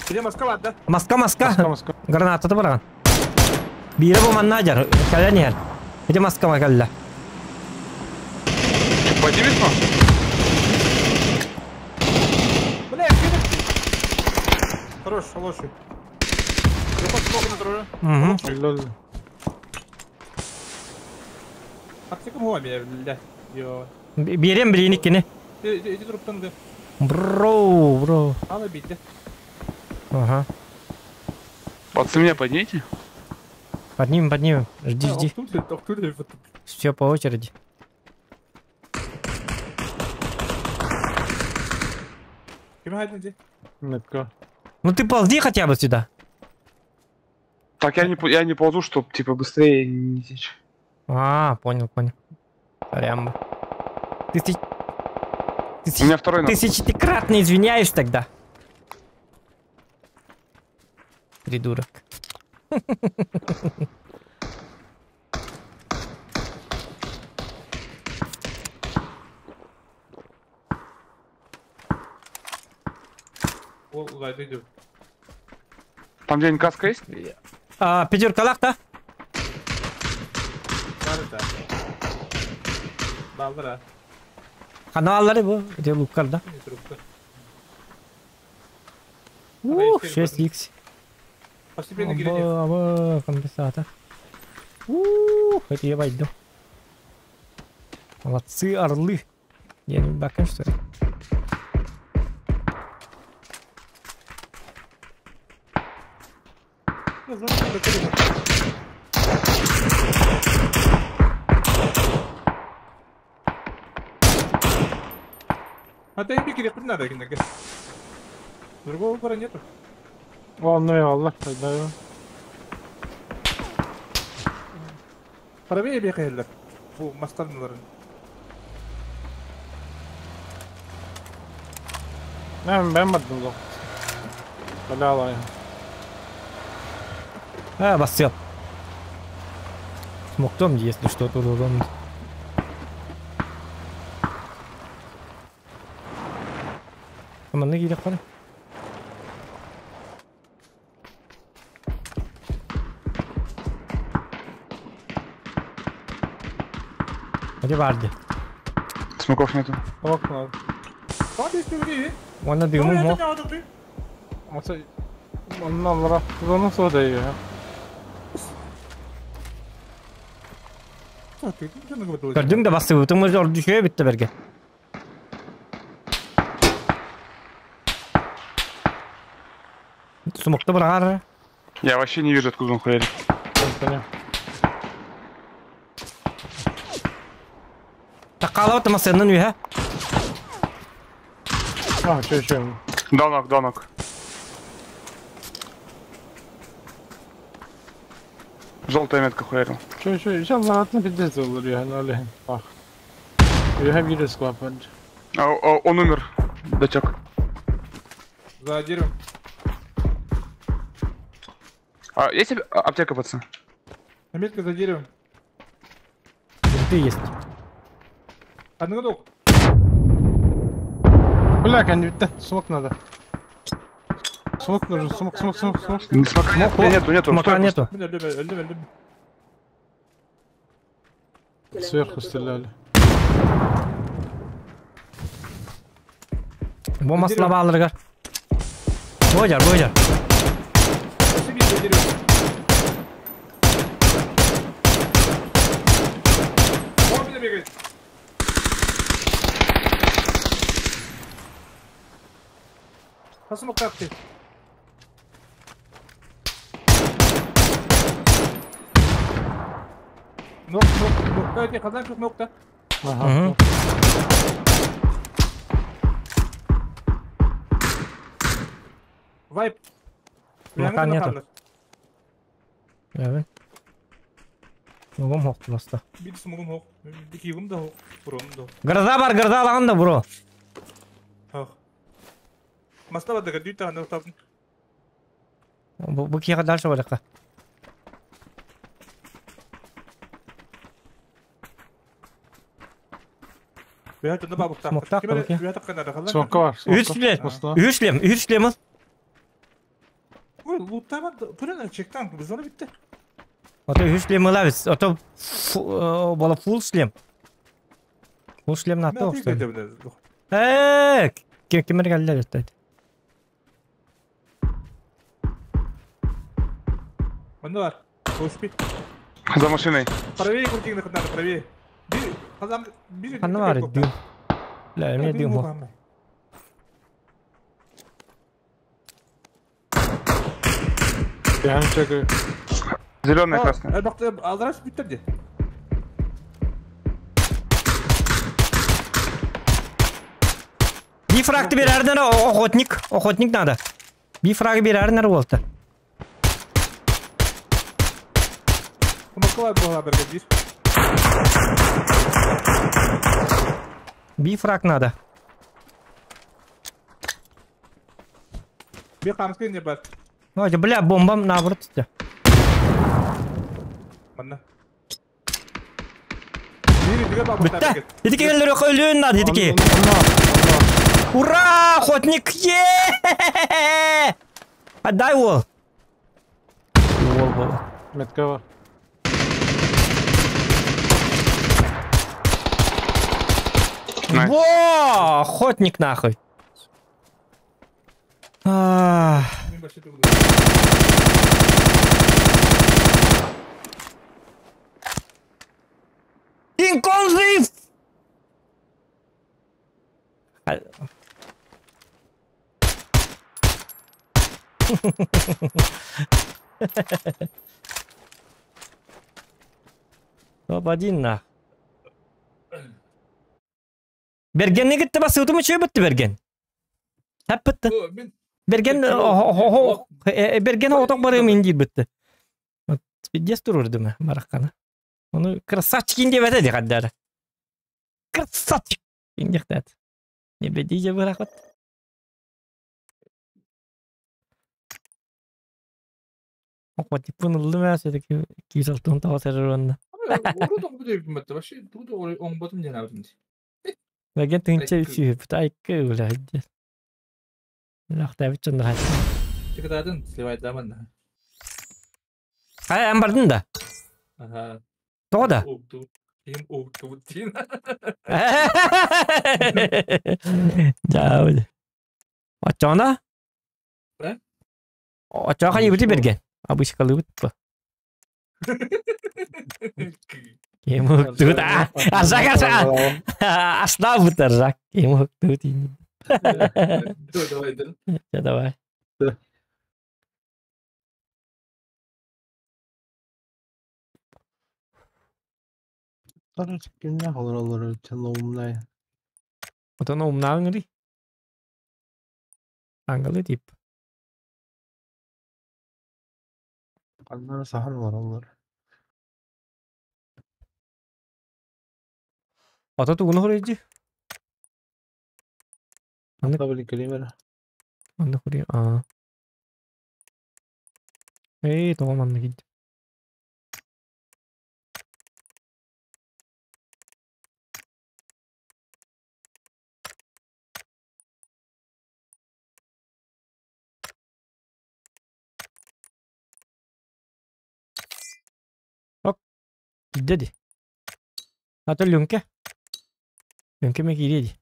Где Москва, да? Москва, Москва. Граната да барган. Бире бу маннажер. Калянер. Где Москва калла? Поднимешь, ма? Бля, хорош, хороший. Угу. Берем блин, Бро, бро. Ага. Пацаны, меня поднимите? Поднимем, поднимем. Жди, жди. Все по очереди. Ким хайдын ди? Метка. Ну ты ползи хотя бы сюда. Так я не, я не ползу, чтоб типа быстрее не течь. А, понял, понял. Прям. Ты, У меня второй надо. Тысячекратно извиняюсь тогда. Придурок. Ол улайды идет. Там где-нибудь каска есть? А, пятерка лах-то? Бар это. Балдыра. Каналлары бу. Где лукар, да? Не трубка. Ух, 6х. Постепенно грянет. Аба, компенсатор. Ух, это я пойду. Молодцы, орлы. Я не бакан, что ли? А ты пикери хуй надо, кинеге. Другого выбора нету. Онно Allah да. Правее бегали. Бу мастарныларын. Ben ben bardım da. Бля алай. А, бассел. Смоктом, если что, то урон. Манны киирек кара. Hadi vardı. Смоков нету. Смок надо. Ona дымы мо. Онно аллара. Зону сода ее. Көрдүң да басты бутың мыз орду düşüyor bitti berge. Смокты бырагар. Я вообще не вижу, откуда он хуярит. Такалап тамасыннан үйе. А, что еще? Донок, донок. Желтая метка хуярил. Что еще? Еще ладно, пиздец olur yani öyle. Bak. You have your squad. А, а, он умер. Дачок. За деревом. А есть аптека, пацаны? Метка за деревом. Ты есть. Одну ногу. Бля, конечно, смок надо. Смок нужен, смок, смок, смок, смок. Смока нет, нету, нету. Смока нету. Сверху стреляли. Бу маслава алыргар. Бойжар, бойжар. Смок ты. Нок, нок, нок. Хазан çok nokta. Ага. Вайп. Смока нету. Evet. Смогум хок просто. Bir смогум хок. Bir кигум да хок. Брону да. Гроза бар, гроза алаган да бро. Хок. Масла бады, дүйт тагын таптым. Бу кига дальше баракка. Смокка бар. Үч шлем. Үч шлем, үч шлем. Ой, луттама турена чектан, зона битти. Ото үч шлем алабыз. Ото бола фул шлем. Фул шлем на то, что. Ким кимер келди бит. Онда бар. Успи. За машиной. Правее крути надо, правее. Ханна бар дым. Ля, эмне дым хо. Зеленая, красная. Алдраш биттерди. Би фрагты берәрден охотник, охотник надо. Би фрагы берәрден уолта. Кумакалар була берге бир. Би фраг надо. Би камскын не бар. Ой, бля, бомбам наоборот түсті. Манна. Бүтті. Итики өллөрө өлүөн надо, итики. Ура, охотник! Е! Отдай уол. Уол был. Метка бар. Во, охотник нахуй. А, Кинг-Конг жив! Топ-1 нах. Бергенни кытта басыбытым үчүгэй бытты Берген. Хап бытты. Берген Берген оток барым инди бытты. Вот пиздец турурдум бараккана. Оны красавчик инде бәтә ди каддары. Красавчик инде Не беди же быракот. Охотник пунылды мә все-таки кисалтын таба онна. Вообще тут он потом не надо. Берген тынча үчү айкы бля. Лахта бит чынды Чыкытатын сливать даман. Ай, ан бардын да. Ага. Тоҕо да? Им укту дин. Жа, Очоона? Э? Очоға хайыбыты берген. Абышкалыбыт бу. Кем уктубут. Аржак аржак. Аснабыт аржак. Кем уктубут. Давай, да. Давай. Кимнех олороллор умнай. Отон умнааҥый. Ангалы тип. Аннары сахан олороллор. Ото тугуну хоруйдьи. Табили келимер. Анны хури. Аа. Эй, тоҕо манна киирдим. Ок. Киирдэ дии. Ата Лүҥкэ. Лүҥкэ ме киириэ дии.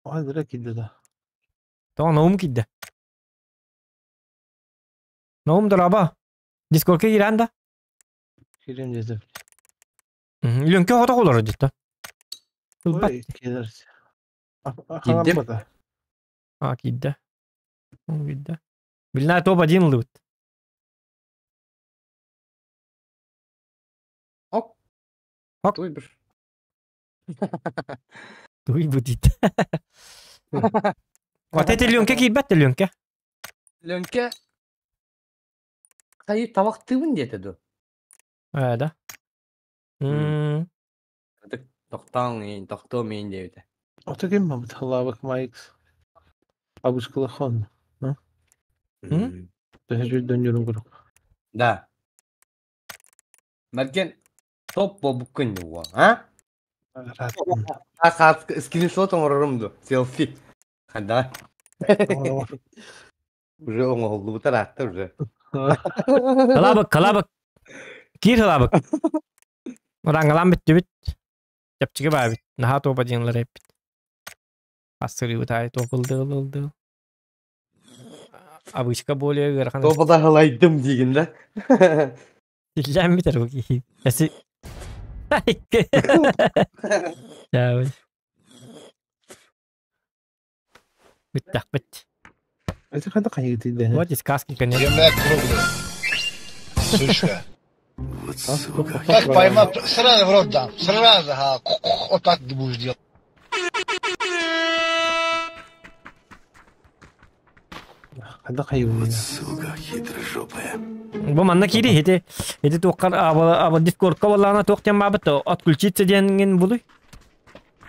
Ой, киирдэ да. Тоҕо Наум киирдэ. Наум дорообо. Дискордка киирэн да? Киирэн дедим. Лүҥкэ оҕото олорор дьиттэ. Ылбат. Ой, киирэр. Киирдим. Халаммата. А, киирдэ. Киирдэ. Билнаа топ-1 ыллыбыт. Ок. Ок. Туй бир. Туй бу диит. Вот это Лүҥкэ киирбэт да Лүҥкэ. Лүҥкэ хайы табахтыыбын диэтэ дуо? Ээ да. М. Тохтоон иин, тохтуом иин диэбитэ. Ото ким мабыт халабык майкс. Абышкылахон. Төһө жүр курдук. Да. Мэрген топ буолбуккун дуо, а? А скриншот оҥорорум дуо? Селфи. Ханда. Уже оҥоһуллубута ыраатта уже. Халабык, халабык. Киир халабык. Ыраҥалаан бүттүбүт. Чэпчэки баабит. Наһаа топ-1 эппит. Ассырыыбыт аайы топ ылды ылды. Обычка более ыарахан. Топа халайдым диигин да? Иллээн бүтэр бу киһи. Эси. Дьэ, Бүттэхпит. Это ханна хайыты Вот и сказки, конечно. Земля круглая. Сучка. Вот сука. Как поймал, сразу в рот дам. Сразу, ага. Вот так ты будешь делать. Хайдах хайыыбын? Сука, хитрожопая. Бу манна киири ити ити туоххар аба дискордка буоллаҕына туох диэн баабыт отключиться диэҥҥин булуй.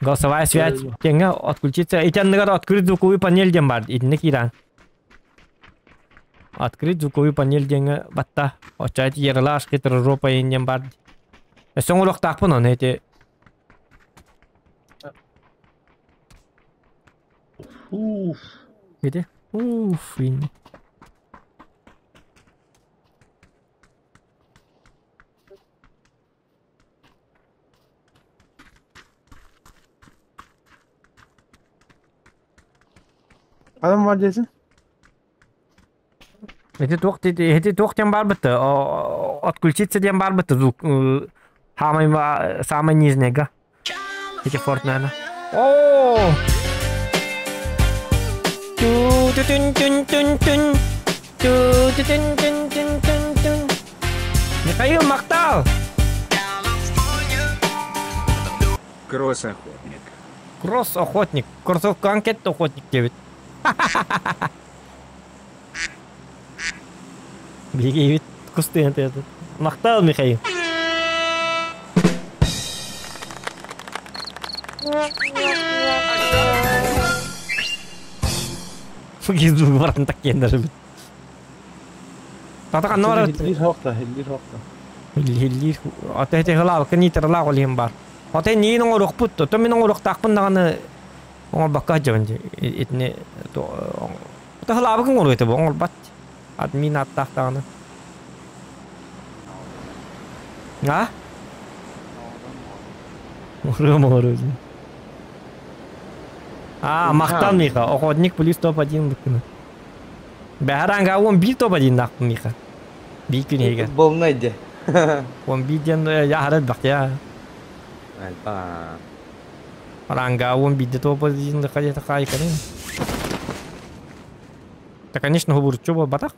Голосовая связь диэҥҥэ отключиться. Ити анныгар открыть звуковую панель диэн баар. Итиннэ киирэн. Открыть звуковую панель диэҥҥэ батта. Оччо ити Ералаш хитрожопая диэн баар. Өссө оҥоруохтаахпын ону ити. Уф. Ити. Уф. Инни. Адам var десин? Ити туох ити туох диэн барбыт отключиться диэн барбыт звук самый самый нижнего ити Fortnite. О! Ту-ту-тун-тун-тун-тун. Ту-ту-тун-тун-тун-тун-тун. Михаил Махтал! Кросс-охотник. Кросс-охотник. Кроссовка анкет охотник дебит. Бигейбит кустуйан тыатын. Махтал, Михаил. Фугизу бартын таккен даже бит. Тата канна бар. Хиллир хохта, хиллир хохта. Хиллир. Ата хете хылал кни тарлаа ол бар. Ата ни оҥоруохпут, то мин оҥоруохтаахпын даҕаны оҥорбакка сылдьабын дии. Итини ата хылаабыкын оҥоруо этэ бу оҥорбат. Админ ааттаах даҕаны. А? Оҥоруом оҥоруо. А, махтал Миха. Охотник плюс топ-1 быккыны. Бэһэр он биир топ-1 наахпын Миха. Биир күн иһигэр. Футболнай де. Он биир диэн яхарат бахтя. Альпа. Ранга он биирде топ-1 хайата хайкарын. Да, конечно, хубурчу буолбатах.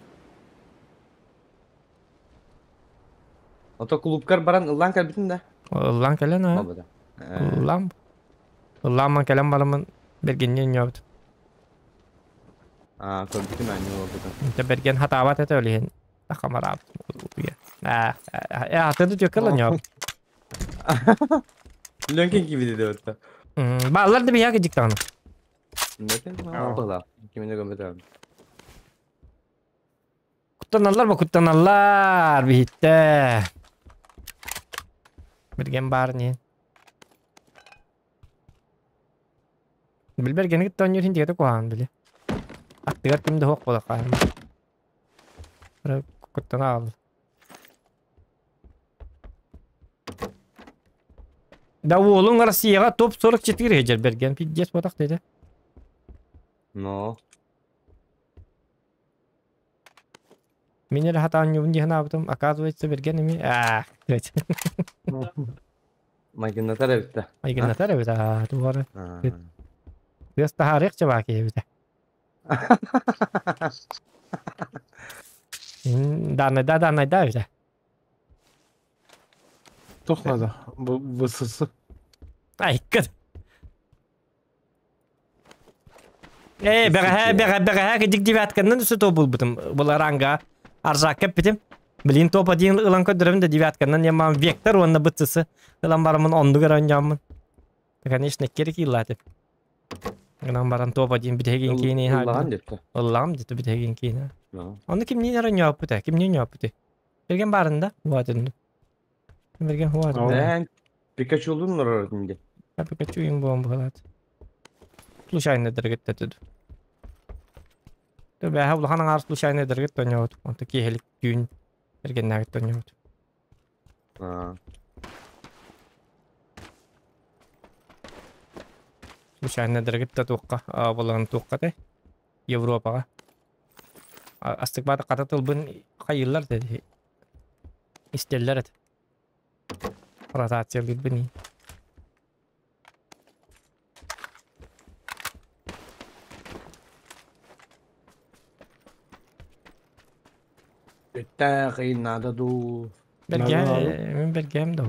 Ото клубкар баран ыллаан кэлбитин да? Ыллаан кэлэн а. Бабада. Ыллаан. Ыллаан кэлэн барамын бергеннен ньобут. А, көрбүтүм аанньа буолбутун. Инте берген хатаабат этэ олиһин. Тахамараабыт. Аа, атыды түөккэ ньоб. Лөнкен кибиди деп отта. Баалар да бияга жиктаганы. Нетен бала. Кимине көмөтөм. Куттаналлар ба куттаналлар бихитте. Берген бар не. Билбергени кытта ойнуур дигете куһаҕан били. Аттыгар ким да суох буола хаалла. Куттана аҕалла. Да уолуҥ Россияҕа топ-44 сылдьар Берген пиздец буотах дede. Но. Мин эрэ хатаанньубун дии санаабытым, оказывается, Берген эми аа Майгыннатар эбит да. Майгыннатар эбит аа тугары. Тыас таһаарыах чабаа киһи эбитэ. Даанайда даанайда эбитэ. Туох надо? ВСС. Айкын. Э, бэҕэһээ бэҕэ бэҕэһээ кыдьык девятканнан өссө топ булбутум. Бұл ранга аржак кэппитим. Блин, топ один ылан көрдөрөм да девятканнан ямам вектор уонна бытсысы ылан барамын оннугар оонньооммун. Конечно, керек иллатып. Гынан баран топ один бүтэһигин киини Ыллаҕан депті. Ыллаҕым депті бүтэһигин киини. Онну кимниин оонньооппута? Кимниин оонньооппута? Берген барында хуатын. Берген хуатын. Эн Пикачулун орор инде. Пикачу им буон буолат. Случайно дыргыттатыд. Бэһэ улахан аҥаар случайно дыргыт оонньообут. Онто киэһэлик түүн бергеннээбит оонньообут. Случайно дыргытта туохха буолан туохха те Европаҕа. Астык баата хата тылбын хайыыллар dedi. Истэллэр этэ. Ротациялыырбын. Үттээх надо дуу. Берген, мин бергем да.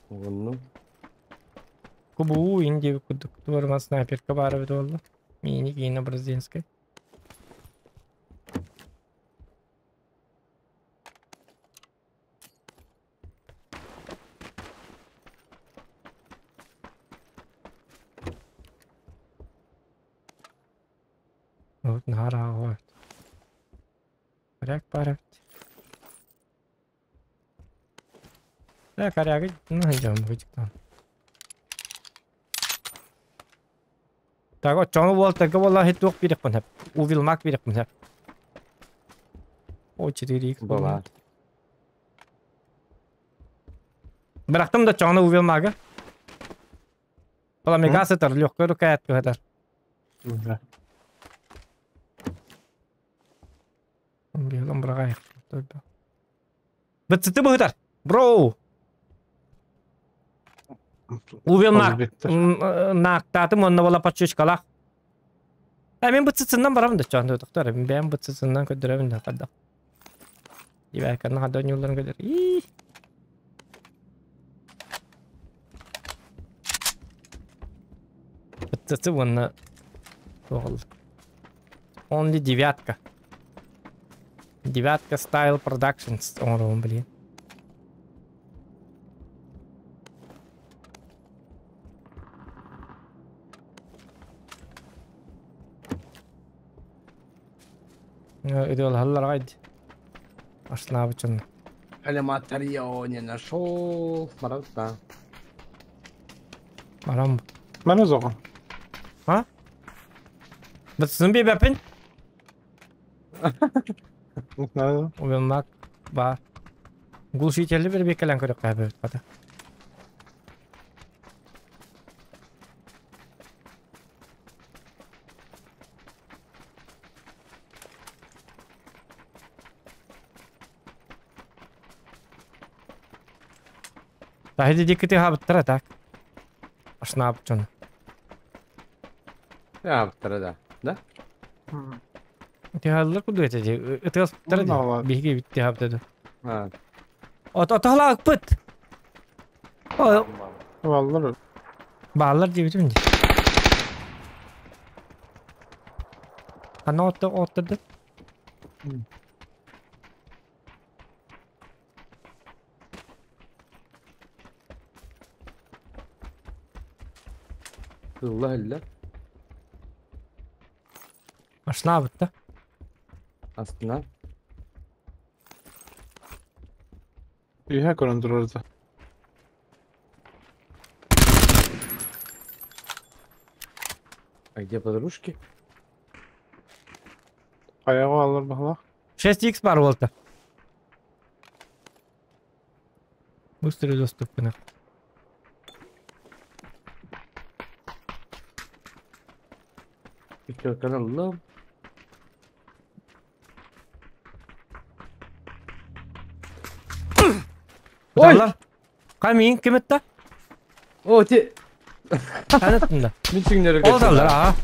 Оҕонну. Кубуу инди курдук туорма снайперка баар эбит буолла. Мини киинэ бразильскай. Наһаа Коряк баар эбит. Э, корягы, ну, идем, выйдем. Так, оччоҕуна уолтарга буолла хит туох биэриэхпин сөп. Увилмак биэриэхпин сөп. О, 4x Была. Бырахтым да оччоҕуна увилмага. Пламега сытар, легкой рукоятка сытар. Быһылан быраҕай. Бытсыты быһытар. Бро! Увел наактаатым уонна буола подчучкалаах. Ә мин бытсытсыннан барабын да чоон доктор. Мин бэйэм бытсытсыннан көрдөрөбүн да хадда. Дибээкканна хадда ньуулларын көрдөр. Ии. Бытсыты уонна туох Only девятка. Девятка Style Productions оҥоробун блин. Идеаллар гайд. Ашлабычын. Алематарио не нашел. Марата. Барам. Маны зоҕа. А? Бытсын биэбэппин. Уйунмак баар. Глушителли бір бекелен көрөк кайбыбыт хата. Таһиди дикити хабыттара так. Ашнаабыт дьону. Аабыттара да. Да? Тыһаллар курдук этэ дии. Ытыаспыттара дии. Биһиги эбит тыһаабыта дуу. Отоһлаакпыт. Бааллар. Бааллар диэбитим дии. Ханна отторду? Ылла ылла. Машина да? Астына. Үһэ көрөн турарда. А где подружки? Хайаҕа алар баһылаах. 6x бар буолта. Быстрый доступ гына. Пятерканы ыллым. Ой! Камин ким этте? О, ти... Эн да. Мин түҥнэри Ол даллар, аа.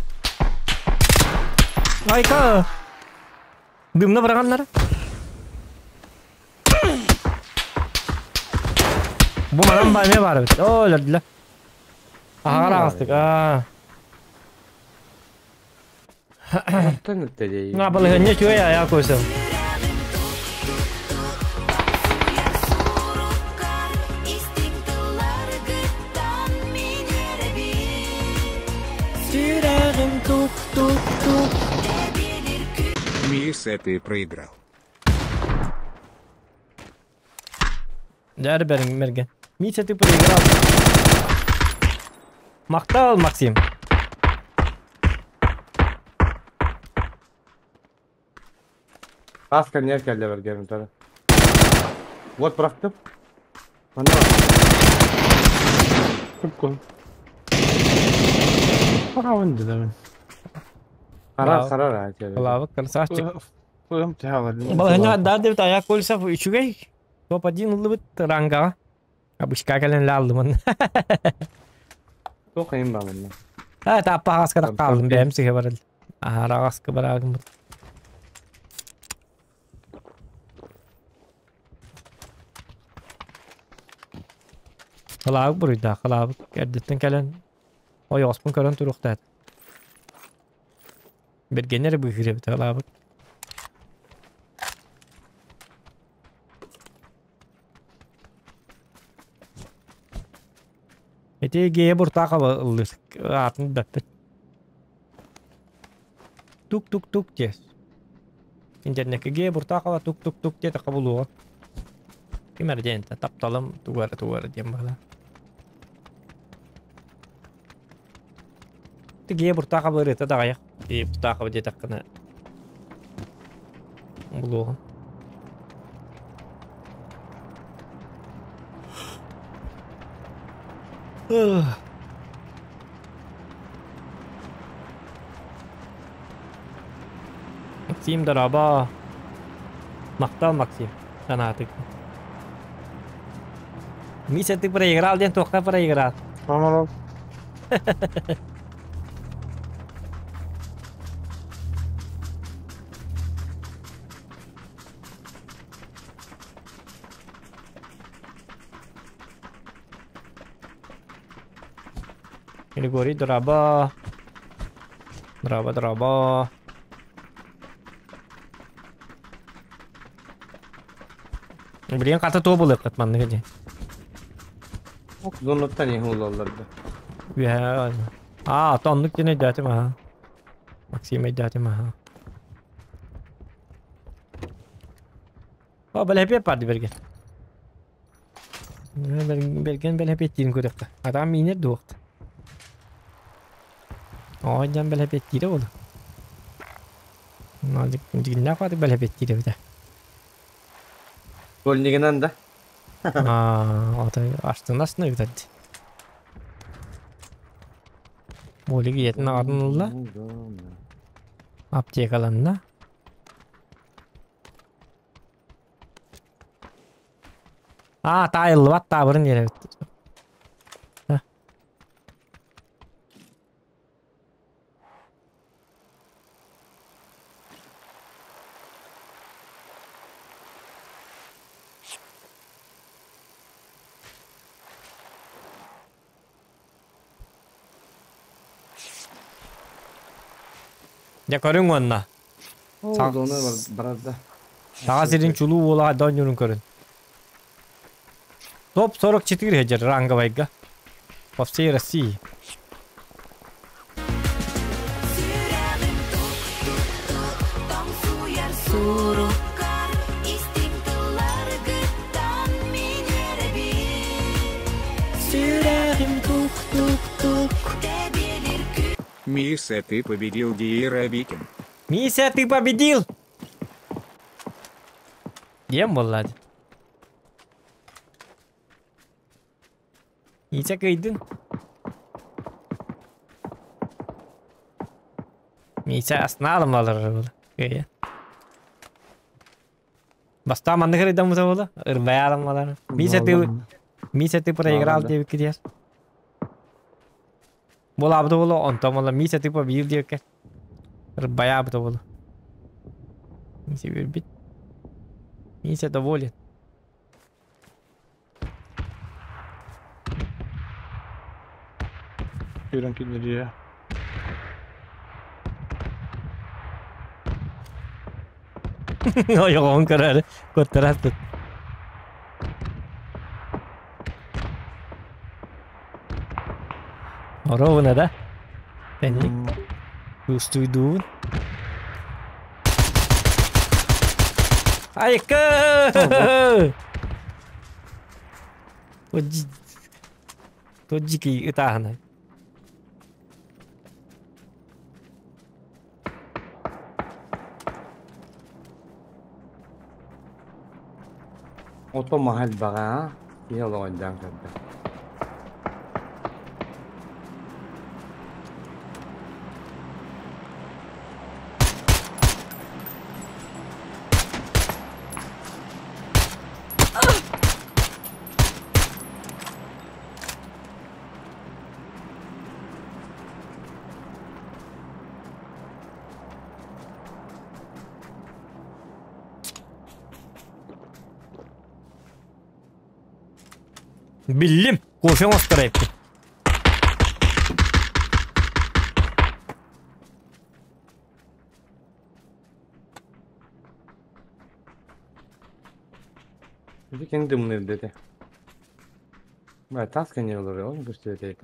Айка! Дымна быраганнар. Бу манан баймай бар эбит. О, өлөрдүлэр. Аһаҕар аҕыстык. Аа. На балаһыанньа үчүгэй айаа көсөм. Сүрэҕим тук-тук-тук. Мисс, ты проиграл. Дьэ бэрин мэрген. Митя, ты проиграл. Махтал, Максим. Таас кэннигэр кэллэ бэргэн утары. Вот бырахтым. Манна Купкун. Хараабын дедебин. Харар харар аа Лавык красавчик. Фым тяла. Балаһына да деп аяк колесов үчүгэй. Топ-1 ыллыбыт рангаҕа. Обычка кэлэн лааллымын. Туох эйим баамынна. А, тааппаҕаска да хааллым бэйэм сыһа барыл. Аһараҕаска бараагыммыт. Халаабык буруйдаах, халаабык эрдэттэн кэлэн ойоҕоспун көрөн туруохтаат. Бэргэнэ эрэ быыһыыр эбит халаабык. Ити Гея Буртакова ыллыыр аатын билбэппин. Тук-тук-тук диэс. Интернекке Г Буртахова тук-тук-тук диэтэххэ булуоҕа. Ким эрэ диэн тапталым тугу эрэ тугу эрэ диэн быһыылаах. Г Буртахова ырыата да аҕыйах. Г Буртахова диэтэххинэ булуоҕум. Максим дорообо. Махтал Максим. Санаатык. Миша ты проиграл диэн туохха проиграл? Помолол. Григорий дорообо. Дорообо, дорообо. Билигин хата туох булуоххут маннык дии. Зонуттан иһин улаллар да. Үөһээ Аа, то оннук диэн өйдөөтүм аха. Максим өйдөөтүм аха. О, бэлэпиэт баар бэргэн. Бэргэн бэлэпиэттиирин көрүөххэ. Атаҕым миинэр дуохта. Оо, дьон бэлэпиэттиирэ буолуо. Дьигиннээх баатык бэлэпиэттиирэ эбитэ. Школьнигынан да? Аа, отой астына-астына ыытар дии. Болик ийэтин аҕатын ылла. Аптекаланна. Аа, таайыллыбат таабырын диэн эбит. Дьэ көрүҥ уонна. Зона барар да. Саха сирин чулуу уола донньуурун көрүн. Топ 44 сылдьар ранговайга. По всей России. Сүрэҕим тук-тук-тук. Миса, ты победил Диира Викин. Миса, ты победил! Диэн буолла Миса кыйдын. Миса астына алар буолла. Кыйа. Бастаан маннык ырыйдаммыта буолла. Ырбайа аламмалар. Миса ты Миса ты проиграл диэбикки диэр. Буолаабыта буолуо, онтон буолла Миса ты победил диэбиккэ. Ырбайаабыта буолуо. Миса үөрбүт. Миса доволен. Киирэн кинилиэ. Ойоҕоһун көрөөрү куттараспыт. Ровно, да? Энник. Чувствуйдуун. Айка! Тоджики ытааһына. Ото маһа элбэҕэ аа? Киһи олоҕун дьаҥ көрдө. Биллим, кофе оҥостор эбиппин. Ити киҥ тымныырда этэ. Таас кэннигэр олорор, ол көстүбэт эбит.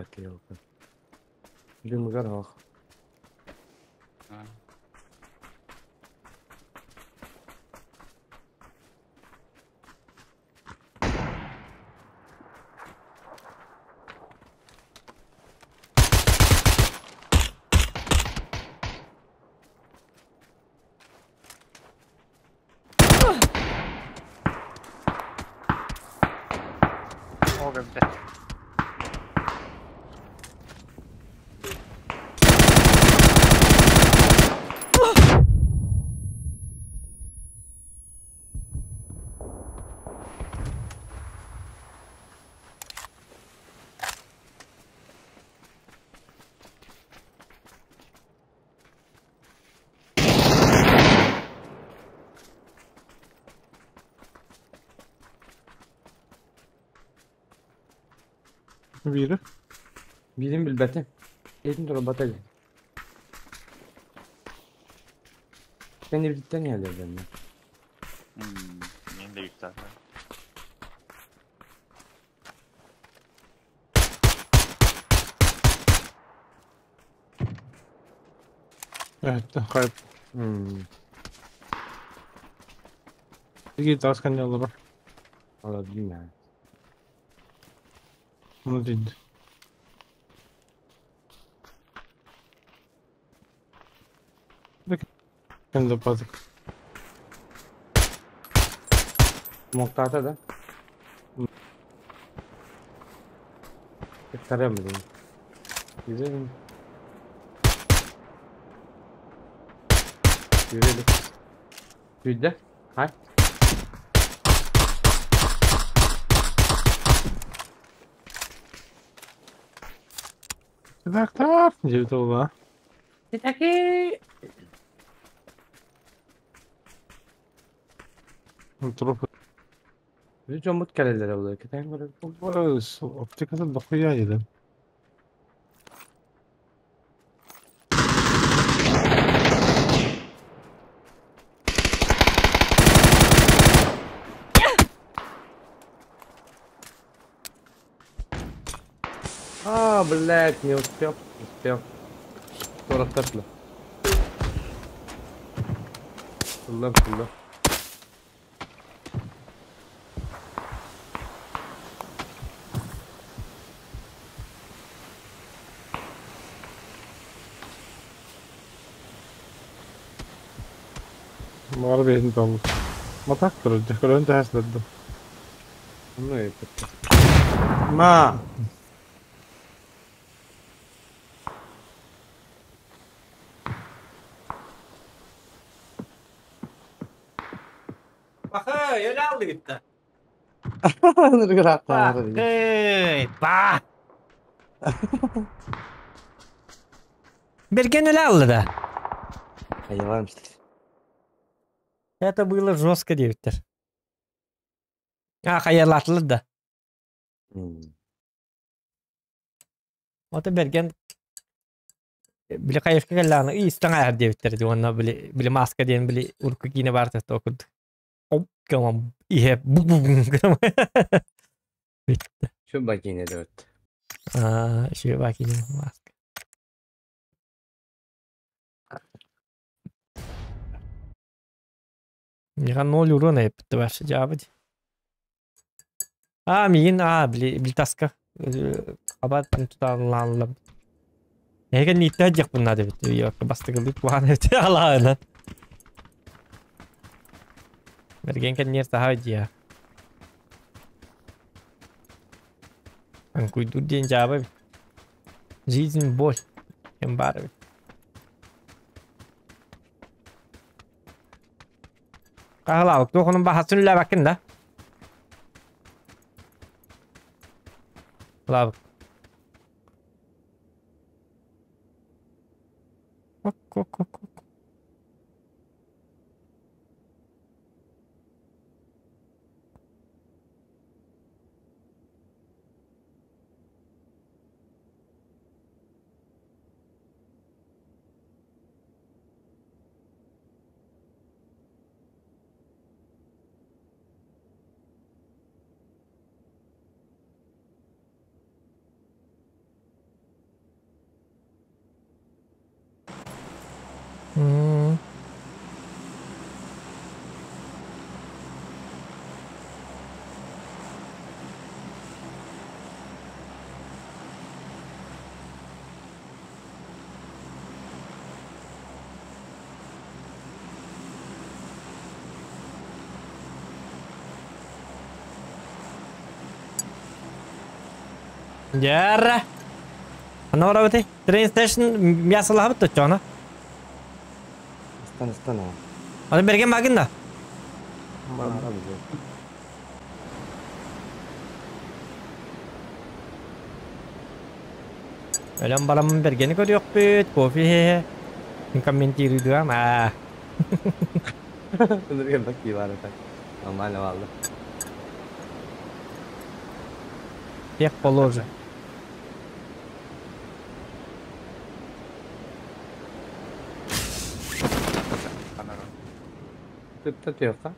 Дымыгар оһох. Көбүтэ. Biri. Birim bilbeti. Etin durun batali. Ben de birlikte niye ben? Benim de yükseldi. Evet, kayıp. Git az kan olur. Olabilir yani. Bunu değil. Kendi batık. Moktata da. Tarayamadım. Güzelim. Yürüyelim. Yürüdü. Hay. Daktar. Cevdet oldu. Taki. Труп. Жомут кэлэллэрэ буолар. Кэтээн көрөр. Оптикасы дохуя еді. А, блядь, не успел. Успел. 40 тапла. Kullan kullan. Mağara beyin doldu. Matak durdu. Көрөн тэхэслэдди. Ну и Ма. Баха, öyle aldı gitti. Эй, ба! Берген öyle aldı да. Hayvan. Это было жестко диэбиттэр. А, хайалаатылар да. Ото Берген били кайышка келлааны истан аяр диэбиттэр ди онна били били маска диэн били урку киine бар токуд. Оп, гамам ihe бу бу бу. Bitti. Şu bakine dört. А, şu bakine маска. Мига ноль урона еппитте баш жабыд. А, миин, а, били били таска. Абат туталлаалла. Эген ниттэ жак бунна дебит. Yok, бастыгылып кухан эти алаына. Берген кеннер таха дия. Анкуйду ден жабы. Жизнь боль. Кем бар. Кахалабык тохунун бахасын үлләбәккин да. Лабык. Ок, ок, ок, ок. Дьэрэ. Ана барабыты. Train station мясолаһабыт точчоҕуна. Ыстан ыстан аа. Аны берген магын да. Өлөн бараммын бергени көрүөхпүт, кофе иһэ. Мин комментируйдуам аа. Ынырган такие бар это. Нормально валла. Тех положи. Ты тёха.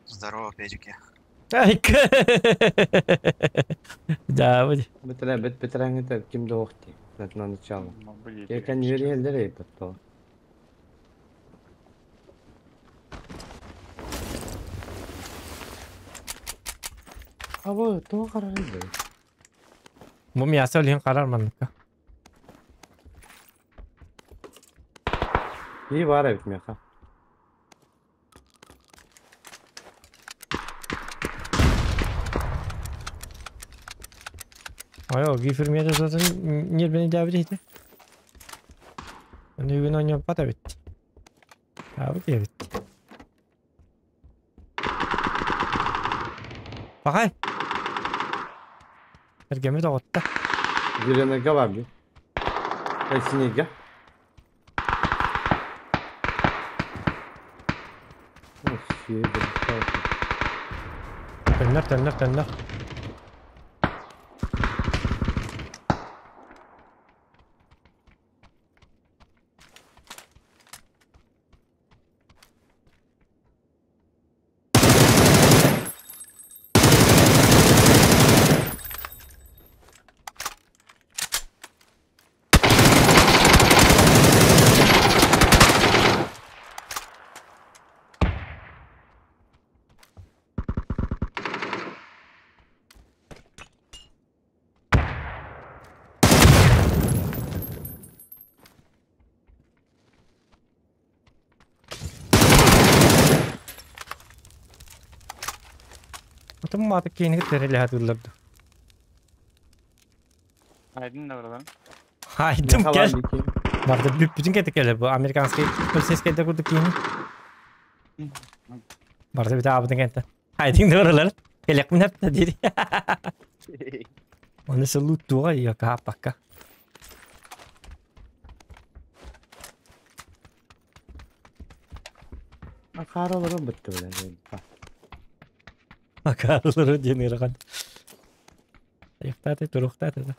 Здорово, педики. Да, вот. Битре бит битрәңе ким да охти. На начало. Еркен yürüyelder ey потом. Абы, то карар иде. Бу мясо олин карар манныкка. И бар бит меха. Ой, гифермеде zaten нербени дәбит ите. Оны үгін ойнап бата бит. Абы бит. Бақай. Эргеме тоғытта. Зеленыйга бар би. Синийге. Төннөр, төннөр, төннөр. Отым маты кейінгі терелі хатыларды. Айдын да buradan. Айдым кел. Барды бүтүн кетик келе бу американский полицейский де курдук кейini. Барды бит абыдын кенте. Айдын да баралар. Келек мин хепте дири. Оны лут туга я капакка. Акаралары бітті біле. Акаралары денирган. Аяктаты туруктаты да.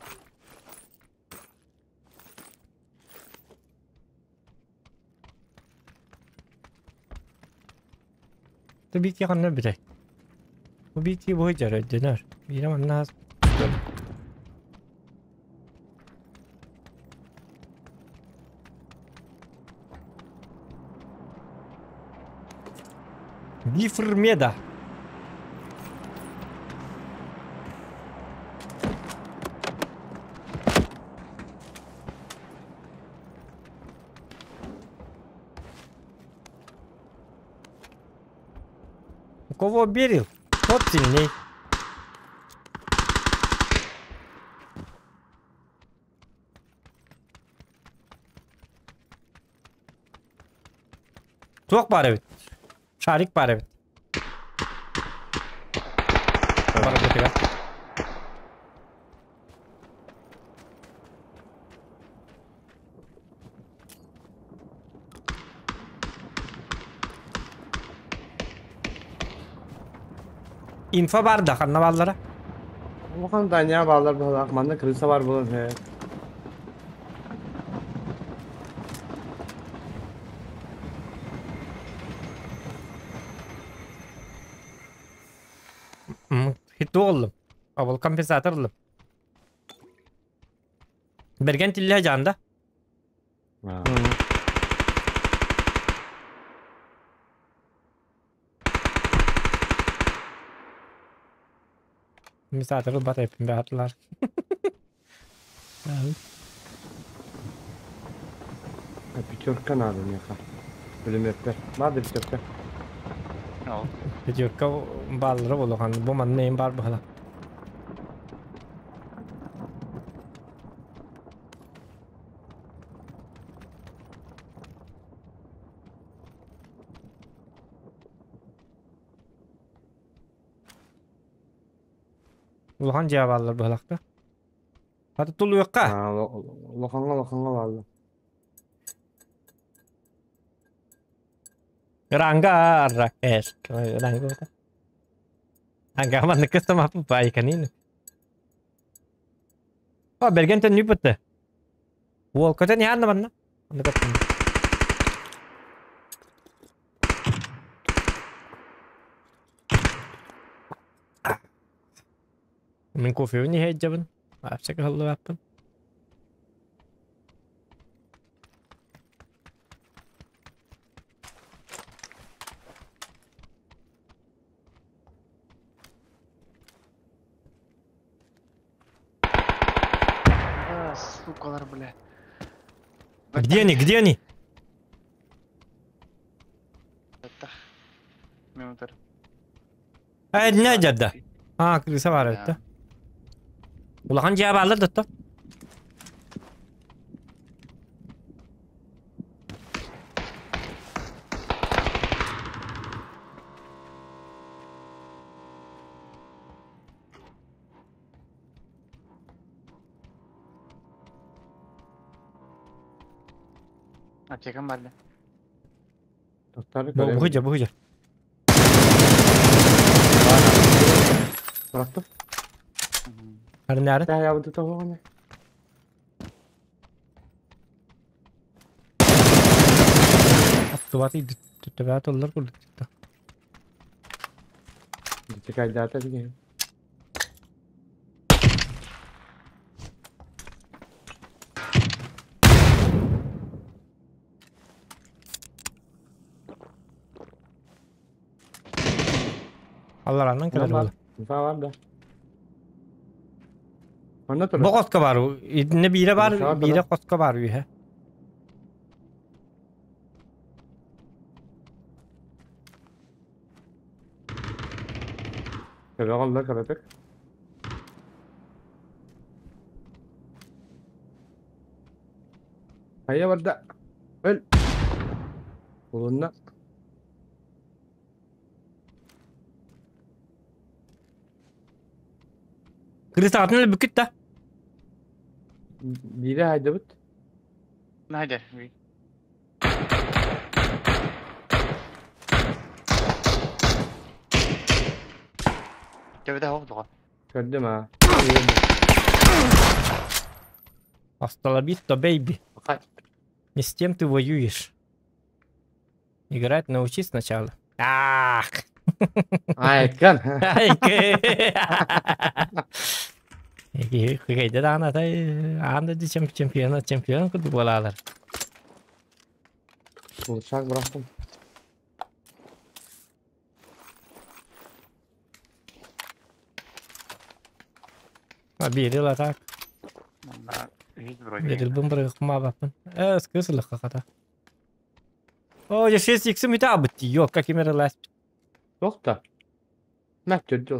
Tabii ki kanna bire. Bu bir ki boy jar döner. Bir manna Гифрмеда. У кого берил, тот сильней. Туох бар эбит. Шарик бар эбит. Бар бит. Инфа бар да, ханна баллара. Улахан Даня баллар буолар, манна крыса бар буолан хэ. Хиту оллум. Абыл компенсатор оллум. Берген тилле жанда. Компенсатор бат эпин баатылар. Пятерка надо меха. Пулеметтер. Надо пятерка. Пятерка баллары болухан. Бу манна эм бар бахала. Улахан дьиэ бааллар быһалахта. Хата тулуйуохха. Улахаҥҥа улахаҥҥа бааллар. Ранга арра эс. Ранга. Anga маннык кыстамаппын паайканин. О, берген төннүппүттэ. Уол көтөн иһаанна манна. Онно көттүм. Мин кофебин иһэйдьэбин. Вообще кыһаллыбаппын. А, сукалар, бля. Где они? Где они? Минутар. Э, не дядда. А, крыса бар это. Улахан дьиэ бааллар да Аптекам бар да. Тоқтары Бу бу жа. Bıraktım. Нары нары. Да, я вот это вон. Аттубаты түттөбәт оллар курдук. Текайдата деген. Аллараннан кэлэр буолла. Инфа бар да. Онно турар. Бу хоско бар. Итинне биирэ бар, Инфа бар биирэ да. хоско бар үһэ. Көрө каратык. Хайа бар да. Өл. Улунна. Крыса атын бүкүт да. Бире хайдабыт. Найдер. Төбөдө хоқ дуға. Көрдүм а. Hasta la vista, baby. Не с тем ты воюешь. Играть научись сначала. Ах! Айкан. Айкан. Хыгайда да ана анда ди чемпион чемпион курдук балалар. Улучшак бырактым. А бери так. Берил бын бір кыма баппын. Э, скысылык каката. О, я 6 иксим ите абытти. Yok, как имер лас. Yok da. Мәт түрдү.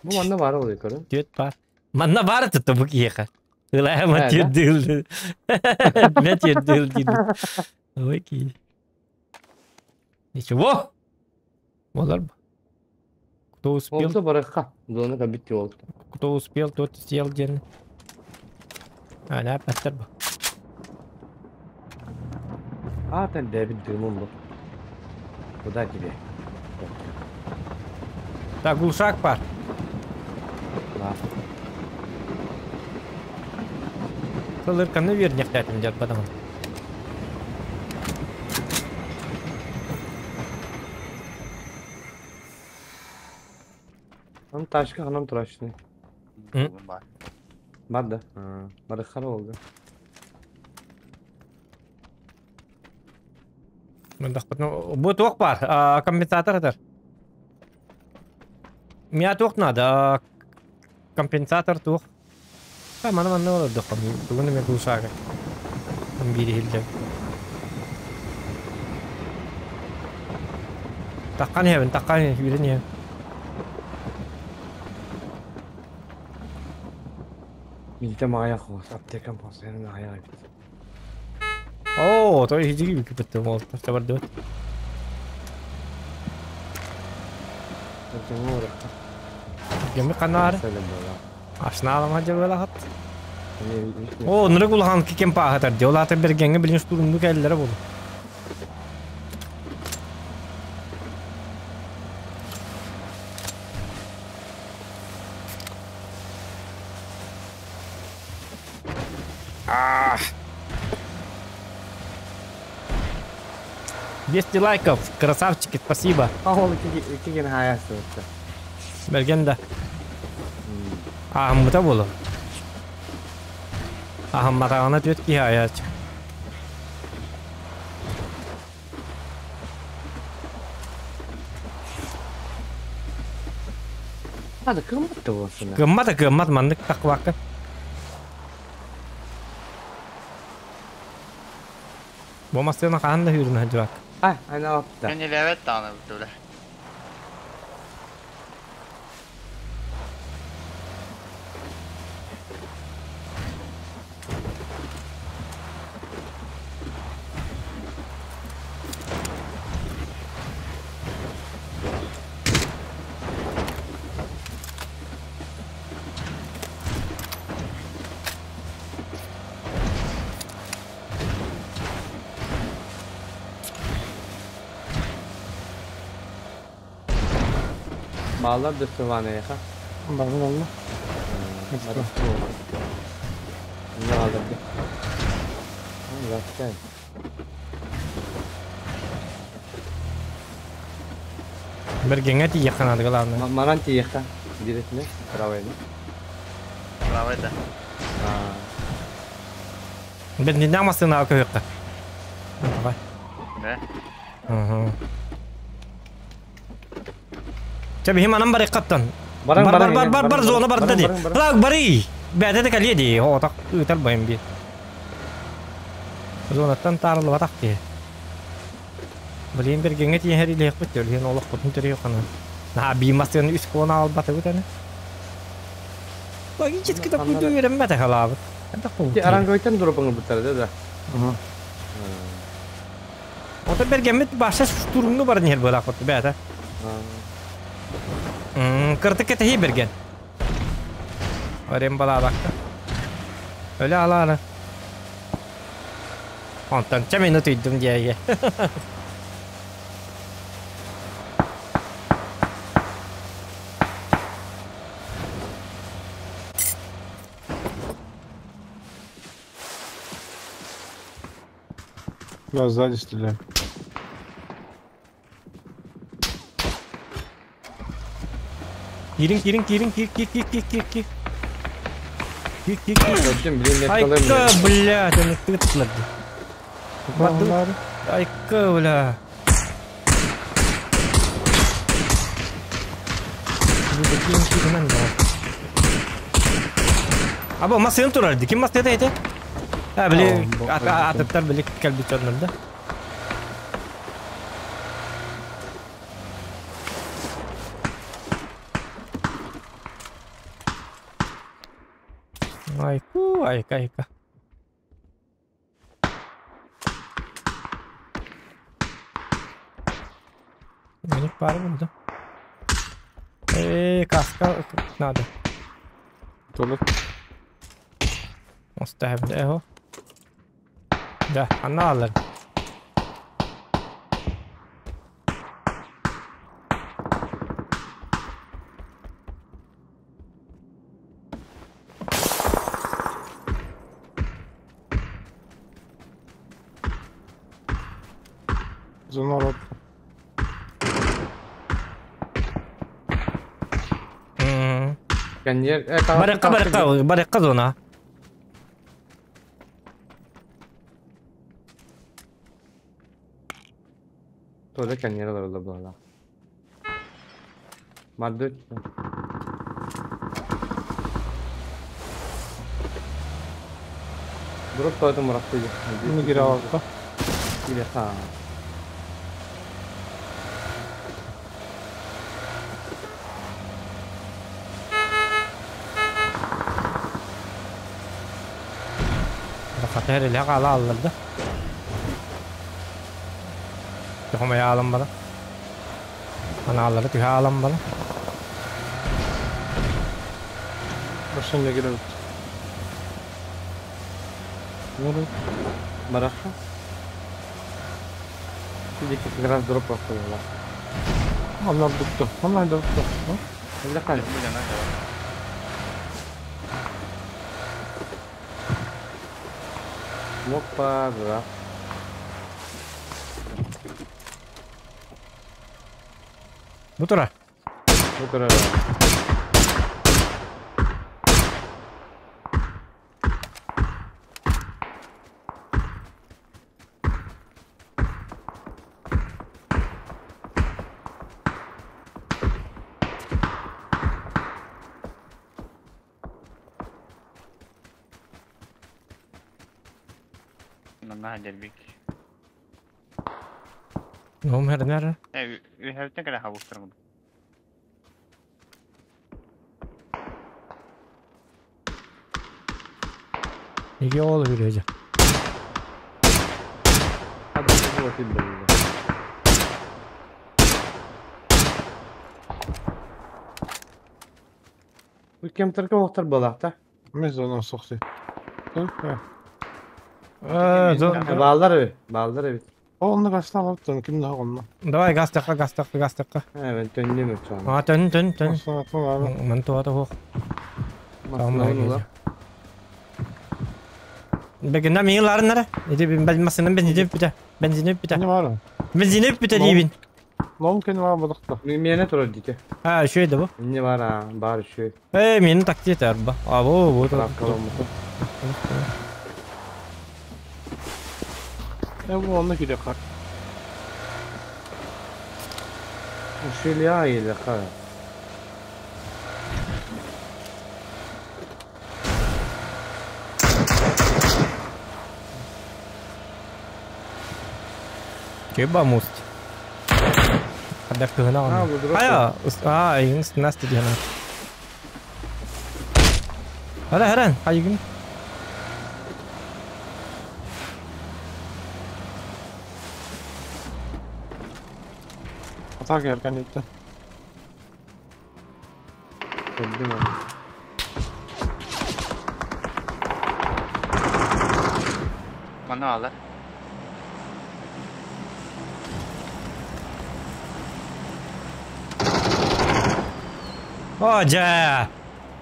Бу манна бар oluyor көрүн. Төт бар. Манна бар туту бу киеха. Ылайма Ә, да? түйдүл. Мен түйдүл дейdi. Ой ки. Ничего. Олар. Кто успел? Oldu баракка. Зона кабитти oldu. Кто успел, тот съел ден. А, да, пастор бу. А, там Дэвид дымым бу. Куда тебе? Так, глушак бар. Да. Сылырканы вернехтәтим дед бадам. Он ташка ханам турашны. Бар. Бар да. Баракка oldu. Бу туох бар, компенсатор атар. Мия туох надо, компенсатор туох. Та мана мана олар дохам. Бүгүн мен глушага. Бири хилде. Таккан хебен, таккан хебен не. Милте мая хос, аптекам хос, мен аяга бит. О, той хижиги бит мол. Табар дот. Бергемми канаары. Ашнаалама дьабылахат. О, нырык улахан кикем пааһатар ди. Ол ата бергеңге билин штурмду кэллere болу. А. 200 лайков, красавчики, спасибо. Ол икки хаясы. Берген да. Ахыммыта болу. Ахымматағана төт ки аяч. Hadi кыммат да болсын. Кыммат кыммат маннык тақвақы. Бомастына хаан да хүрүн хажуак. Ай, айна апта. Мен элевет дааны бүтүле. Bağlar da sıvanaya ha. Bakın Allah. Ne alırdı? Zaten. Бергеңе тиек канады главное. Маран тиекка. Диретне, правильно. Правый да. Бен не масына көйөккө. Давай. Да. Ага. Ча бихим анам бар каттан. Баран, Бар бар баран, бар бар бар баран, зона бар баран, ди. баран, баран. Лак бары. Бәдә дә калия ди. О так үтәл байым би. Зонаттан тарылып атак ди. Билин бергеңе тиен һәр илек бит өлген олох кутун төрө кана. На би масын үс кона албаты бит аны. Логически да куйду үйренмәде халабы. Это кул. Ти арангойтан дропыңы бутар да да. Ота бергемит баша штурмну бар нер була кут бәдә. Кыртык кете берген. Орем бала бакта. Öyle ala ala. Онтон чамины түйдүм диэге. Да, сзади стреляют. Кирин кирин кирин кир кир кир кир кир кир. Кир кир кир. Gördüm, bilin Айка, блядь, аны тытларды. Айка, бля. Бу ким кирмен да. Аба масыын турарды. Ким масыйда эти? Ha били атыптар били калби чорнорда. Айку, айка, айка. Minik бар buldu. Eee kaska надо. Туалет. Måste det ho. Да, она алар. Зона рот. Барыкка барыкка барыкка зона. Туалет каньер var bu arada. Madde Drop tuvalete Murat dedi. Bunu geri aldı. Geri ha. Хатер иле кала алларды. Тухма ялым бала. Ана аллары түһә алам бала. Машина келебит. Бараха. Сидик как раз дроп проходила. Онна бутту. Онна да бутту. Это как? Опа, да. Бу тура. Бу тура. На дербик. Ном хернер. Үһәүтен кэлэ хабыстырмын. Неге ол үрөжө. Hadi bu bakayım ben. Bu кем только оқтар балақта. Мен зона соқты. Балдар эбит, балдар эбит. Онны гастан алып ким да онны. Давай газ такка, газ такка, газ такка. Мен төннем өтсөм. А төн төн төн. Мен туата хох. Бегенде миңларын нара. Иди бен масынан бензин бите. Бензин бите. Не бар? Бензин бите дейбин. Ном кен бар бодокто. Мени турар дите. А, шөйдө бу. Не бар, а, бар шөй. Э, мени такси тарба. А, бу бу. Э, бу онны киде кар. Шөйле айылы кар. Кеба муст. Хаддар кыгына А, оны. бу дроп. Ая, а, иң насты дияна. Хара, харан, хайгын. Атак эркен етті. Көрдүм аны. Мана алар. О, жа.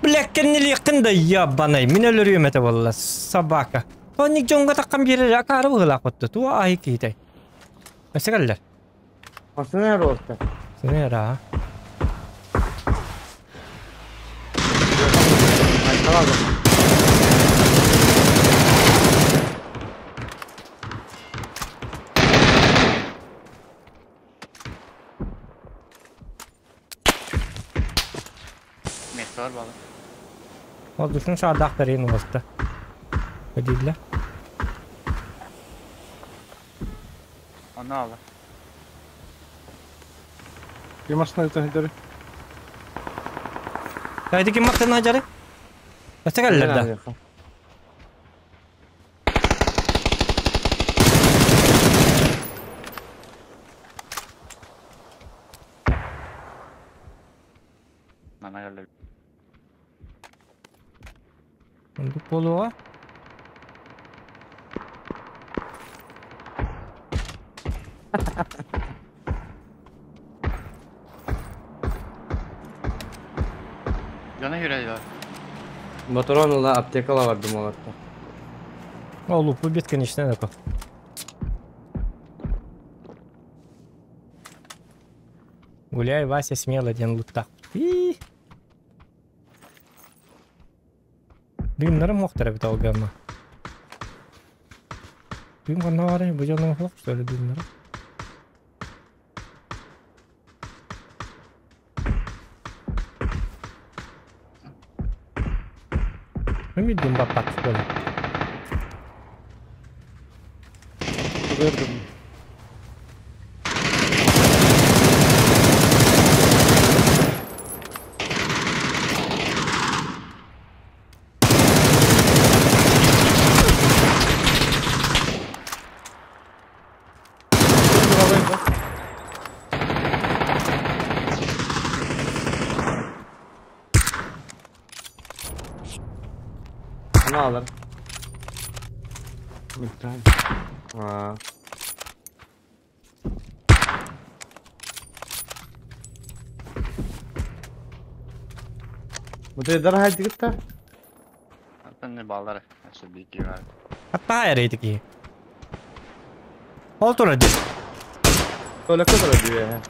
Блеккеннили кында ябанай. Мен өлөрүм эте болла собака. Тоник жоңга таккан бери акары була котту. Туа ай кейтэй. Өсөгөллөр. Масына орта. Сенера. Метр балы. Ол дүшүн шардақ берейін олысты. Өдейлі. Оны алар. Bir машина өтен хидери. Кайды ким мақтан ажары? Өсөгөллөр да. Мана келе. Ондук болуға. Жана жүреді. Моторон ола аптекала бардым оларда. Ол лупу бесконечно такой. Гуляй, Вася, смело, ден лутта. Дымнарым мохтара бит алгама. Дым канары, бу жолдан хлоп, что ли, дымнары? Ми дым бапат, что ли? Бердим. Аналар. Аа. Бутайдар хайдыгытта? Аттан не баллар. Әсі бейки бар. Hatta ereydi ki. Ол турар ди. Öyle kadar diyor ya.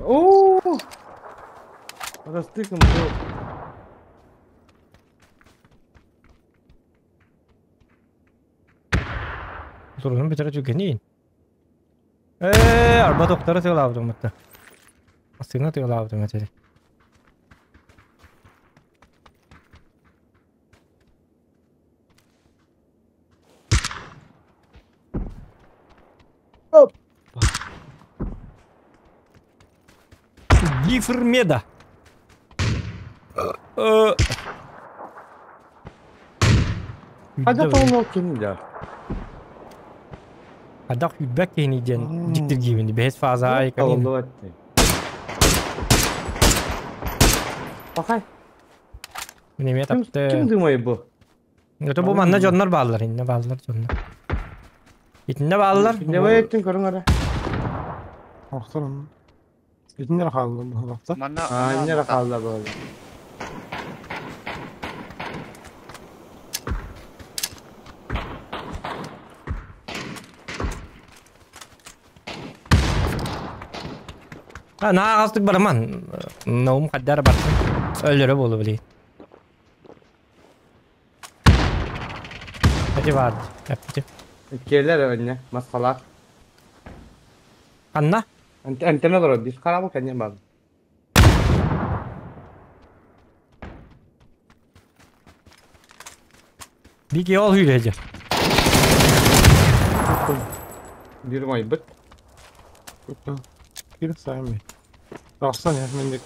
Oo! Растыком был. Турун битер түгенин. Э, арба доктора тыгалабытым мытта. Астына тыгалабытым этери. Оп. Гифрмеда. Hadi полно киндер. Адак үбәк кени ден диктир гибини бес фаза ай канин. Oldu etti. Bakay. Неме Ким тапты. ким дымай бу? Это бу манна дьоннор бааллар, инне бааллар дьоннор. Итинне бааллар. Не вайттын көрүң ара. Охторум. Итиннер хаалла бу Манна А, не рахалла бу. А, на астык бараман. Наум каддар бар. Өлөрө болу билей. Hadi var. Yaptı. Келер önüne maskalar. Anna. Антенна doğru biz karabı kendin bak. Бики ол хүлеже. Bir may bit. Кир сами. Тахсан я мен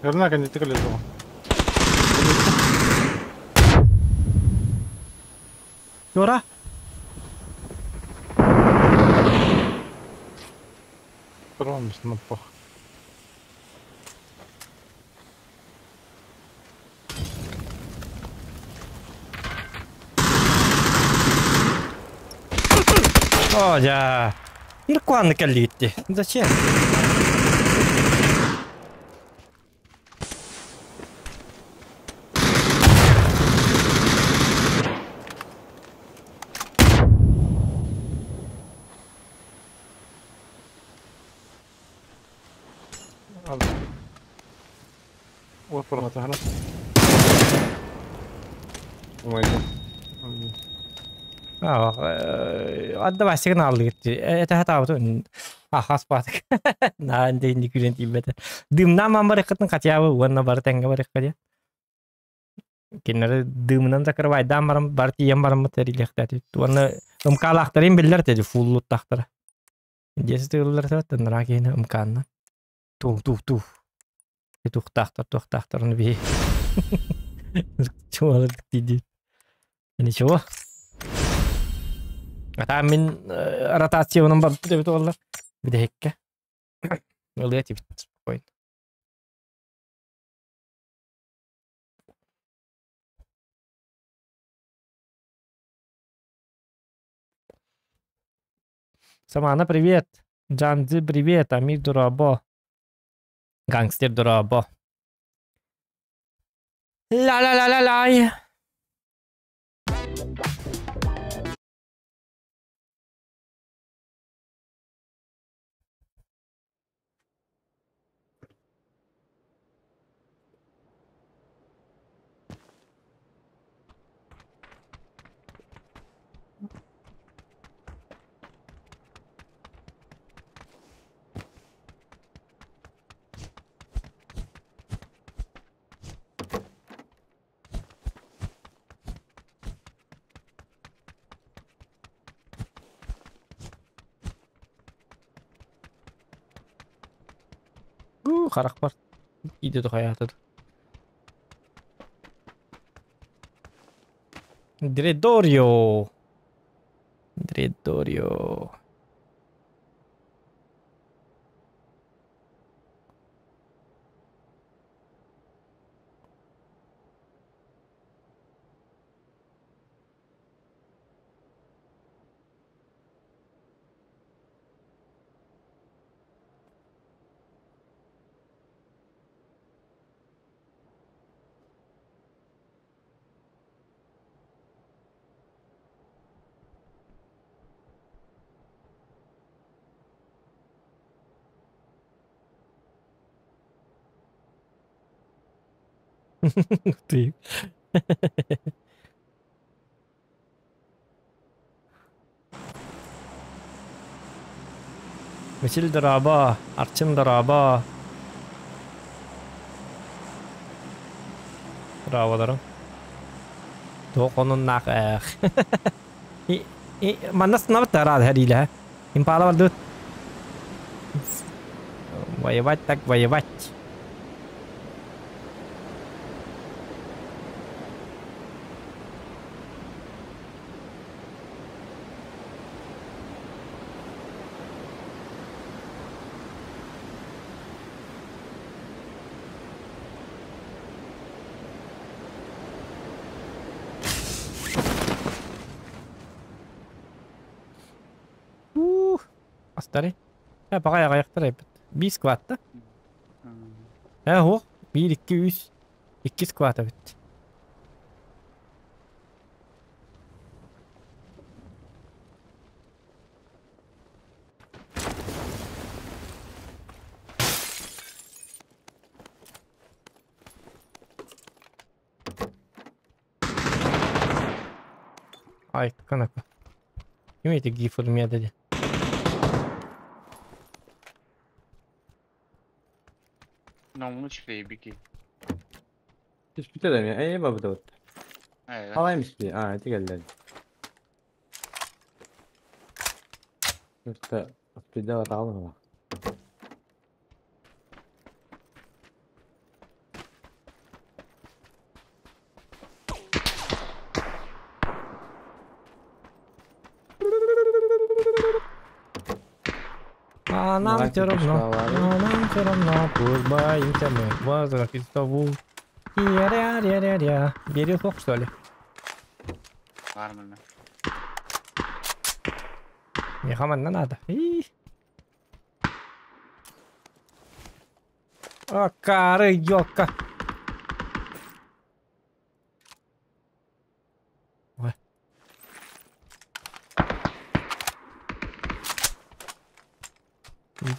Верна кәне тикеле зо. Жора. Промис на пох. О, я. Ну, куанны кэллитти. Зачем? Al. Уоппор матахана. Адда сигнал гитти. Это хатабытын. Ахас батык. На инде инди күрен тибете. Дымна мамбар кытын катябы, уанна бар тәңгә бар кадя. Киннәре дымынан закрывай, дам барым бар тием барым терилехтә. Уанна ымкалахтарын биллер теди фуллут тахтара. Десе тыгыллар тәттән ракена ымканна. Ту ту ту. Тухтахтар тухтахтар оны би. Чуалар диди. Ничего. Ата мин ротация онун бар деп олар. Бидекке. Ылыя тип спокойно. Самана, привет. Джанзи, привет. Амир Дурабо. Гангстер Дурабо. Ла-ла-ла-ла-лай. Харах бар. Иде тухаятыд. Дредорио. Дредорио. Ты. Мичил дорообо, Арчын дорообо. Дорооболорум. Туох онуннаах ээх. Манна сынабыт араада хэриилэһэ. Импала бардыбыт. Воевать так воевать. Астары. Э, баҕай аҕыйахтар эбит. Биир скватта. Э, уох. Биир, икки, үс. Икки скват эбит. Ай, канака. Ким эти гифы медали? Номуч бики. Түспүтэ да эмиэ, эйэ бабыта бытта. Халай миспи, а, ити кэллэр. Просто спидала таалыма. А нам все равно, а нам все равно, пусть боимся мы, возвратить сову. Ря-ря-ря-ря. Бери лох, что ли? Нормально. Не хаман надо. И. А, кары, ёлка. Ой.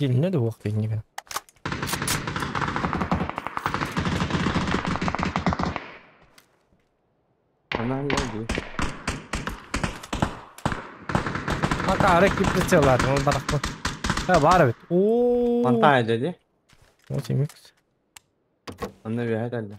Не да уох ты не Она не Акары кип прицеллар, ол барақпы. Ә, бар бит. О. Фонтан dedi. 8 икс. Онно бэһэ кэллэ.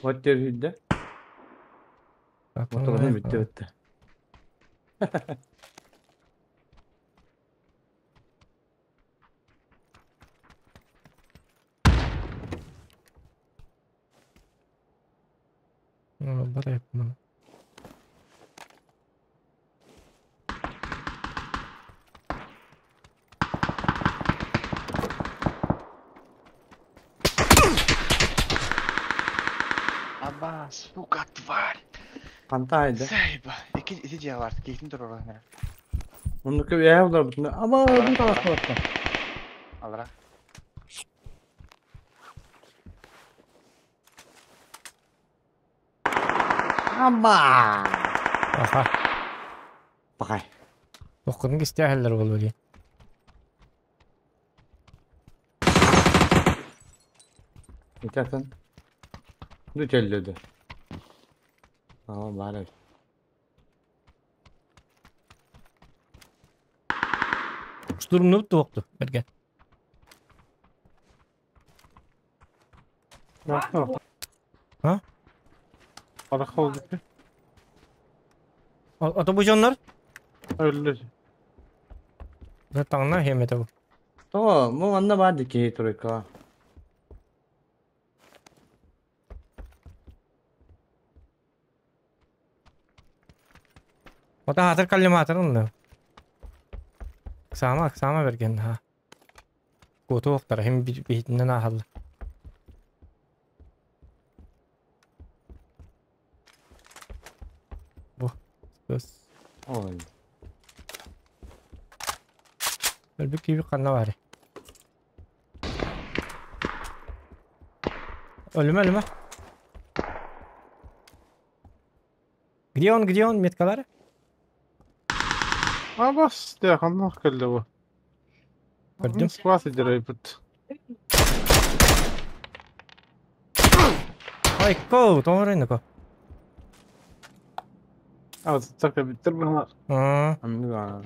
Вот үрдэ. Моторун бүттэ бүттэ. Бар маны. Аба, сука, тварь. Фонтан Сайба. Ики ити дьиэлар, киһитин турар. Оннук эбээ олар бутуна. Ама бу талас болотта. Алара. Ама. Аха. Бакай. Оккунун кистээхэллэр болу дии. Итатын. Ду төллөдө. Aa бар. Штурмнуп туокту берген. А? Арах oldu. Ото бу дьоннор? Öldü. Таҥна хемете бу. Тоҕо, бу манна баар дии киһи тройкаҕа. Ото хатыр коллиматор онно. Саама, саама берген ha. Куоту охтара хим биһитинен аахалла. Бу. Көс. Ой. Өлбүт киһи ханна баарый? Өлүмэ, өлүмэ. Где он, где он? Меткалары? А бас, дьэ, ханна кэллэ бу? Көрдүм. Сквас идэрэй бут. Ой, ко, тоҕо А, так биттер бана. Аа. Анныга.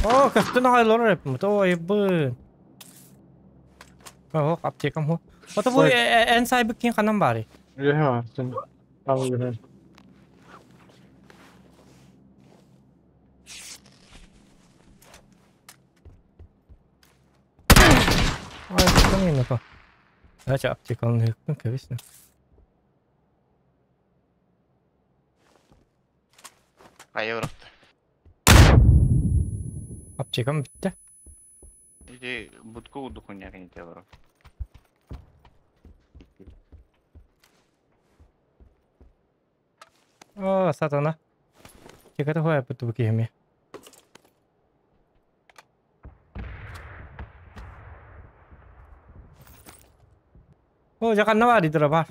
Оо, көстөн аҕай олорор эппит. Ой, бы. Ох, аптекам хо. Ото бу эн сайбык кин ханан баарый? Үөһэ сен. Ал үөһэ. Ой, ким ко. Ача аптеканы хыкпын кэбис. Хайа бырахты. Аптекам бүттэ. Ити будка удухуня кенете бар. О, сатана. Теката хоя буту бу киһими. О, жаканна бар идра бар.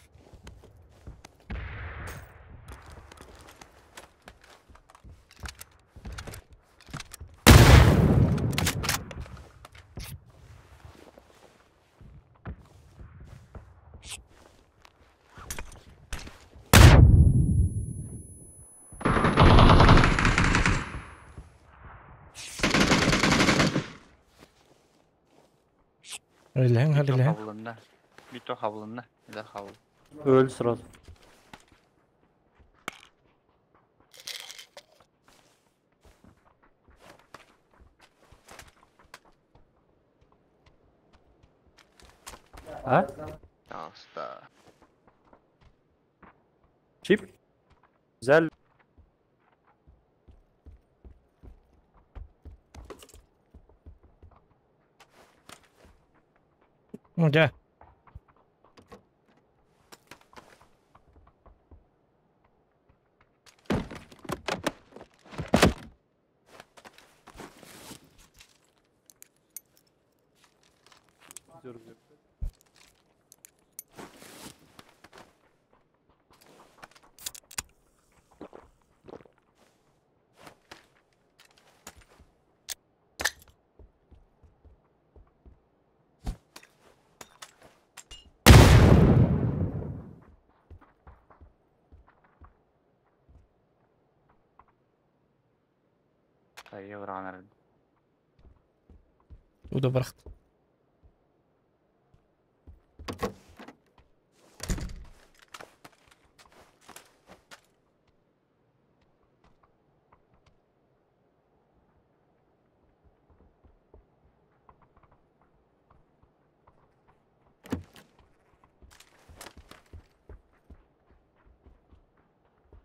Релең, Бито релең. хавлынна. Бито хавлынна. Да хавл. Öldü сразу. А? Аста. Çip. Güzel. Ну, дьэ. Хайа быраанар. Уда бырахт.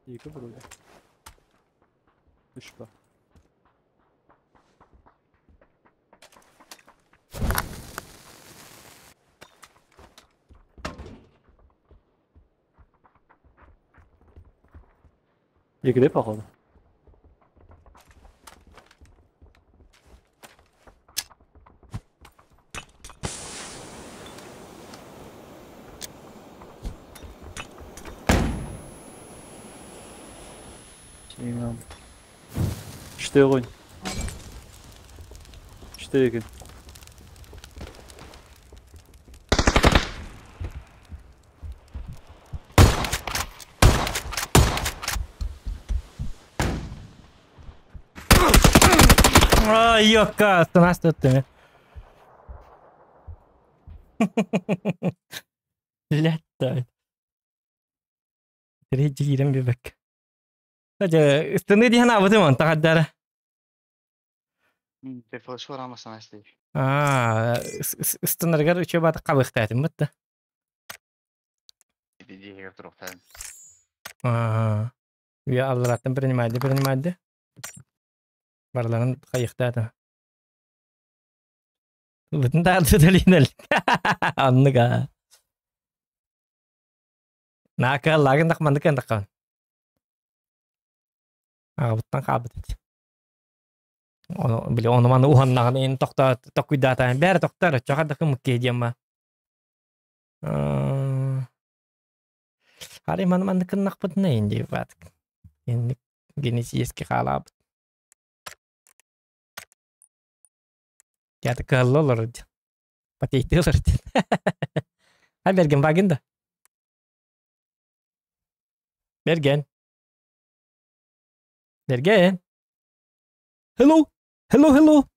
Yıkı вроде. Düşme. Екіде походу. Үште огонь. Үште екен. Ай, ёкка, астынас туттум. Леттай. Третий киирэн бибэк. Дьэ, ыстыны диэн аабытым онта хаддара. Те флешку рамасан астый. Аа, ыстынарыгар үчү бат кабыхтаатым бытта. Диэхигэр туруктаан. Аа. Уя аллараттан принимайды, принимайды. Барларын хайыхтаатым. Бүтүн таарды төлүнэл. Анныга. Нака лагын так мандык эндаккан. Аҕабыттан хаалбыт этэ. Ону били ону маны уһаннаҕына ин тохто токуйдаатаан бээр тохтор оччоҕо да кымыккee диэн ма. Ари маны маннык гыннахпытына инди баат. Инник генетически хаалаабыт. Ята кыһалла олорор диэн. Потейты олорор диэн. А Берген багын да. Берген. Берген. Hello. Hello, hello.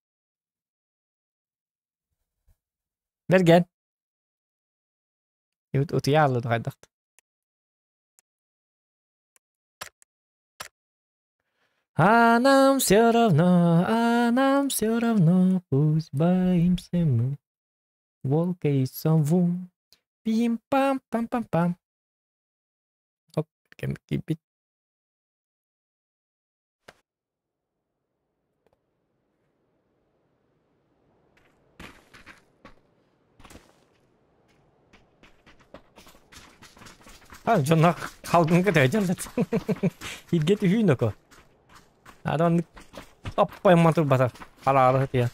Берген. Утуйа хайдахт. А нам все равно, а нам все равно, пусть боимся мы волка и сову. Пим-пам-пам-пам-пам. Оп, кем кипит. А, дьонно халгынга төйдөллөт. Илге түһүүн око. Адан аппай матыр батар. Харары тия.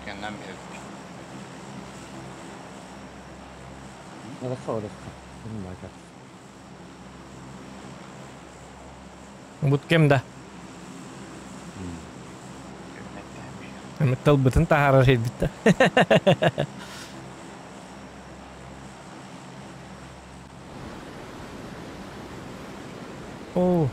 Кэннэн биһирбит. Хорошо, хорошо. Понимаю. Бут кем да. Тылбытын таһаарар ирбитте. О.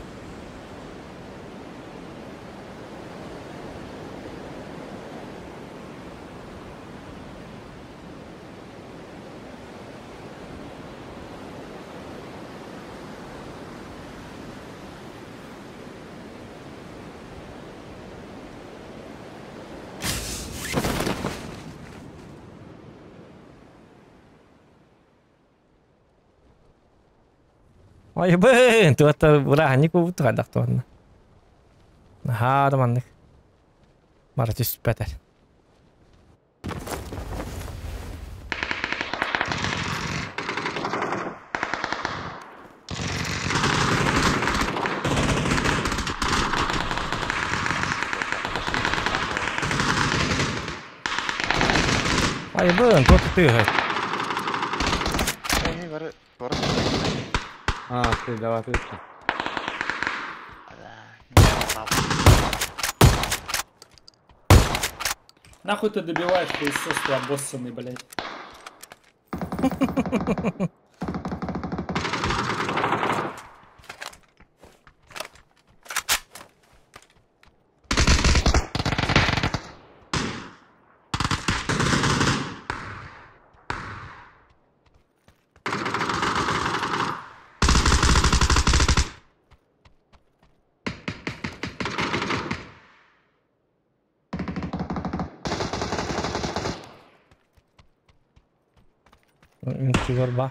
Ой, бын, туотта бураһанник бу тухадах туонна. Наһаа маннык. Мара түспэтэр. Ай, бын, туотта тыгай. Эй, бары, бары. А, ты давай ты. Нахуй ты добиваешь, хуесос ты обоссанный, блядь. Үҥкүгөр ба.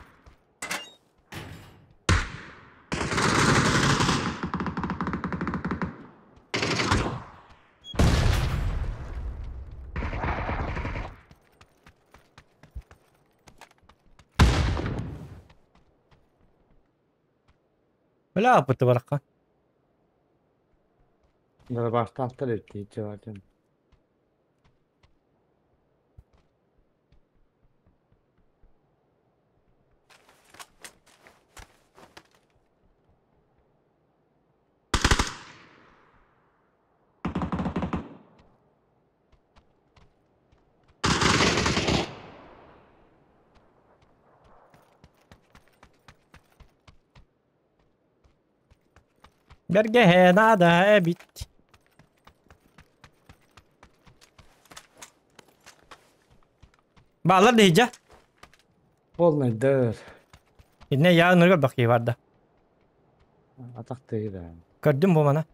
Бля, аппыты баракка. Дарабаштаахтар эттииччэ баатын. Бэргэһэ наада эбит. Баалар диһидьэ. Полный дыр. Инне я ныргар бакы барда. Атах тыгы да. Көрдүм бу мана.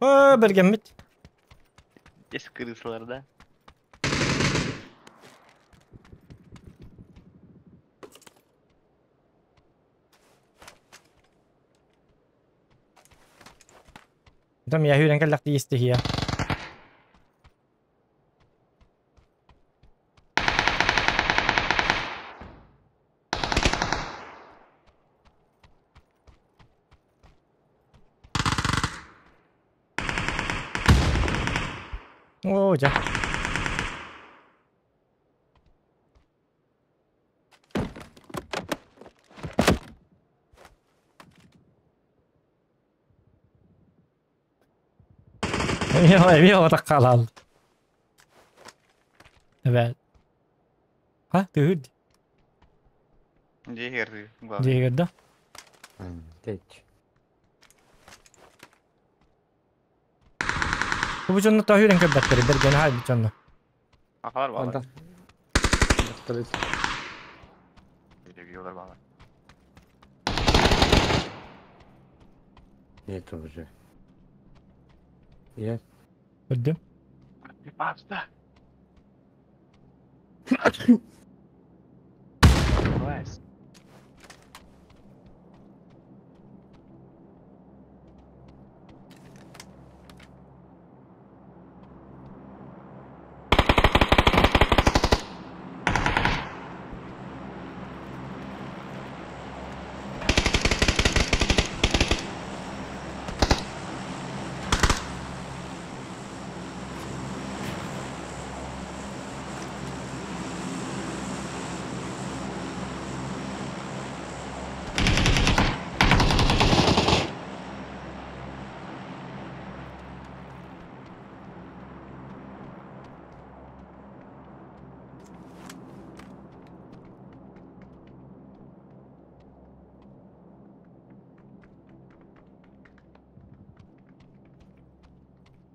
О, бергеммит. Здесь крысалар, да? Там я хүрен кэллэхти истихия. О, жа. Эмиэ отак халал. Evet. Ha, тыгыр. Дегерди. Дегерді. Теч. Бу дьонно таһыырын көрбөттөр, бергени хай бу дьонно. Ахалар балар. Анда. Йолар балар. Нет уже. Я. Көрдүм. Папста. Класс.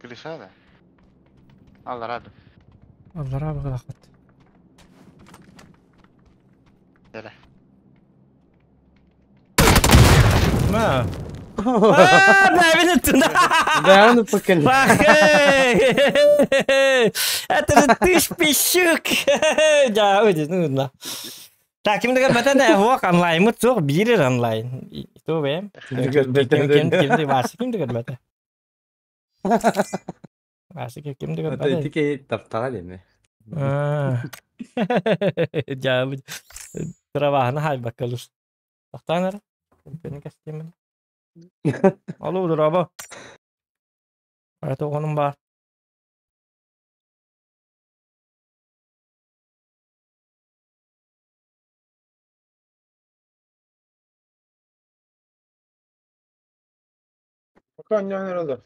Крыша, да? Алла рада. Аллара бағалақат. Дәле. Ма. А, бәбін үттін. Да, ну пока. Это же ты ж пищук. Да, уйди, ну да. Так, ким деген бәтен хуак онлайн, мут суох бирер онлайн. То бе. Ким ким ким басы ким деген бәтен. Басы ким деген Это бәтен. тики таптала деме. Ja, Travahna хай бакалус. Тахтанар. Бени кастемин. Алло, дораба. Это onun бар. Пока не надо.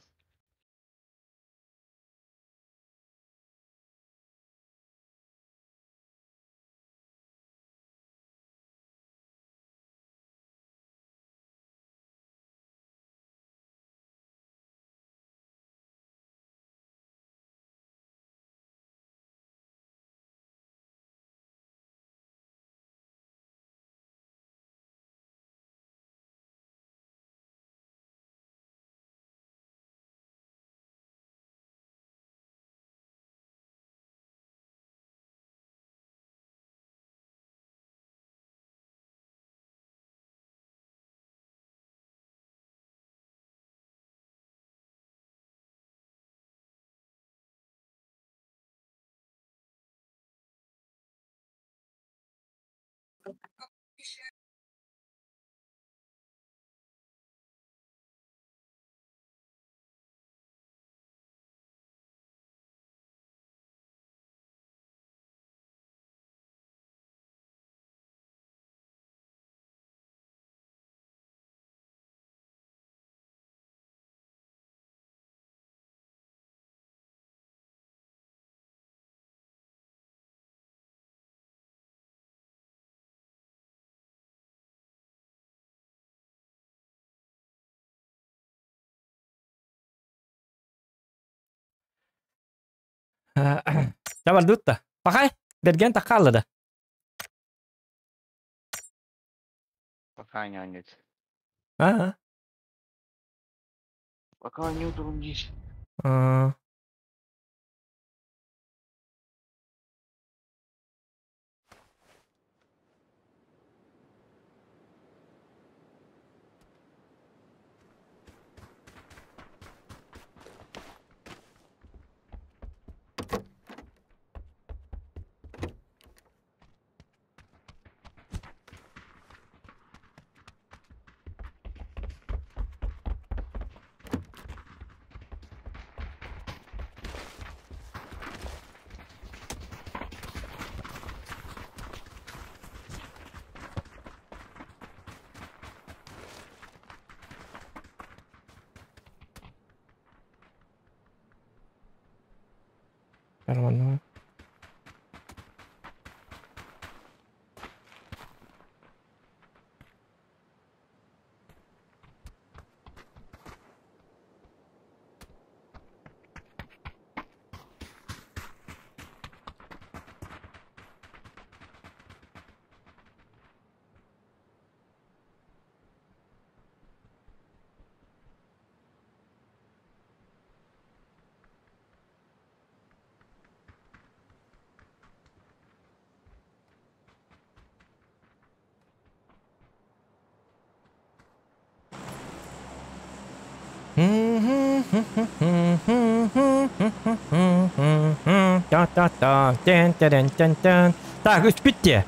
Табардутта. Пахай, берген таккалла да. Пока не нет. А? Пока не утром здесь. А. Нормально. Та-та-та, тен-тен-тен-тен. Так, үс бүтте.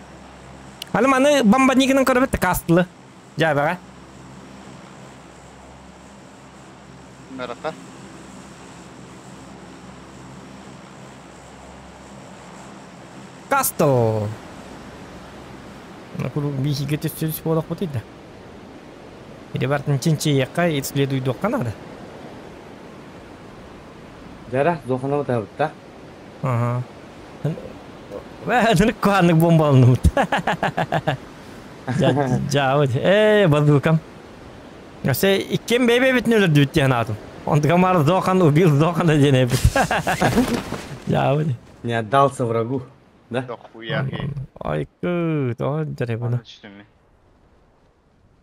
Аны маны бомбаникінің көріп бітті кастылы. Жай баға. Нарака. Кастл. Бихиге түстүс болақ бұтыйды. Или бартын чинчи якка исследуй надо. Жара, зохана табытта. Ага. Вә, куаннык бомбалны. Жа, базукам. Се иккен бебе бит нөлөр дүт янатым. Он гамар зохан убил зохана дене бит. Жа, Не отдался врагу, да? Да хуя. Ай, кы, то жаре буну.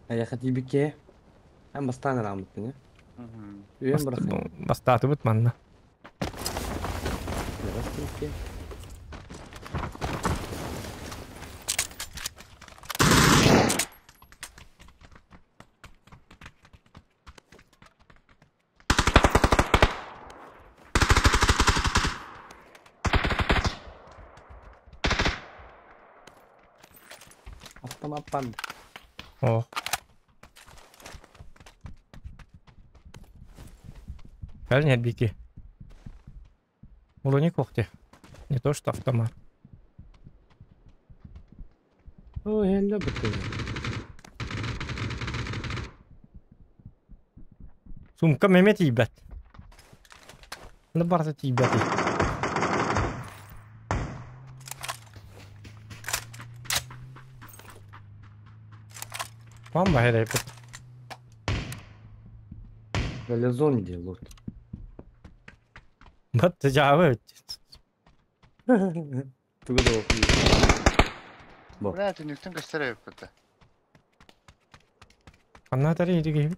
А я хотел бике. Ам бастан рамыт, не? Үйен бұрақын. Бастаты бит манна. Автомат панда. О. Правильно, бики. Урони когти. Не то что автомат. Ой, я люблю. Сумка мемет ебать. На барса ебать. Вам бахер Залезон делают. Бат жабы. Бля, ты никто не это. Канна тари иди.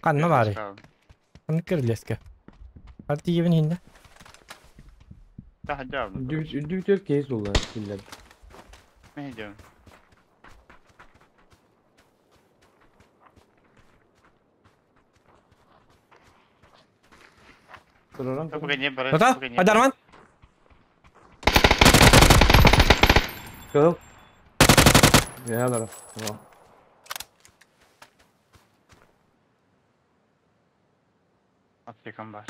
Канна бары. Канна кирлеске. Хати ебин хинде. Да, да. Дүтөр кейс олар киллер. Не идем. Тота, Айдарман. Кыл. Яалара. Аптекам бар.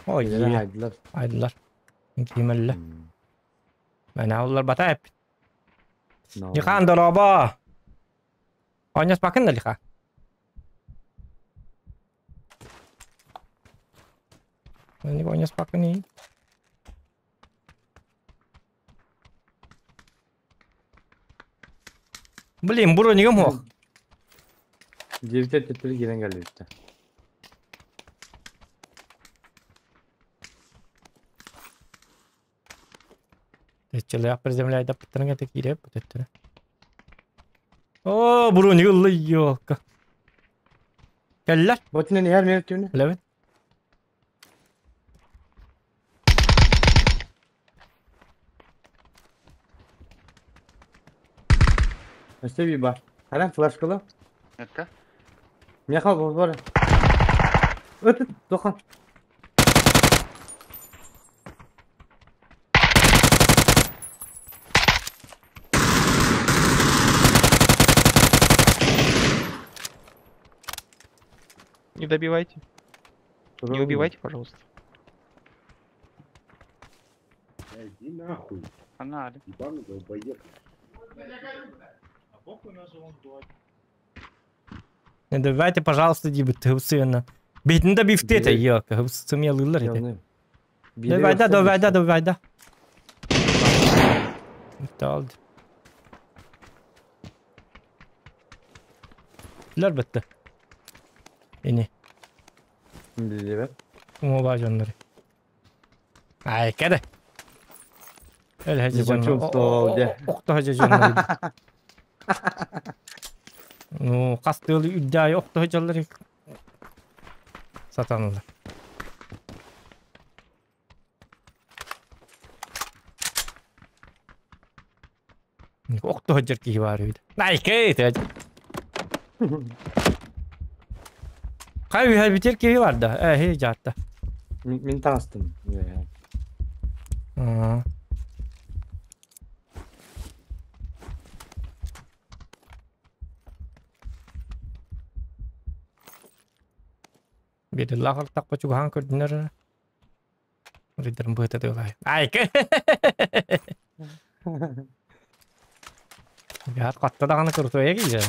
Ой, Айдылар. Айдылар. Кимелле. Мен олар бата эп. Лихан дороба. Ойнас бакын да лиха. Не ойнас бакын и. Блин, буро нигем хох. Девять төттөрү киирэн кэлбиттэ. Человек приземляет пыттырыңа текире пыттыры. О, буро нигыллы ёлка. Кэллэр. Ботинен иһэр мэр түүнэ. Билэбин. Өстө би бар. Харан флешкала. Метка? Меха бар. Өт тохан. Не добивайте. Не убивайте, пожалуйста. Иди нахуй. Фонарь. Ебаный долбоеб. Не добивайте, пожалуйста, дибит хыпсыына. Бейтин да бифтете, ёлка, хыпсымелылар ити. Давай да, давай да, давай да. Алды. Лер бітті. Ини. Билебет. Оба жоннор. Ай, кәді. Эл Не хәжі жоннор. почувствовал, де. Оқты хәжі жоннор. Ну, қастылы үддәй оқты хәжі Сатанылар. Оқты хәжі ки бар үйді. Найке, тәжі. Қай үй битер ки бар да. Э, жатты. Мин таастым. Бир лағыр тақпа чугахан көрдінер. Ридерін бұйта дөлай. Айке! Бят қатты дағаны крутой егей же.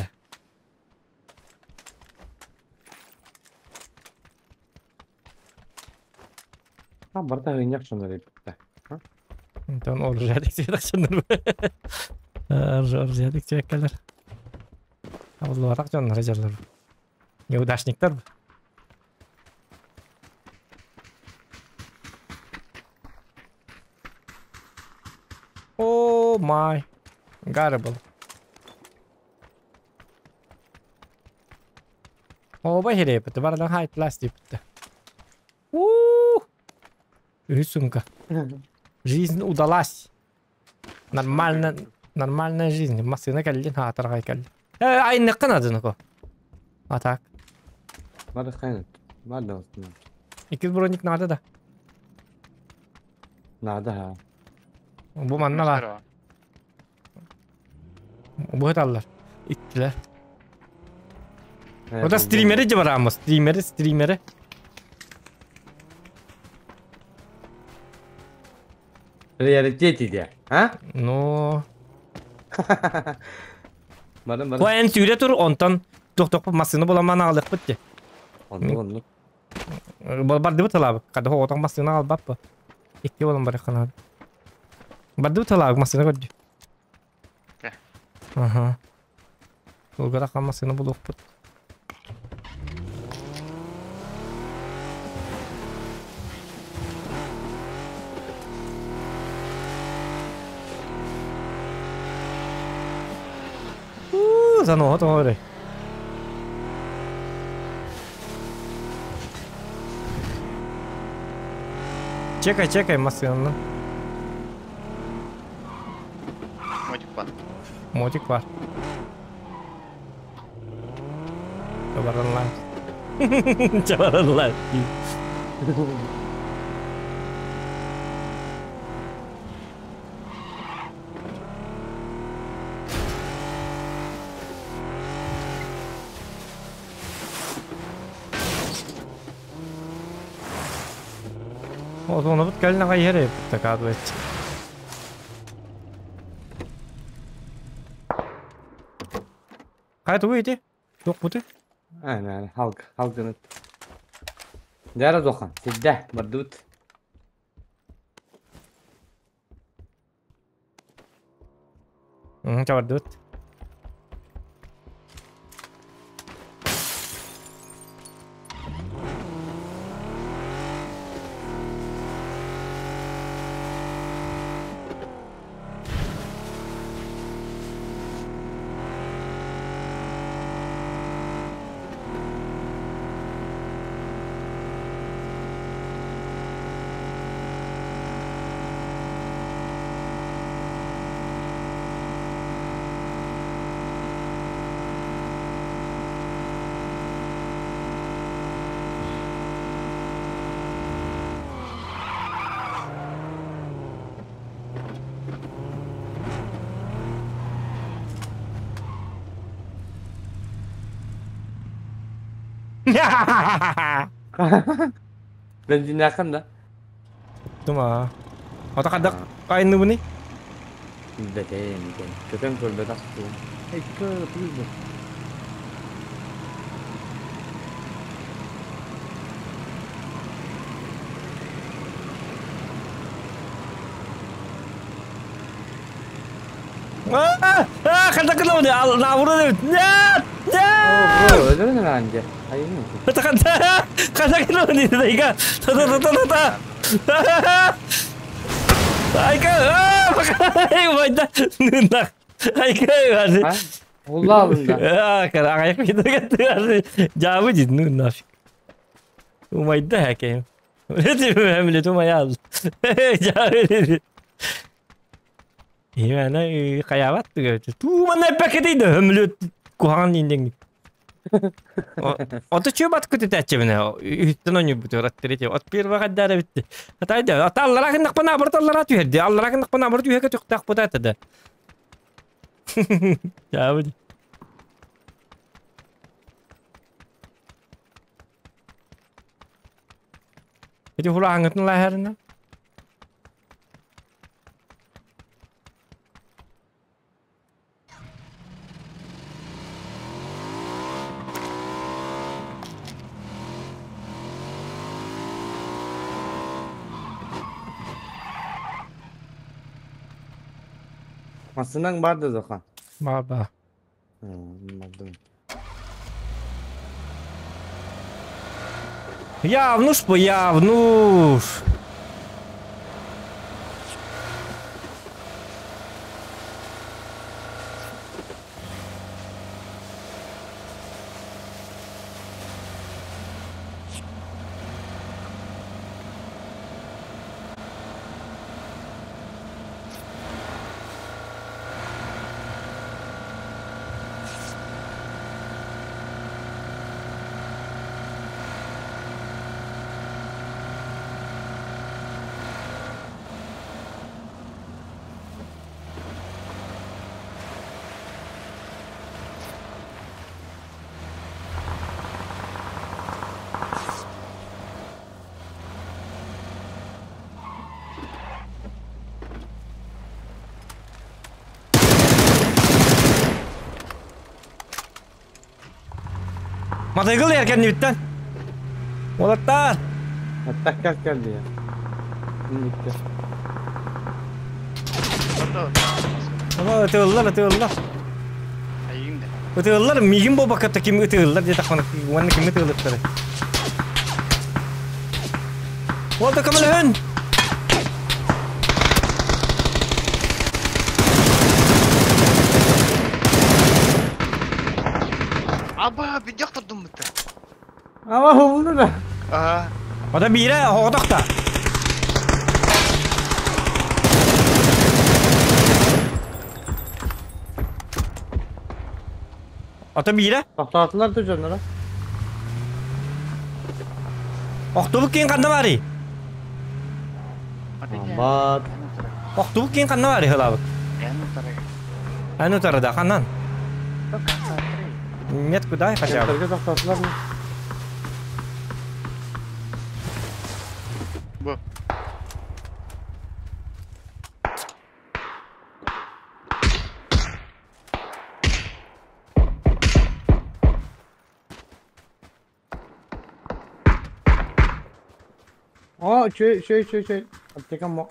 А, барда гыняк шонор эппитте. Онтон оружадик сүйдак шонор. Оружадик сүйеккелер. Абылларатак жоннор жерлер. Неудачниктер. О май. Гарбл. Оба херепті, бардан хайтлас депті. У! Сумка. Жизнь удалась. Нормально, нормальная жизнь. Машина кәлден, хатырға кәлден. Э, айны қынадын ко. А так. Бары хайнат. Бар да olsun. Икиз броник надо да. Надо ха. Бу манна бар. Бу аллар. Иттилер. O da streameri de var ama streameri streameri. Приоритет иде, а? Ну. Бары бары. Коэн сүйре тур онтон тоқтоқ машина боламан алып бітті. Онды онды. Бар деп талабы. Када отон машина алып баппы. Икки болам бар канады. Бар деп талабы машина көрдү. Ага. Улгара машина булуп бит. Саноо тоҕо Чекай, чекай машину. Мотик бар. Мотик бар. Чабараллар. Чабараллар. Озонобут кэлин аҕай иһэр эбит оказывается. Хайа тугу ити? Туох бути? Ана, халк, халгынат. Дара дохан, сидде, бардыбыт. Чабардыбыт. Бензиннээххин да? Тума. Ата хадак кайныбыны? Билбэтим, көтөн көрбөтөх тугум. Икки тугу Хадак Лавры. Нет! Нет! Өлөрүн анже. Айын. Хадак Дайка. Та-та-та-та-та. Айка. Майда. Айка. Улла алында. Кара аяк Жабы дейді, ну нафиг. Умайда хакем. Өмлет умаял. Жабы. Имена хаяват Тумана пакетейді өмлет кухан индең. Ото чү бат көтө тәче мене. Үттен оны бүтөр аттырете. От первого гаддара битти. Атайда аталлара кындак пана борталлара түһерди. Аллара кындак пана бор түһәгә түктак бутата да. Жабы. Эти хула аңытын лахарына. Масынаң бар да Зохан. Бар бар. Бардым. Явнуш по явнуш. Матайгыл еркен биттен. Олаттар. Аттак кел келди я. Миникке. Ама ытыллар, ытыллар. Ытыллар, мигин бо бакатта ким ытыллар дете хана, ванна ким ытыллар. Олта камалын. Аба, видео тұрдым бітті. Ама oldu да. Ага. Ода бире хоғдақта. Ата бире? Тоқтатылар да жонора. Охтубут киин ханна барый? Бат. Охтубут киин ханна барый хылабыт? Эн утары да ханнан? Нет, куда хотя бы? Бу. О, чөй, чөй, чөй, чөй. Аптека мо.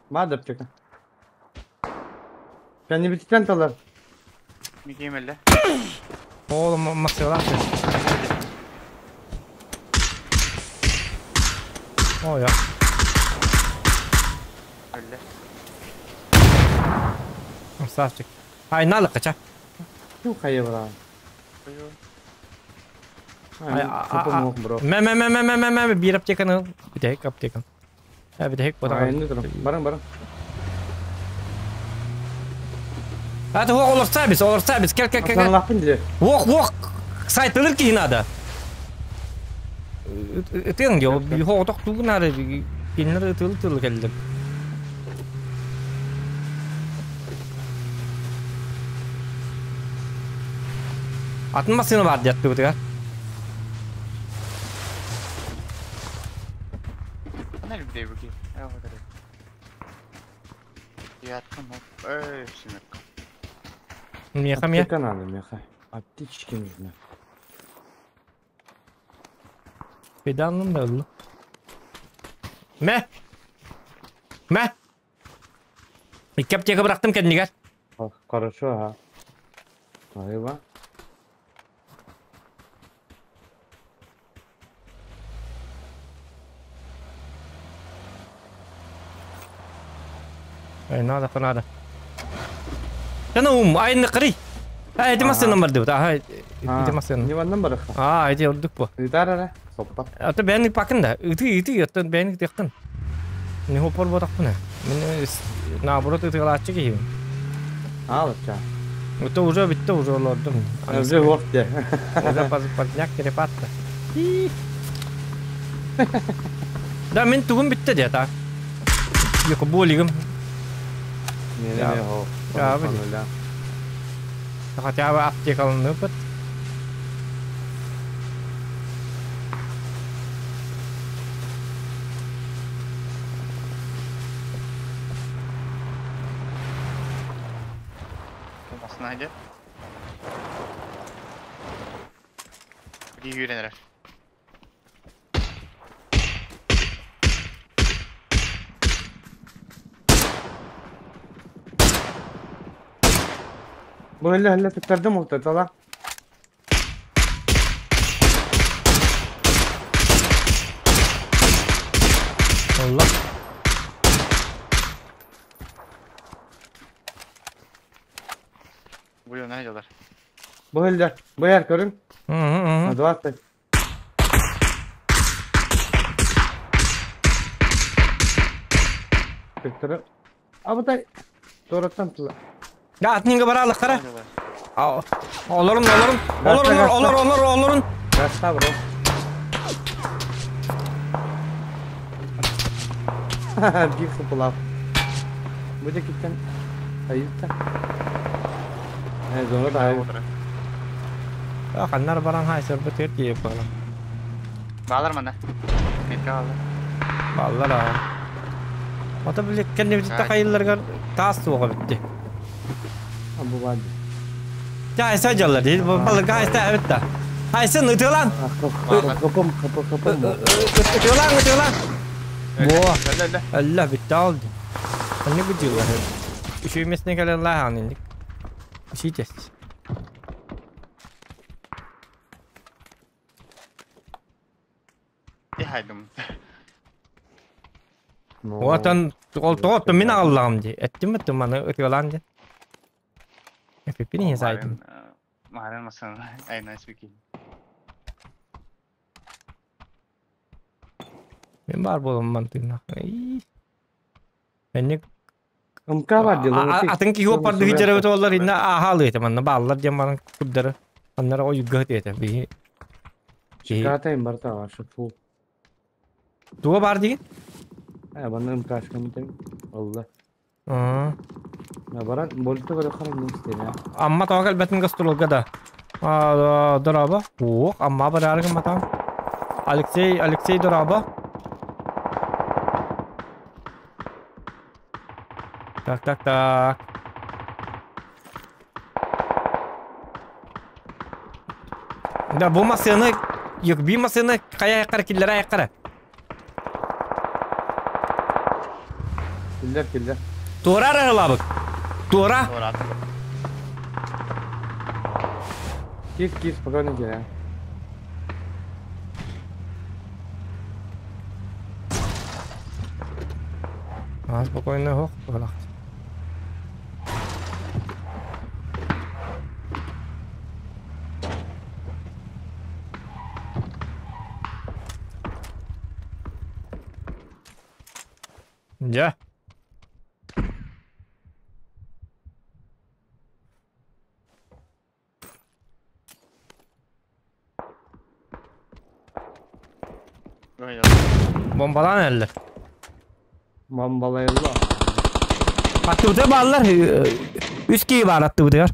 Баар аптека. Кэннибититтэн талар. Микиэмэллэ. Oğlum masıyorlar. О, я. Өллө. Красавчик. Ай, налыкка ча. Ким хайа бараҕын? Ай, Хапа бро. Мэ мэ мэ мэ мэ мэ мэ биир аптеканы бүтэһик аптекан. Э бүтэһик Айанны турам. Барың, барың. Hadi вок олорса biz, олорса biz. Кел кел кел. Атланлахпын диye. Вок вок. Сайтылыр ки надо. Ытыаң дьо, хоҕотох тугу наада кинилэр ытылы тылы кэллим. Атын массыына бар диэттибитигэр. Ханна элбидей бу ки? Яткам хоп. Эй, симекка. Меха ме. Аптека надо, меха. Аптечки нужны. Фиданным да ылла. Мэ. Мэ. Икки аптека бырахтым кэннигэр. Хорошо, ага. Айва. Эй, надо, надо. Тана ум, айны кырый. А, эти массыына барды. Ага, эти массыына. Не ваннан барыха. А, эти ордук бу. Ытар эрэ. Соппат. Ата бэйэни пакын да. Ыты, ыты, оттон бэйэни тыахтын. Не хопор ботахпына. Мен наоборот ытыгалааччы киһибин. Аалыча. Это уже битте уже олордум. Уже вот де. Уже поздняк перепадка. Да, мен тугум битте де та. Йоко болигим. Не, не, не, Я, блин. Хотя бы аптека алыныпыт. Массына идет. Били үйренер. Бу элле элле туттардым олта тала. Allah. Буйу найдалар. Бу элле. Бу яр көрүң. Hı. Двадцать. Туттары. Абытай. Туораттан тула. Я атнинга баралык кара. Олорун, олорун. Олорун, олор, олор, олорун. Гаста бро. Бир сыпылап. Бу да киттен. Айылта. Э, зона да айыл. Ханнар баран хай сөрбө тер тиеп бала. Баалар мана. Метке алды. Баллар а. Ата биле кенне битте кайылларга таас суга битти. Бу бар. Я айса жаллар дейт. Бу балык айса битти. Айсын ытылан. Капым, капым, капым. Ытылан, ытылан. Во. Алла битти алды. Анне бу дилар. Үшүй местне келе лахан индик. Үшитес. И хайдым. Отан ол тоғыттым мен аллағым де. Әттім бітті маны ытылан де. Эпипини сайдым. Марын масына. Ай, найс бики. Мен бар болым мантыгына. Менник МК бар дела. Атын ки хоп барды хиджер бит олар инна ахалы ете манна баллар дем баран куддары. Аннара ойугга этэ биһи. Чикатайым барта ваша фу. Туга бар дигин? Э, банна МКшкам тем. Алла. Аа. Баран больто көрө харан истене. Амма тоҕо кэлбэтин гастролга да. А, дорообо. Уох, амма бараары гымматаҕым. Алексей, Алексей дорообо. Так, так, так. Да, бу массыына, би массыына хайа айаккара киллэрэ айаккара. Киллер, киллер. Туора арыһылаабыт. Туора. Кис, кис, спокойно киирэ. А, спокойно, ох, быһылаах. Дьэ. Бомбалаан эрэллэр. Бомбалайылла. Аттыбытыгар бааллар. Үс киһи баар аттыбытыгар.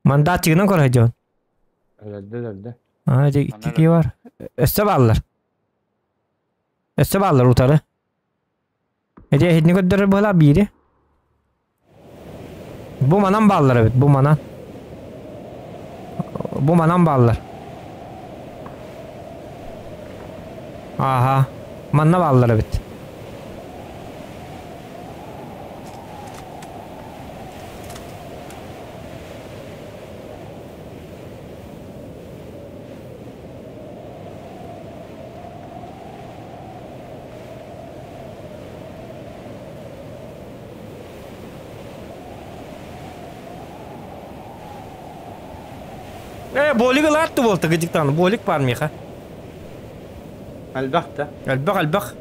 Мандатчигынан көрө дьон. Өлөрдө, өлөрдө. Аа, дьэ икки киһи бар. Өссө бааллар. Өссө бааллар утары. Эти эһитини көрдөрөр быһалаах биири. Бу манан бааллар эбит, бу манан. Бу манан бааллар. Ааха, манна бааллар эбит. Э, болик ылаатты буолта гыдьыктаан. Болик бар миэхэ. Элбэх да. Элбэх, элбэх.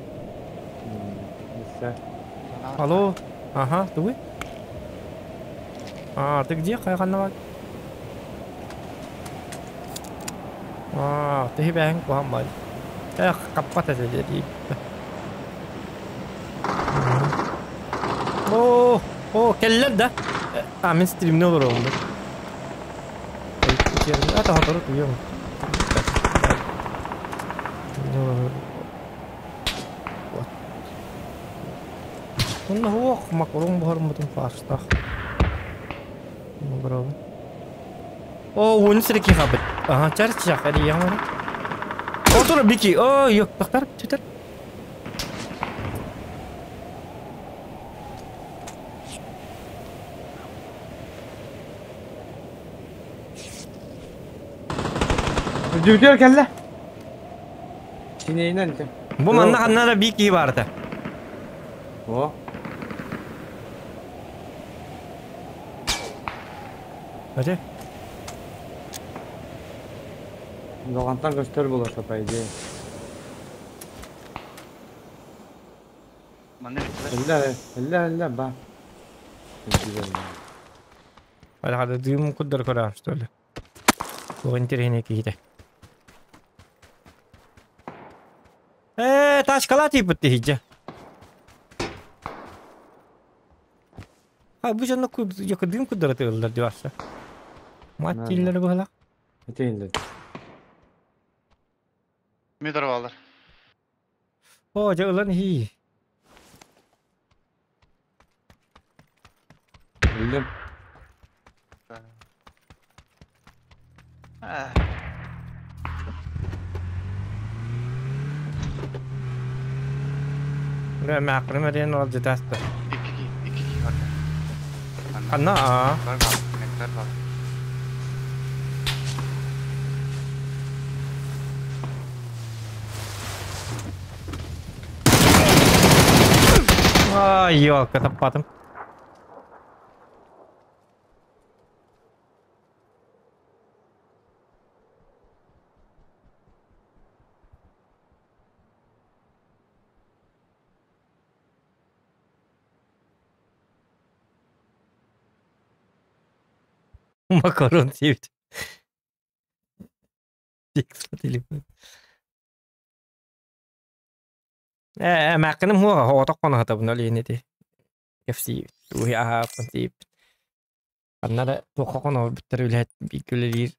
Алло. Ага, тугуй? А, ты где? Хайханна бар? А, ты бэйэҥ куһаҕан баҕайы. Эх, хаппат этэ дии. Оо, оо, кэллэр да? А, мин стримне олоробун да. А, тоһотору туйуом. Онно суох, макарон буһарыммытын фарштаах. Браво. О, уон сирэки хабыт. Ага, чар чах, эрийэҕин. Отура бики. О, yok, тахтар, түтер. Дүрдүөр кэллэ. Кинейинэн те. Бу манна ханна да бики барда. О. Hadi. Лоҕантан көстөр буолар по идее. Манна Эллэ, эллэ, эллэ, ба. Hadi hadi дым куддар көрөр что ли. Туох интэриэһинэй киһитэ. Ээ, тачкалаа тиийбит тиһидьэ. А бу дьонно дым куддара тыыллар дии Мат дииллэр быһалаах. Этииллэр. Метр балар. О, дьэ ылан иһии. Өллүм. Бля, мээхпин мэрийэн ыалдьытааста. Икки киһи, икки киһи барда. Ханна аа? Бар бар, мектер бар. Ай, ёлка, таппатым. Макарон сиэбит. Текст по телефону. Э, эмээххиним хуоҕа оҕотох хоноһотобун ол иһин ити кэпсии туһи аһааппын тиийбит. Ханна да туохха хоноһорбуттар үлэһит бииргэ үлэлиир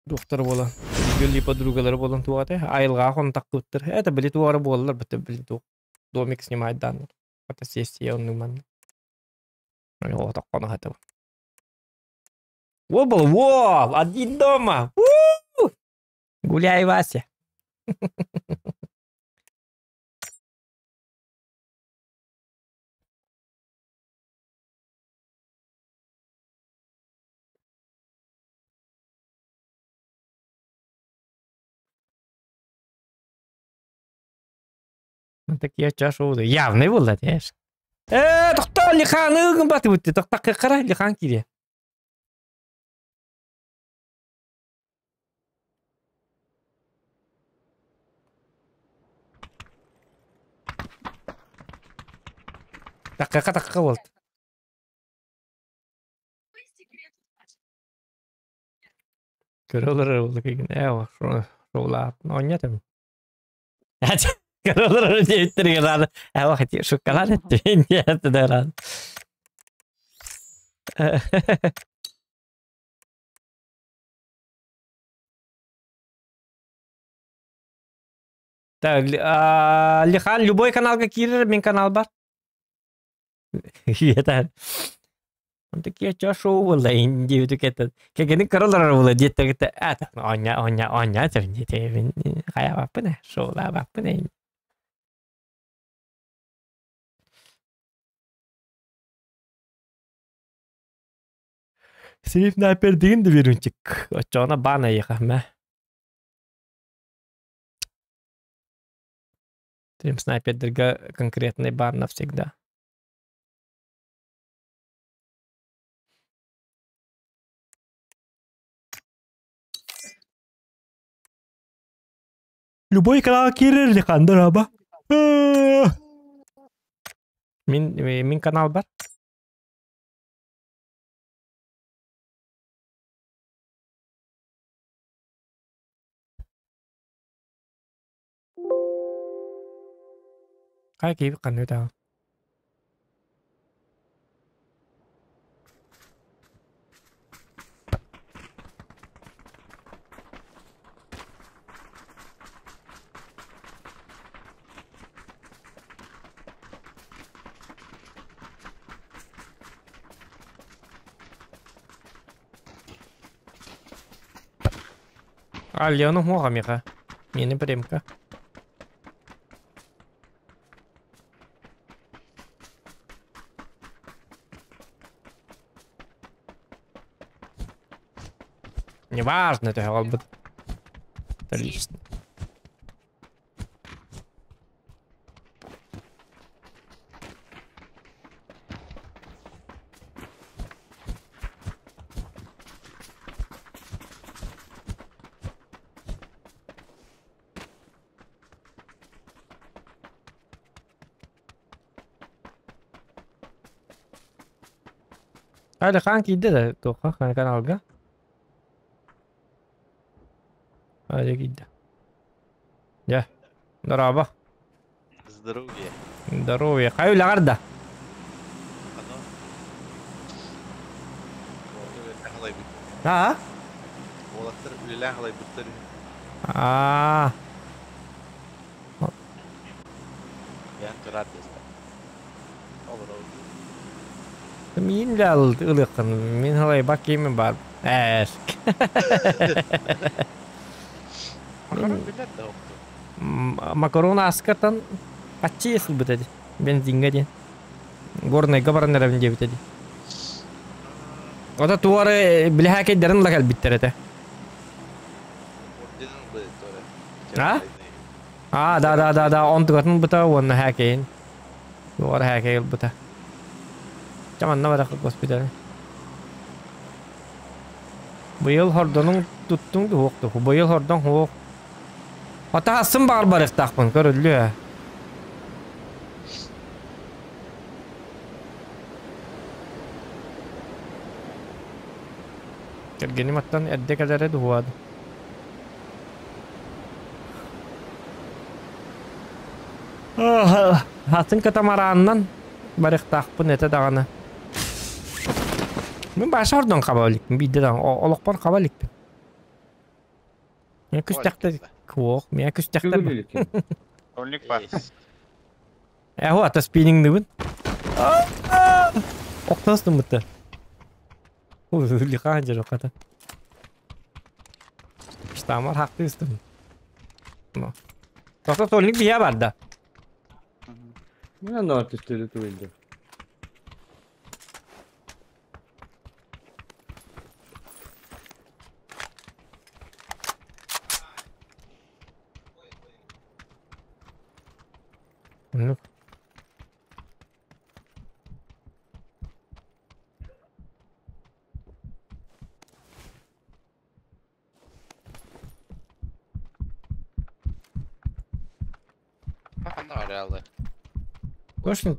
дуохтар буолан бииргэ үлэлиир подругалара буолан туох этэй айылҕаҕа хонтахпыттар. Это били туох эрэ буоллар быта били туох домик снимайдааннар. Фотосессия оннук маннык. Оҕотох хоноһотобун. Во был, во, один дома. У-у-у! Гуляй, Вася. Такие чашу явный был, знаешь. Э, тохтоо, Лихан ыгын батыбытты, тохтаккара Лихан кире. Такка такка болду. Көрө олорор буолла кигин. Ээ, шоулаат. Оонньоотум. Көрө олорор диэбиттэригэр рада. Ээ, хати шоколад эттим диэт да рад. Так, Лихан любой каналга киирэр, мин канал бар. Это такие чашу була индивиду кетет. Кегени королар була диэттэгите ата оня оня оня тернете хая баппына шоула баппына. Сирип снайпер деген де берунчик. Очоона бана ехахма. Стрим снайпердерге конкретный бан навсегда. Любой канал киирэр лихандар аба. Мин, мин канал бар. Хайа киһи ханна ытаҕын? Алену муоҕа миэхэ. Миэнэ премка. Неважно, это был Это лично. Хаан киирдэ да туохха каналга? Али киирдэ. Дьэ, дорообо. Здоровье. Здоровье. Хайа үлэҕэр да? Аа? Уолаттар үлэлээн халайбыттар. Аа. Ян турар дэстэ. Олорор. Мин да ылыаххын. Мин халайбак киимин бар. Ээс. Макарон билэр да охту. Макарон ааскатан аччыы сылбыт эди. Бензиҥҥэ диэн. Горнайга баран эрэбин диэбит эди. Ото туары билэһээкэйдэрин ыла кэлбиттэр этэ. А? А, да, да, да, да, онтугатын ылбыта уонна хээкэйин. Туора хээкэй ылбыта. Чэ, манна барах госпиталь. Быйыл хордонуҥ туттуҥ дуһуох туһу. Быйыл хордон хуох. Ата асын баар барыахтаахпын көрүллүө. Кэргэним аттан эрдэ кэлэрэ дуһуад. Атын катамараанынан барыахтаахпын этэ даҕаны. Мин баша ордон хаба иликпин биирдэ даҕаны олохпор хаба иликпин. Мен күстэхтэр куох, мен күстэхтэр. Онник бар. Эхо ата спиннингныбын. Октас тыммыттар. Лиха жер хата. Штамар хакты истим. Тоқта толник бия барда. Мына нор түстүрү туйду. Ну. Ханна ареалы. Точно?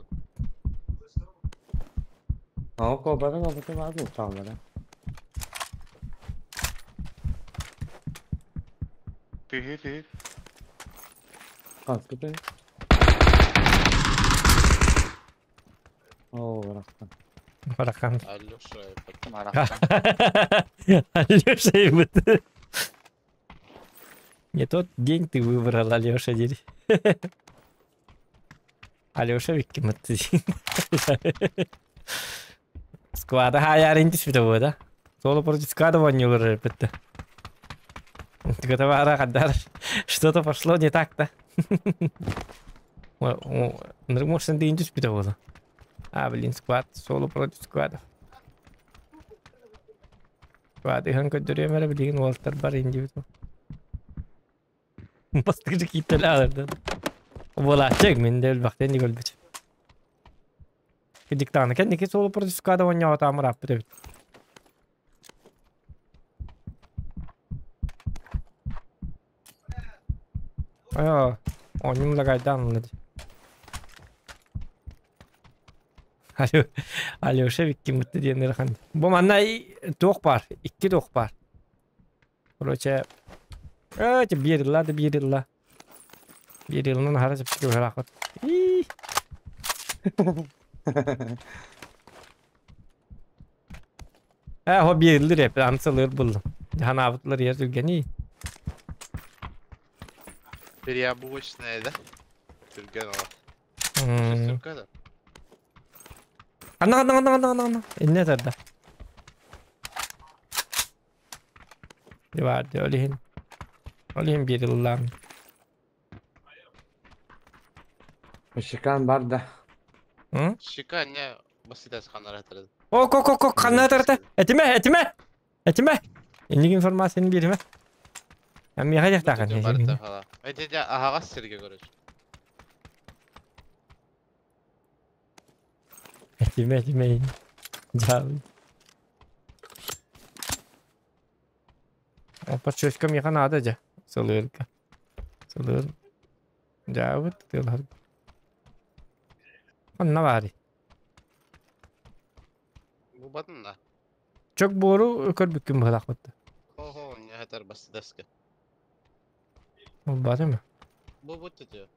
А кобара кобата бар бу чаллара. Тыгы тыгы. Хаскы ты. О, барахсан. Барахан. Алеша, Алеша ебут. Не тот день ты выбрал, Алеша, дери. Алеша Виккимат. Склада хаярин түспүтэ буо да. Соло против склада вонюлар бітті. Готова хадар. Что-то пошло не так-то. Может, ты түспүтэ буо. А, блин, склад. Соло против складов. Склады хан көдөрүөм эрэ билигин уолтар бар индибит. Бастыгы кииттеле Буолааччык мин де өлбөхтен дик өлбүт. Диктаны кэнники соло против склада воньоотаамыр аппыт эбит. Aa, онньум лагайдаан ылла дии. Алеша Виккиммытты диэн ыарахан. Бу манна туох баар, икки туох баар. Короче, э, биир ылла да биир ылла. Биир ылынан аһара чэпчэки быһыраахпыт. Э, хо биир ыллыр эп, ансылыр буллум. Ханаабытлар ер түргэний. Переобувочная, да? Түргэн ола. Да? Анна, анна, анна, анна, анна. Инне тарда. Диварды, олихин. Олихин биир ыллаан. Шикан бар да. Шика не баситас ханара тарады. О, ко, ко, ко, ханна тарта. Этиме, этиме. Этиме. Инник информацияны бириме. Миэхэ диэхтаахын. Барыта хала. Эти аһаҕас сиргэ короче. Этиме, этиме. Жабы. Опа, чөскө миэхэ наада дьэ. Сылыырга. Сылыыр. Жабыт, тылар. Онно баары. Бу батын да. Чок буору көрбүккүн быһылаахпыт. Хо-хо, не хатар басыдаска. Ол бары ма? Бу бу тетё.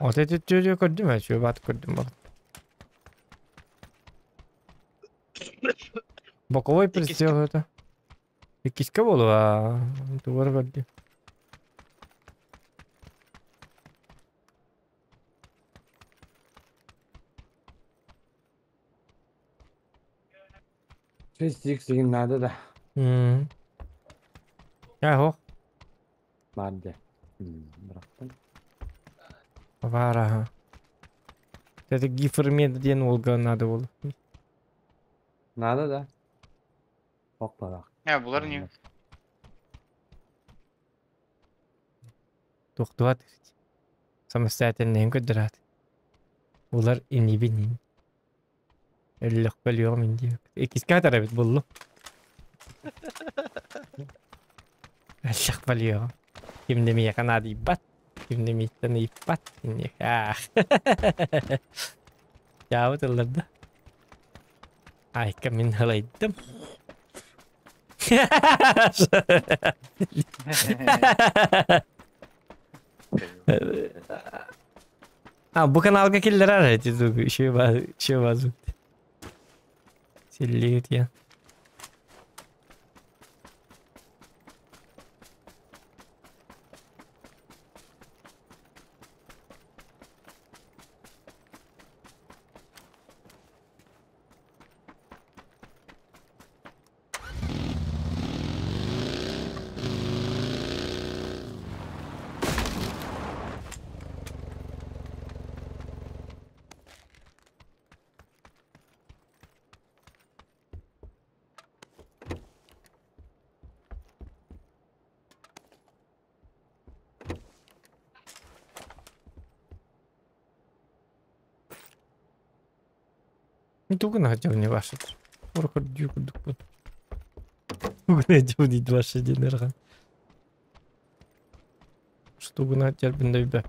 От эти түөрү көрдүм ээ, чүө баат көрдүм бар. Боковой прицел это. Иккискэ буолуо. Тугар көрдү. Шесть икс надо да. Э, Барды. Бырахтым. Баар аха. Это гифермед диэн уолга надо было. Надо да. Ох барах. Не, булар не. Туохтуат самостоятельныйын көрдөрөөт. Улар инибин. Өллөхпө өлүөҕүм индиэбит. Иккискэ хатар эбит буллум. Өллөхпө өлүөҕүм. Ким да миэхэ наадыйбат. Ким да мииттэн ыйыппат. Аах. Дьаабыт ылларда. Айка мин ылайдым. А, бу каналга киллерер эти звук, еще вас, еще вас звук. Силлит я. Тугун хотел не ваши. Тугун хотел не ваши денерхан. Штугун хотел бин дөйбөп.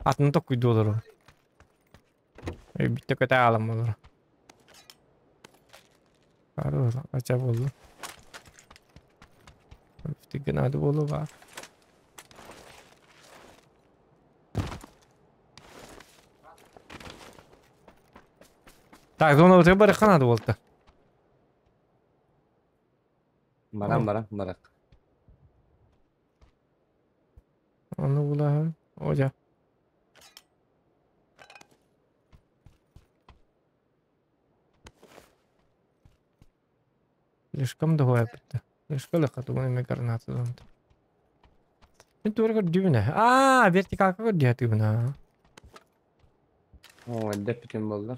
Атын токуй доллару. Битте көтә алам олар. Бару, ача болду. Тиген ады болу бар. Так, зона өтө бар канады болду. Барам барам барак. Оны булаһын. Оja. Слишком дохуя битте. Слишком легко тугун эме граната зонда. Мен тура көрдүмүнэ. Аа, вертикалка көрдү тыгына. О, элдеп бүтүн болду.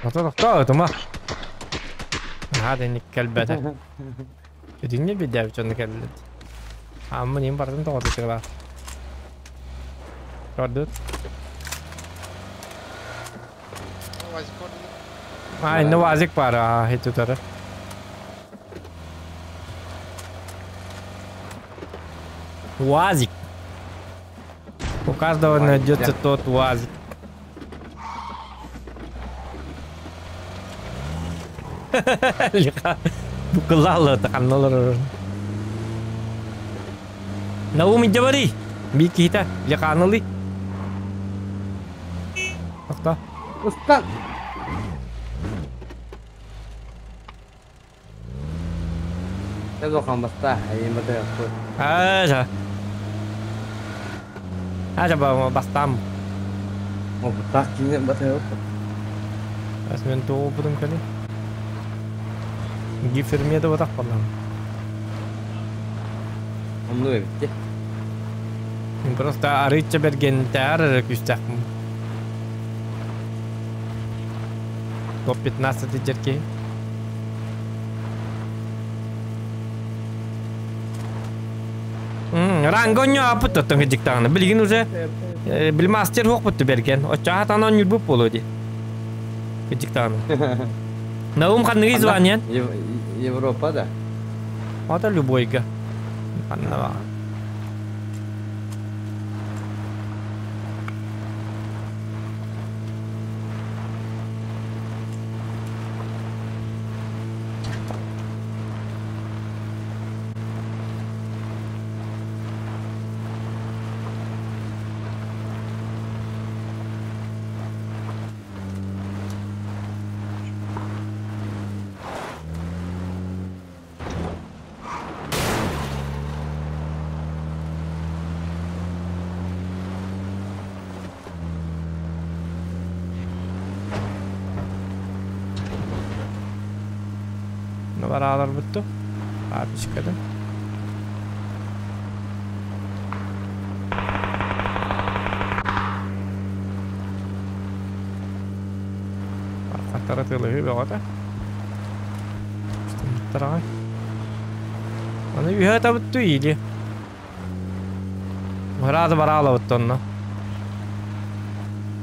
Ата тома. Хады ник келбеде. Дүнне бедәп чоны келбет. Аммын им бардым тоғды тыгла. Көрдүт. А, инне вазик бар, а, хит тутары. УАЗик. У каждого найдется тот УАЗик. Лиха. Букалала таканналар. Наум иджабари. Бикита лиханалы. Акта. Устан. Тэзо хамбаста, айымбата яппы. Ажа. Ажа ба бастам. О, бутак кине бата яппы. Ас мен тоопудум кали. Гифермеде батак балам. Онну эбитти. Мен просто арыча берген тәр күстәк. Топ 15 жерке. Рангоньо апыт тоттон кежиктаганы. Билигин уже бил мастер хок бутты берген. Оча хатанан юрбуп болу ди. Кежиктаганы. Наум ханныгы звание? Европа да. Ата любойга. Ханнава. Баралар бутtu. Abi çıkardım. Арқаттары тылығы беғата. Үстіміттарағай. Оны үйе табытты или. Мұрады барала бутты онна.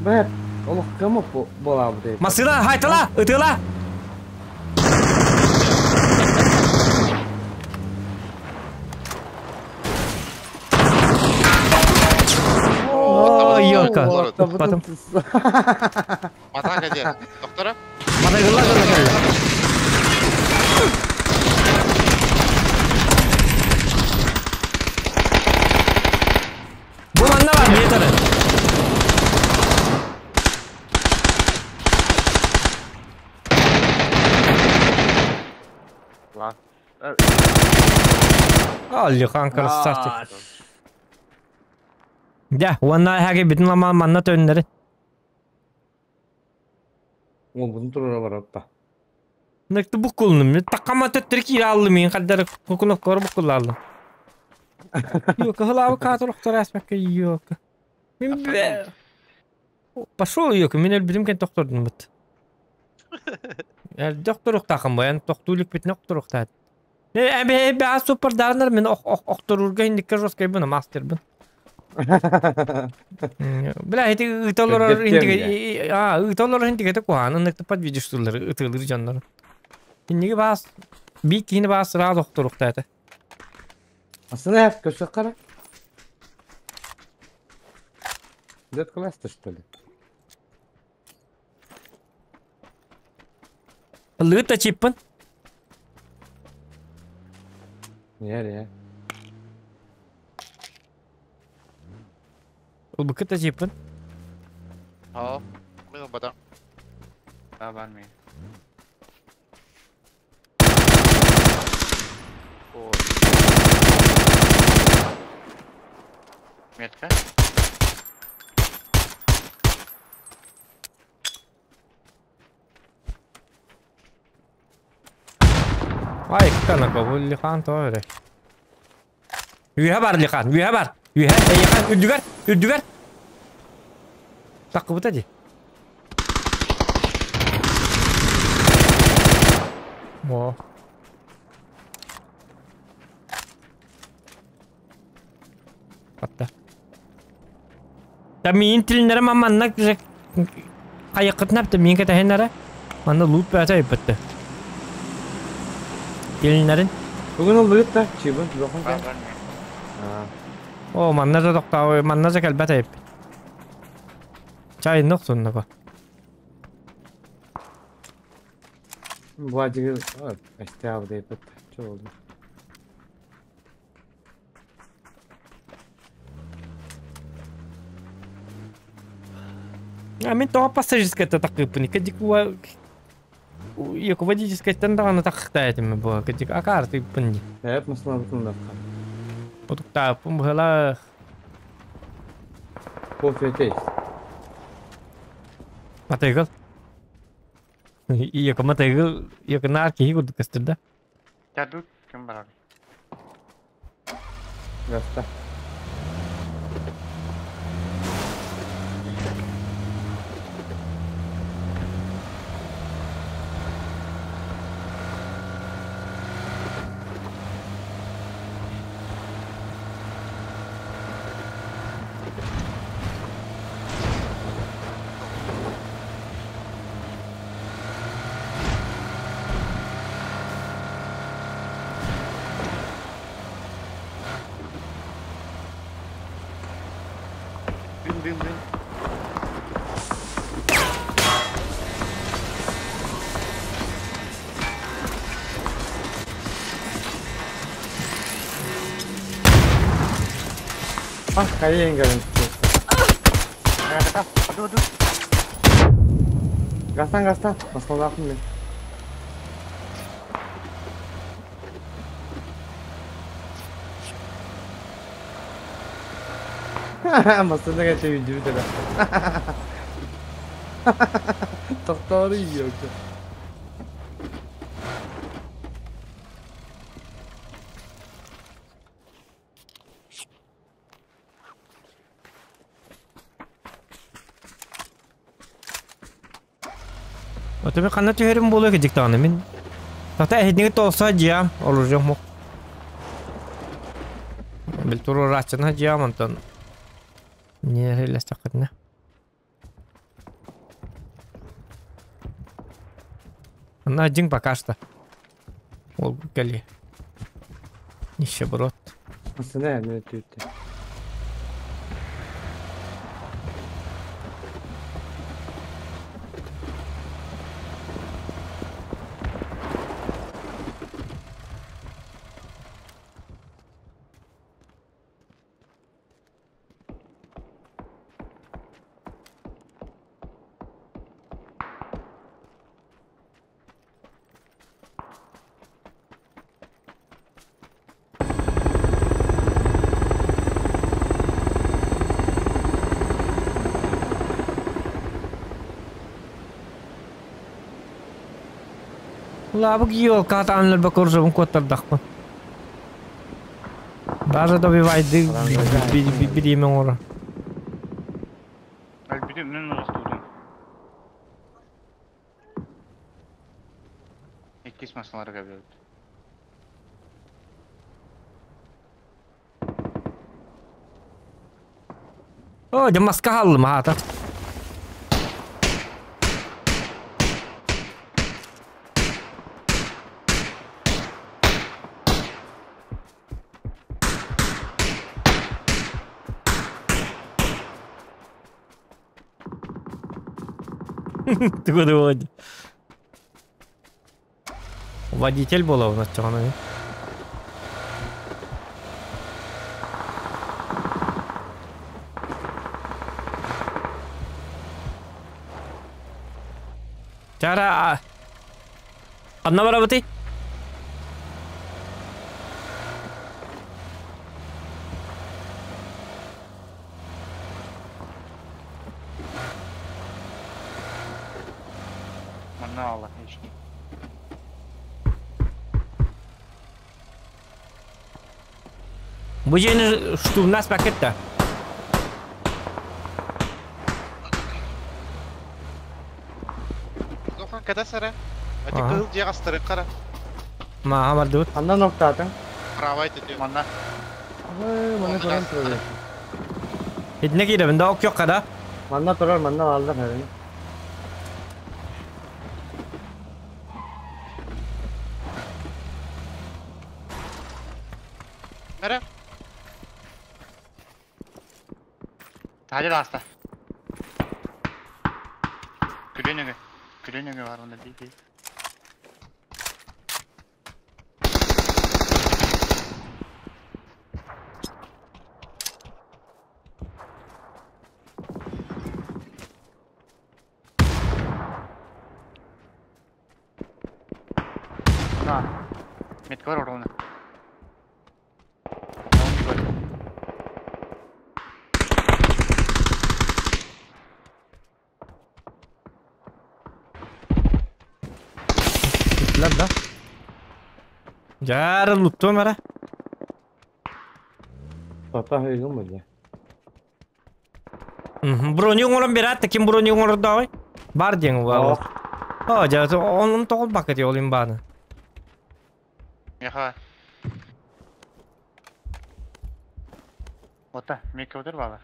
Бәп, олық кымы бола бұды? Масыла, хайтала, ытыла! Потом. Матака где? Доктора? Матагыла. Лас. Аллихан красавчик. Дя, уонна эһэги бүтүн ламаан манна төннөрү. Уолбутун туруора бараппа. Ныкты буккулнум. Таккама төттөрү киирэ аллым мин хаддар кукуноккор буккуллааллым. Йока хылаабы каатыр охтор аспакка йока. Мин бе. Пошел йока, мин өлбүтүм кен тохтордум бут. Доктор ухтахым баян тохтуулук бүтүн охтор ухтаат. Эбе эбе ас супер мен охторурга индикке жесткой бун мастербын. Бля, эти ыталар интиге а ыталар интиге те куаны ныкты подвидишь тулар ытылыр жаннар. Инниге бас би кини бас сразу охтор ухтаат. Асына хәп көсө кара. Дед класста, что ли? Лыта чиппын. Не, не. Улбыкыта чиппын. О, мен бата. Да, бар мен. Метка. Ай, канака, бу лихан торе. Үйе бар лихан, үйе бар. Үйе, эйхан, үрдүгер, үрдүгер. Такы ди. О. Атта. Та мин тилнере маманна же кайыкытнап та мин кетехеннере. Манна лут бәтә иппетте. Тилнерин. Бүгін ол лыт та, чибын, жоқын Бар, бар мен. О, манна да токтау, манна да келбәтә ип. Чай нок сунна Владимир, әстә деп бит. Чо oldu? А мен тоға пассажирская такыппын. Кедик уа Йоку водительская тандаганы такыкта этим бу. Кедик акар тыппын. Әп масла бутун дакка. Отукта пум хала. Кофе тейс. Матайгыл. Йоку матайгыл, йоку нар кихи курдук кастырда. Тут ким бар? Гаста. Дым, дым, дым. А, кайын gelin. Аду, аду. Гастан, гастан. Маслалапын мен. Масына geçe video de. Тоқтары yok. Отөбе канна түһәрим болу кедик таганы мин. Тата эһидниге толса жиам, олужок мок. Бил туру рачына жиам онтон. Не релес такытна. На один пока что. Ол кели. Нищеброд. Масына мен түйтті. Лабык елка атаанлар бакыржабын куоттардахпын. Даже добивайды бириме оҥоро. Өлбүтүм мен оҕустуутум. Иккис массаларга бөт. О, дьэ маска хааллым аата. Тугу да Водитель буолабын оччоҕуна. Чара, ханна барабытый? Манна алла ешки. Бу дьиэни штурмнаас пакет да. Зохан ката сара. Ати кыһыл дьиэ астары қара. Мааха бардыбыт. Ханна ноктаатың? Правай төтү. Манна. Манна туран турар. Итинне киирэбин да ок да. Манна турар, манна алдар хәрин. Mere. Hadi rasta. Күренеге. Күренеге бар онда дейді. На. Метка бар ордуна. Lan да. Жары луттуом ара. Папа höydün mü diye. Броню оҥорон бераат ким броню оҥордоой? Бар диэн буолар. О, дьэ, онун тоҕул бакыт олин бааны. Яха. Ота, мекке өтөр бала.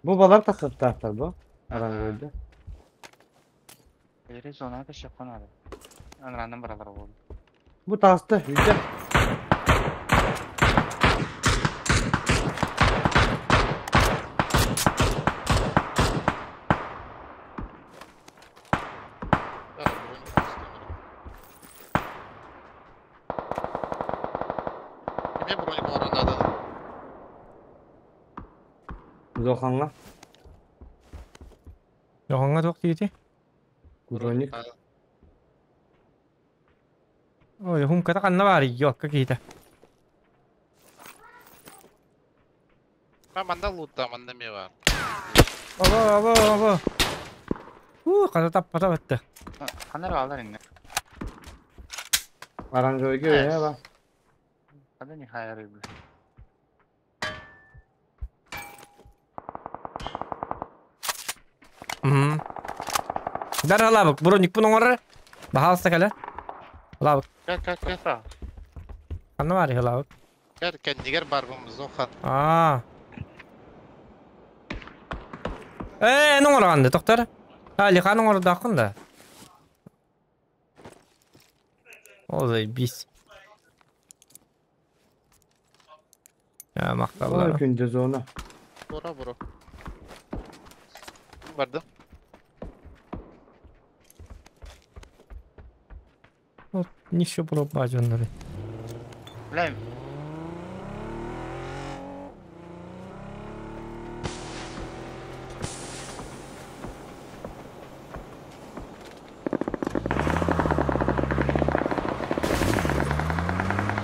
Bu balar takıp bu. Aran koydu. Бери зона да шапкан ады. Анрандан баралар болду. Bu tastı yüce. Кime броник оранады? Зоханга. Жоғаңа тоқ дейді. Броник. Ой, хумката қанна бар, йокка кейті. Ма манда лутта, манда ме бар. Аба, аба, аба. У, қата таппата бітті. Канар алар инде. Aran koydu ya bak. Када не хайры бля. Дар алабык, броник бұның оры. Бахалыста кәлі. Алабык. Кел, кел, кел. Қанна бар, алабык. Кел, кендигер бар бу Зохан. Аа. Э, нің орғанды, тоқтар. А, лиханың оры дақын да. О, заебись. Я мақталар. Ой, күнде зона. Бура, бура. Барды. Вот, ничего пробовать оннары. Бля.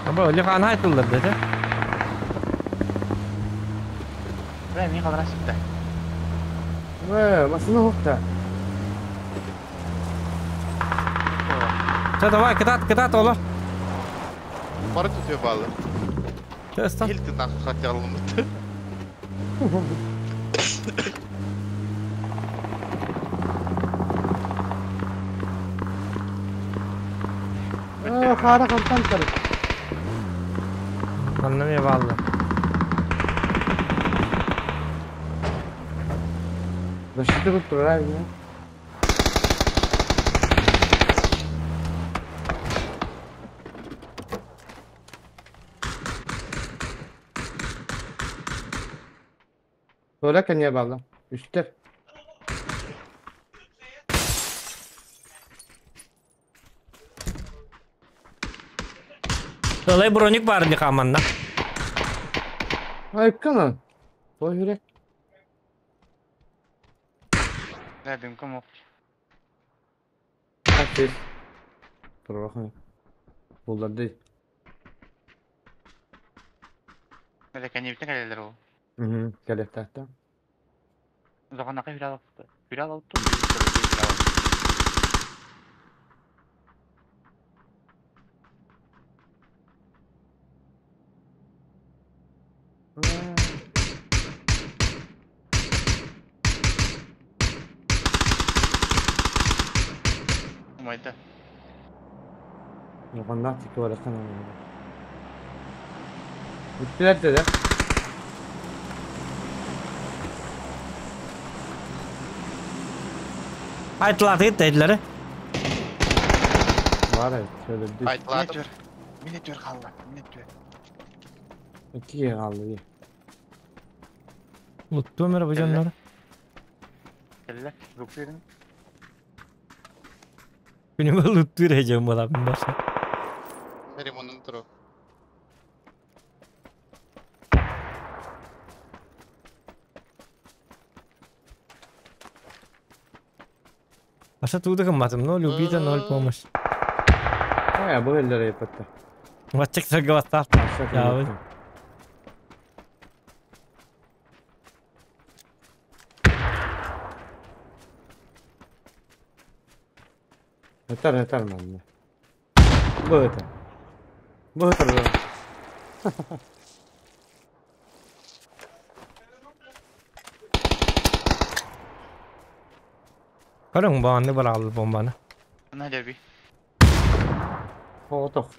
Аба, лихан айтылдар деді. Бля, мен қалдыра сіпті. Вэ, masını hukta. Все, давай, кытаат, кытаат, ола. Бары түтүө баалар. Честно. Хилтин нахуй хотел мыт. Хара хантан тарып. Манна эмиэ бааллар. Защита тут правильно. Толя кэнниэ баалла. Үстэр. Ылай броник баар дии хааманна. Айыккана. Той хүрэ. Да, дымком ок. Хатыр. Турбахан. Булларды. Это кэннибитин кэлэлэр ол. Мгм, кэлэхтээхтэ. Улаханнака хүрэ алыпты. Хүрэ алыптым. Умайда. Улаханнаах тикки барахсан. Бүттүлэр да. Айтылаатыгыт дейдилери. Бар эбит, өлөрдү. Айтылаатым. Мине түөр хаалла. Мине түөр. Икки хаалла дии. Луттуом эрэ бу дьоннору. Кэллэ. Луктуурун. Күнүмэ луттуур эдьэм буолабын баса. Ремонун туру. Аша тууда гымматым, но любита ноль помощь. Ой, бу өллөр эппетте. Ватчик сырга бастаах. Яабын. Этер, этер манна. Бу этер. Бу этер. Көрүҥ баанны барааллар бомбаны. На деби. Оҕотох.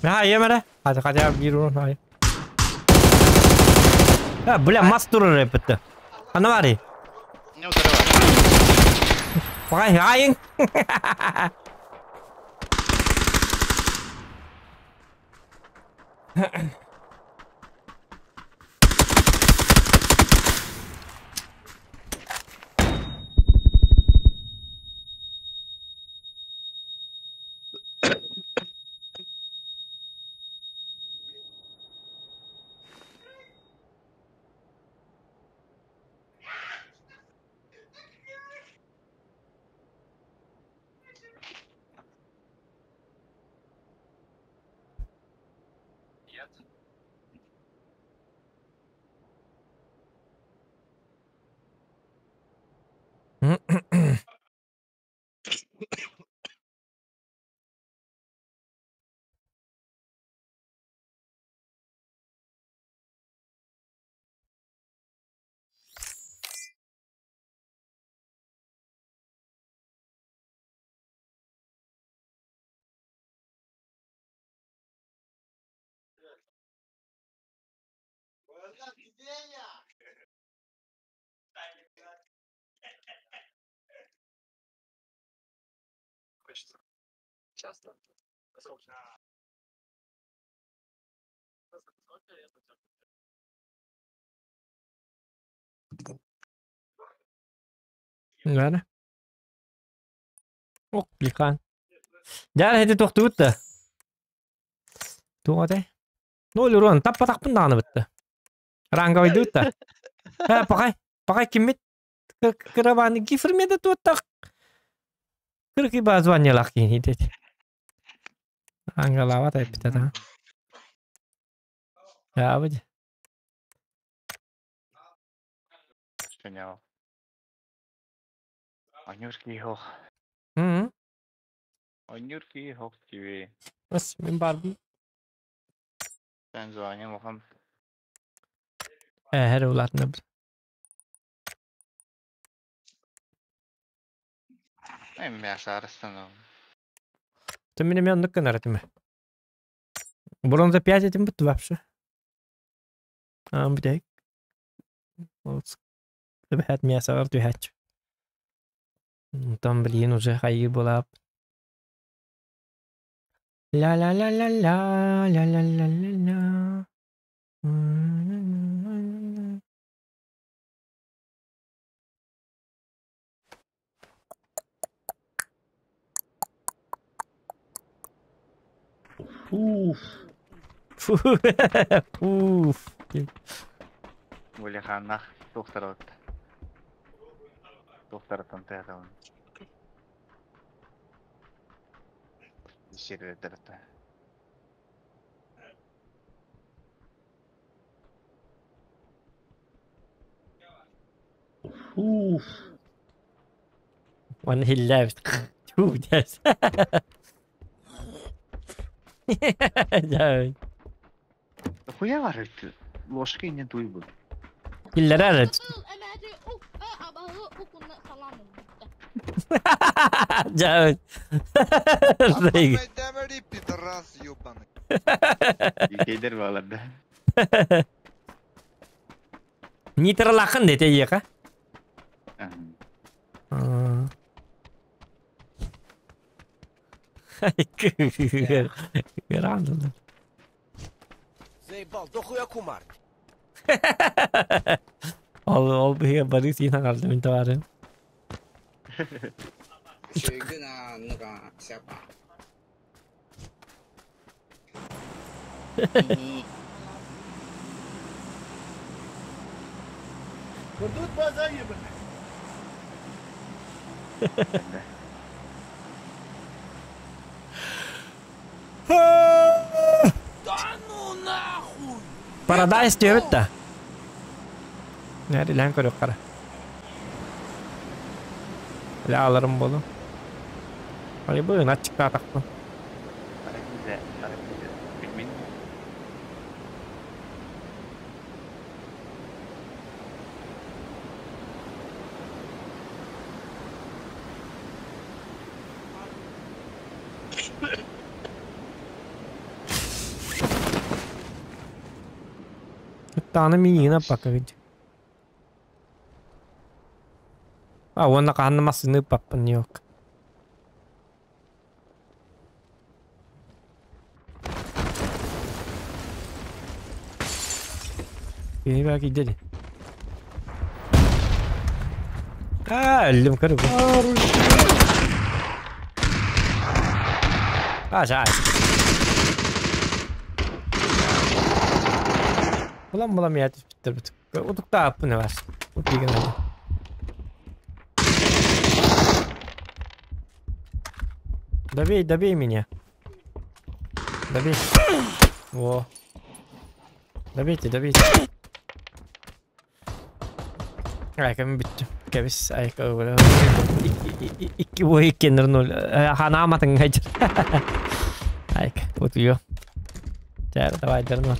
Наһаа ийэм эрэ. Хата хотя биир урун аайы. Э, бля, мас турар эппитте. Ана барый. Не ударила. Пагай, айың. Бары. Ок, лихан. Дьэ, ити туохтубут да. Туох этэй? Ноль урон, таппатахпын даҕаны бытта. Ранговойдубут да. Э, пахай, пахай киммит кырабааны гифрмеде туоттах. Кырки базваннялах кини дет. Ангалава тайппита да. Ябыд. Понял. Анюшки их. Ойнуур киһи һох тиви. Бас мин барбын. Sen звание мохам. Э, her улаатына. Эм мясо арыстан. Ты меня мен ныкканар этиме. Бронза 5 этим бут вообще. А, блядь. Вот. Бэт мясо арту хач. Там, блин, уже хайыр была. Ля-ля-ля-ля-ля, ля-ля-ля-ля-ля. Уф. Уф. Улиханнах тухтарот. Тухтаратан тыатабын. Сирдерте. Уф. One he left. Two deaths. Да. Хуя варит? Ложкой не дуй был. Киллерер. Да. Пидорас ебаный. Кейдер баларда. Нитрлахын дете ека. Грандулар. Заебал, дохуя кумар. Ол ол биге Борис инан алды мен товарым. 谁跟啊那个下巴？ Көрдүт база ебен. Paradise diyor da. Nerede lan көрөк кара. Ля аларым болу. Али бу начыкта тактым. Bize, bize. Bilmeyin. Таны минина пока ведь. А, он на канна масыны папа нёк. Кини бак идели. А, өлдүм көрүп. А, жай. Булам булам я түспүттер бит. Утукта аппы не бар. Утуган али. Добей, добей меня. Добей. Во. Добейте, добейте. Ай, кем бүттү. Кебис, ай, Икки бой иккенер ноль. Ханаматын гайчыр. Ай, вот ее. Давай, дернул.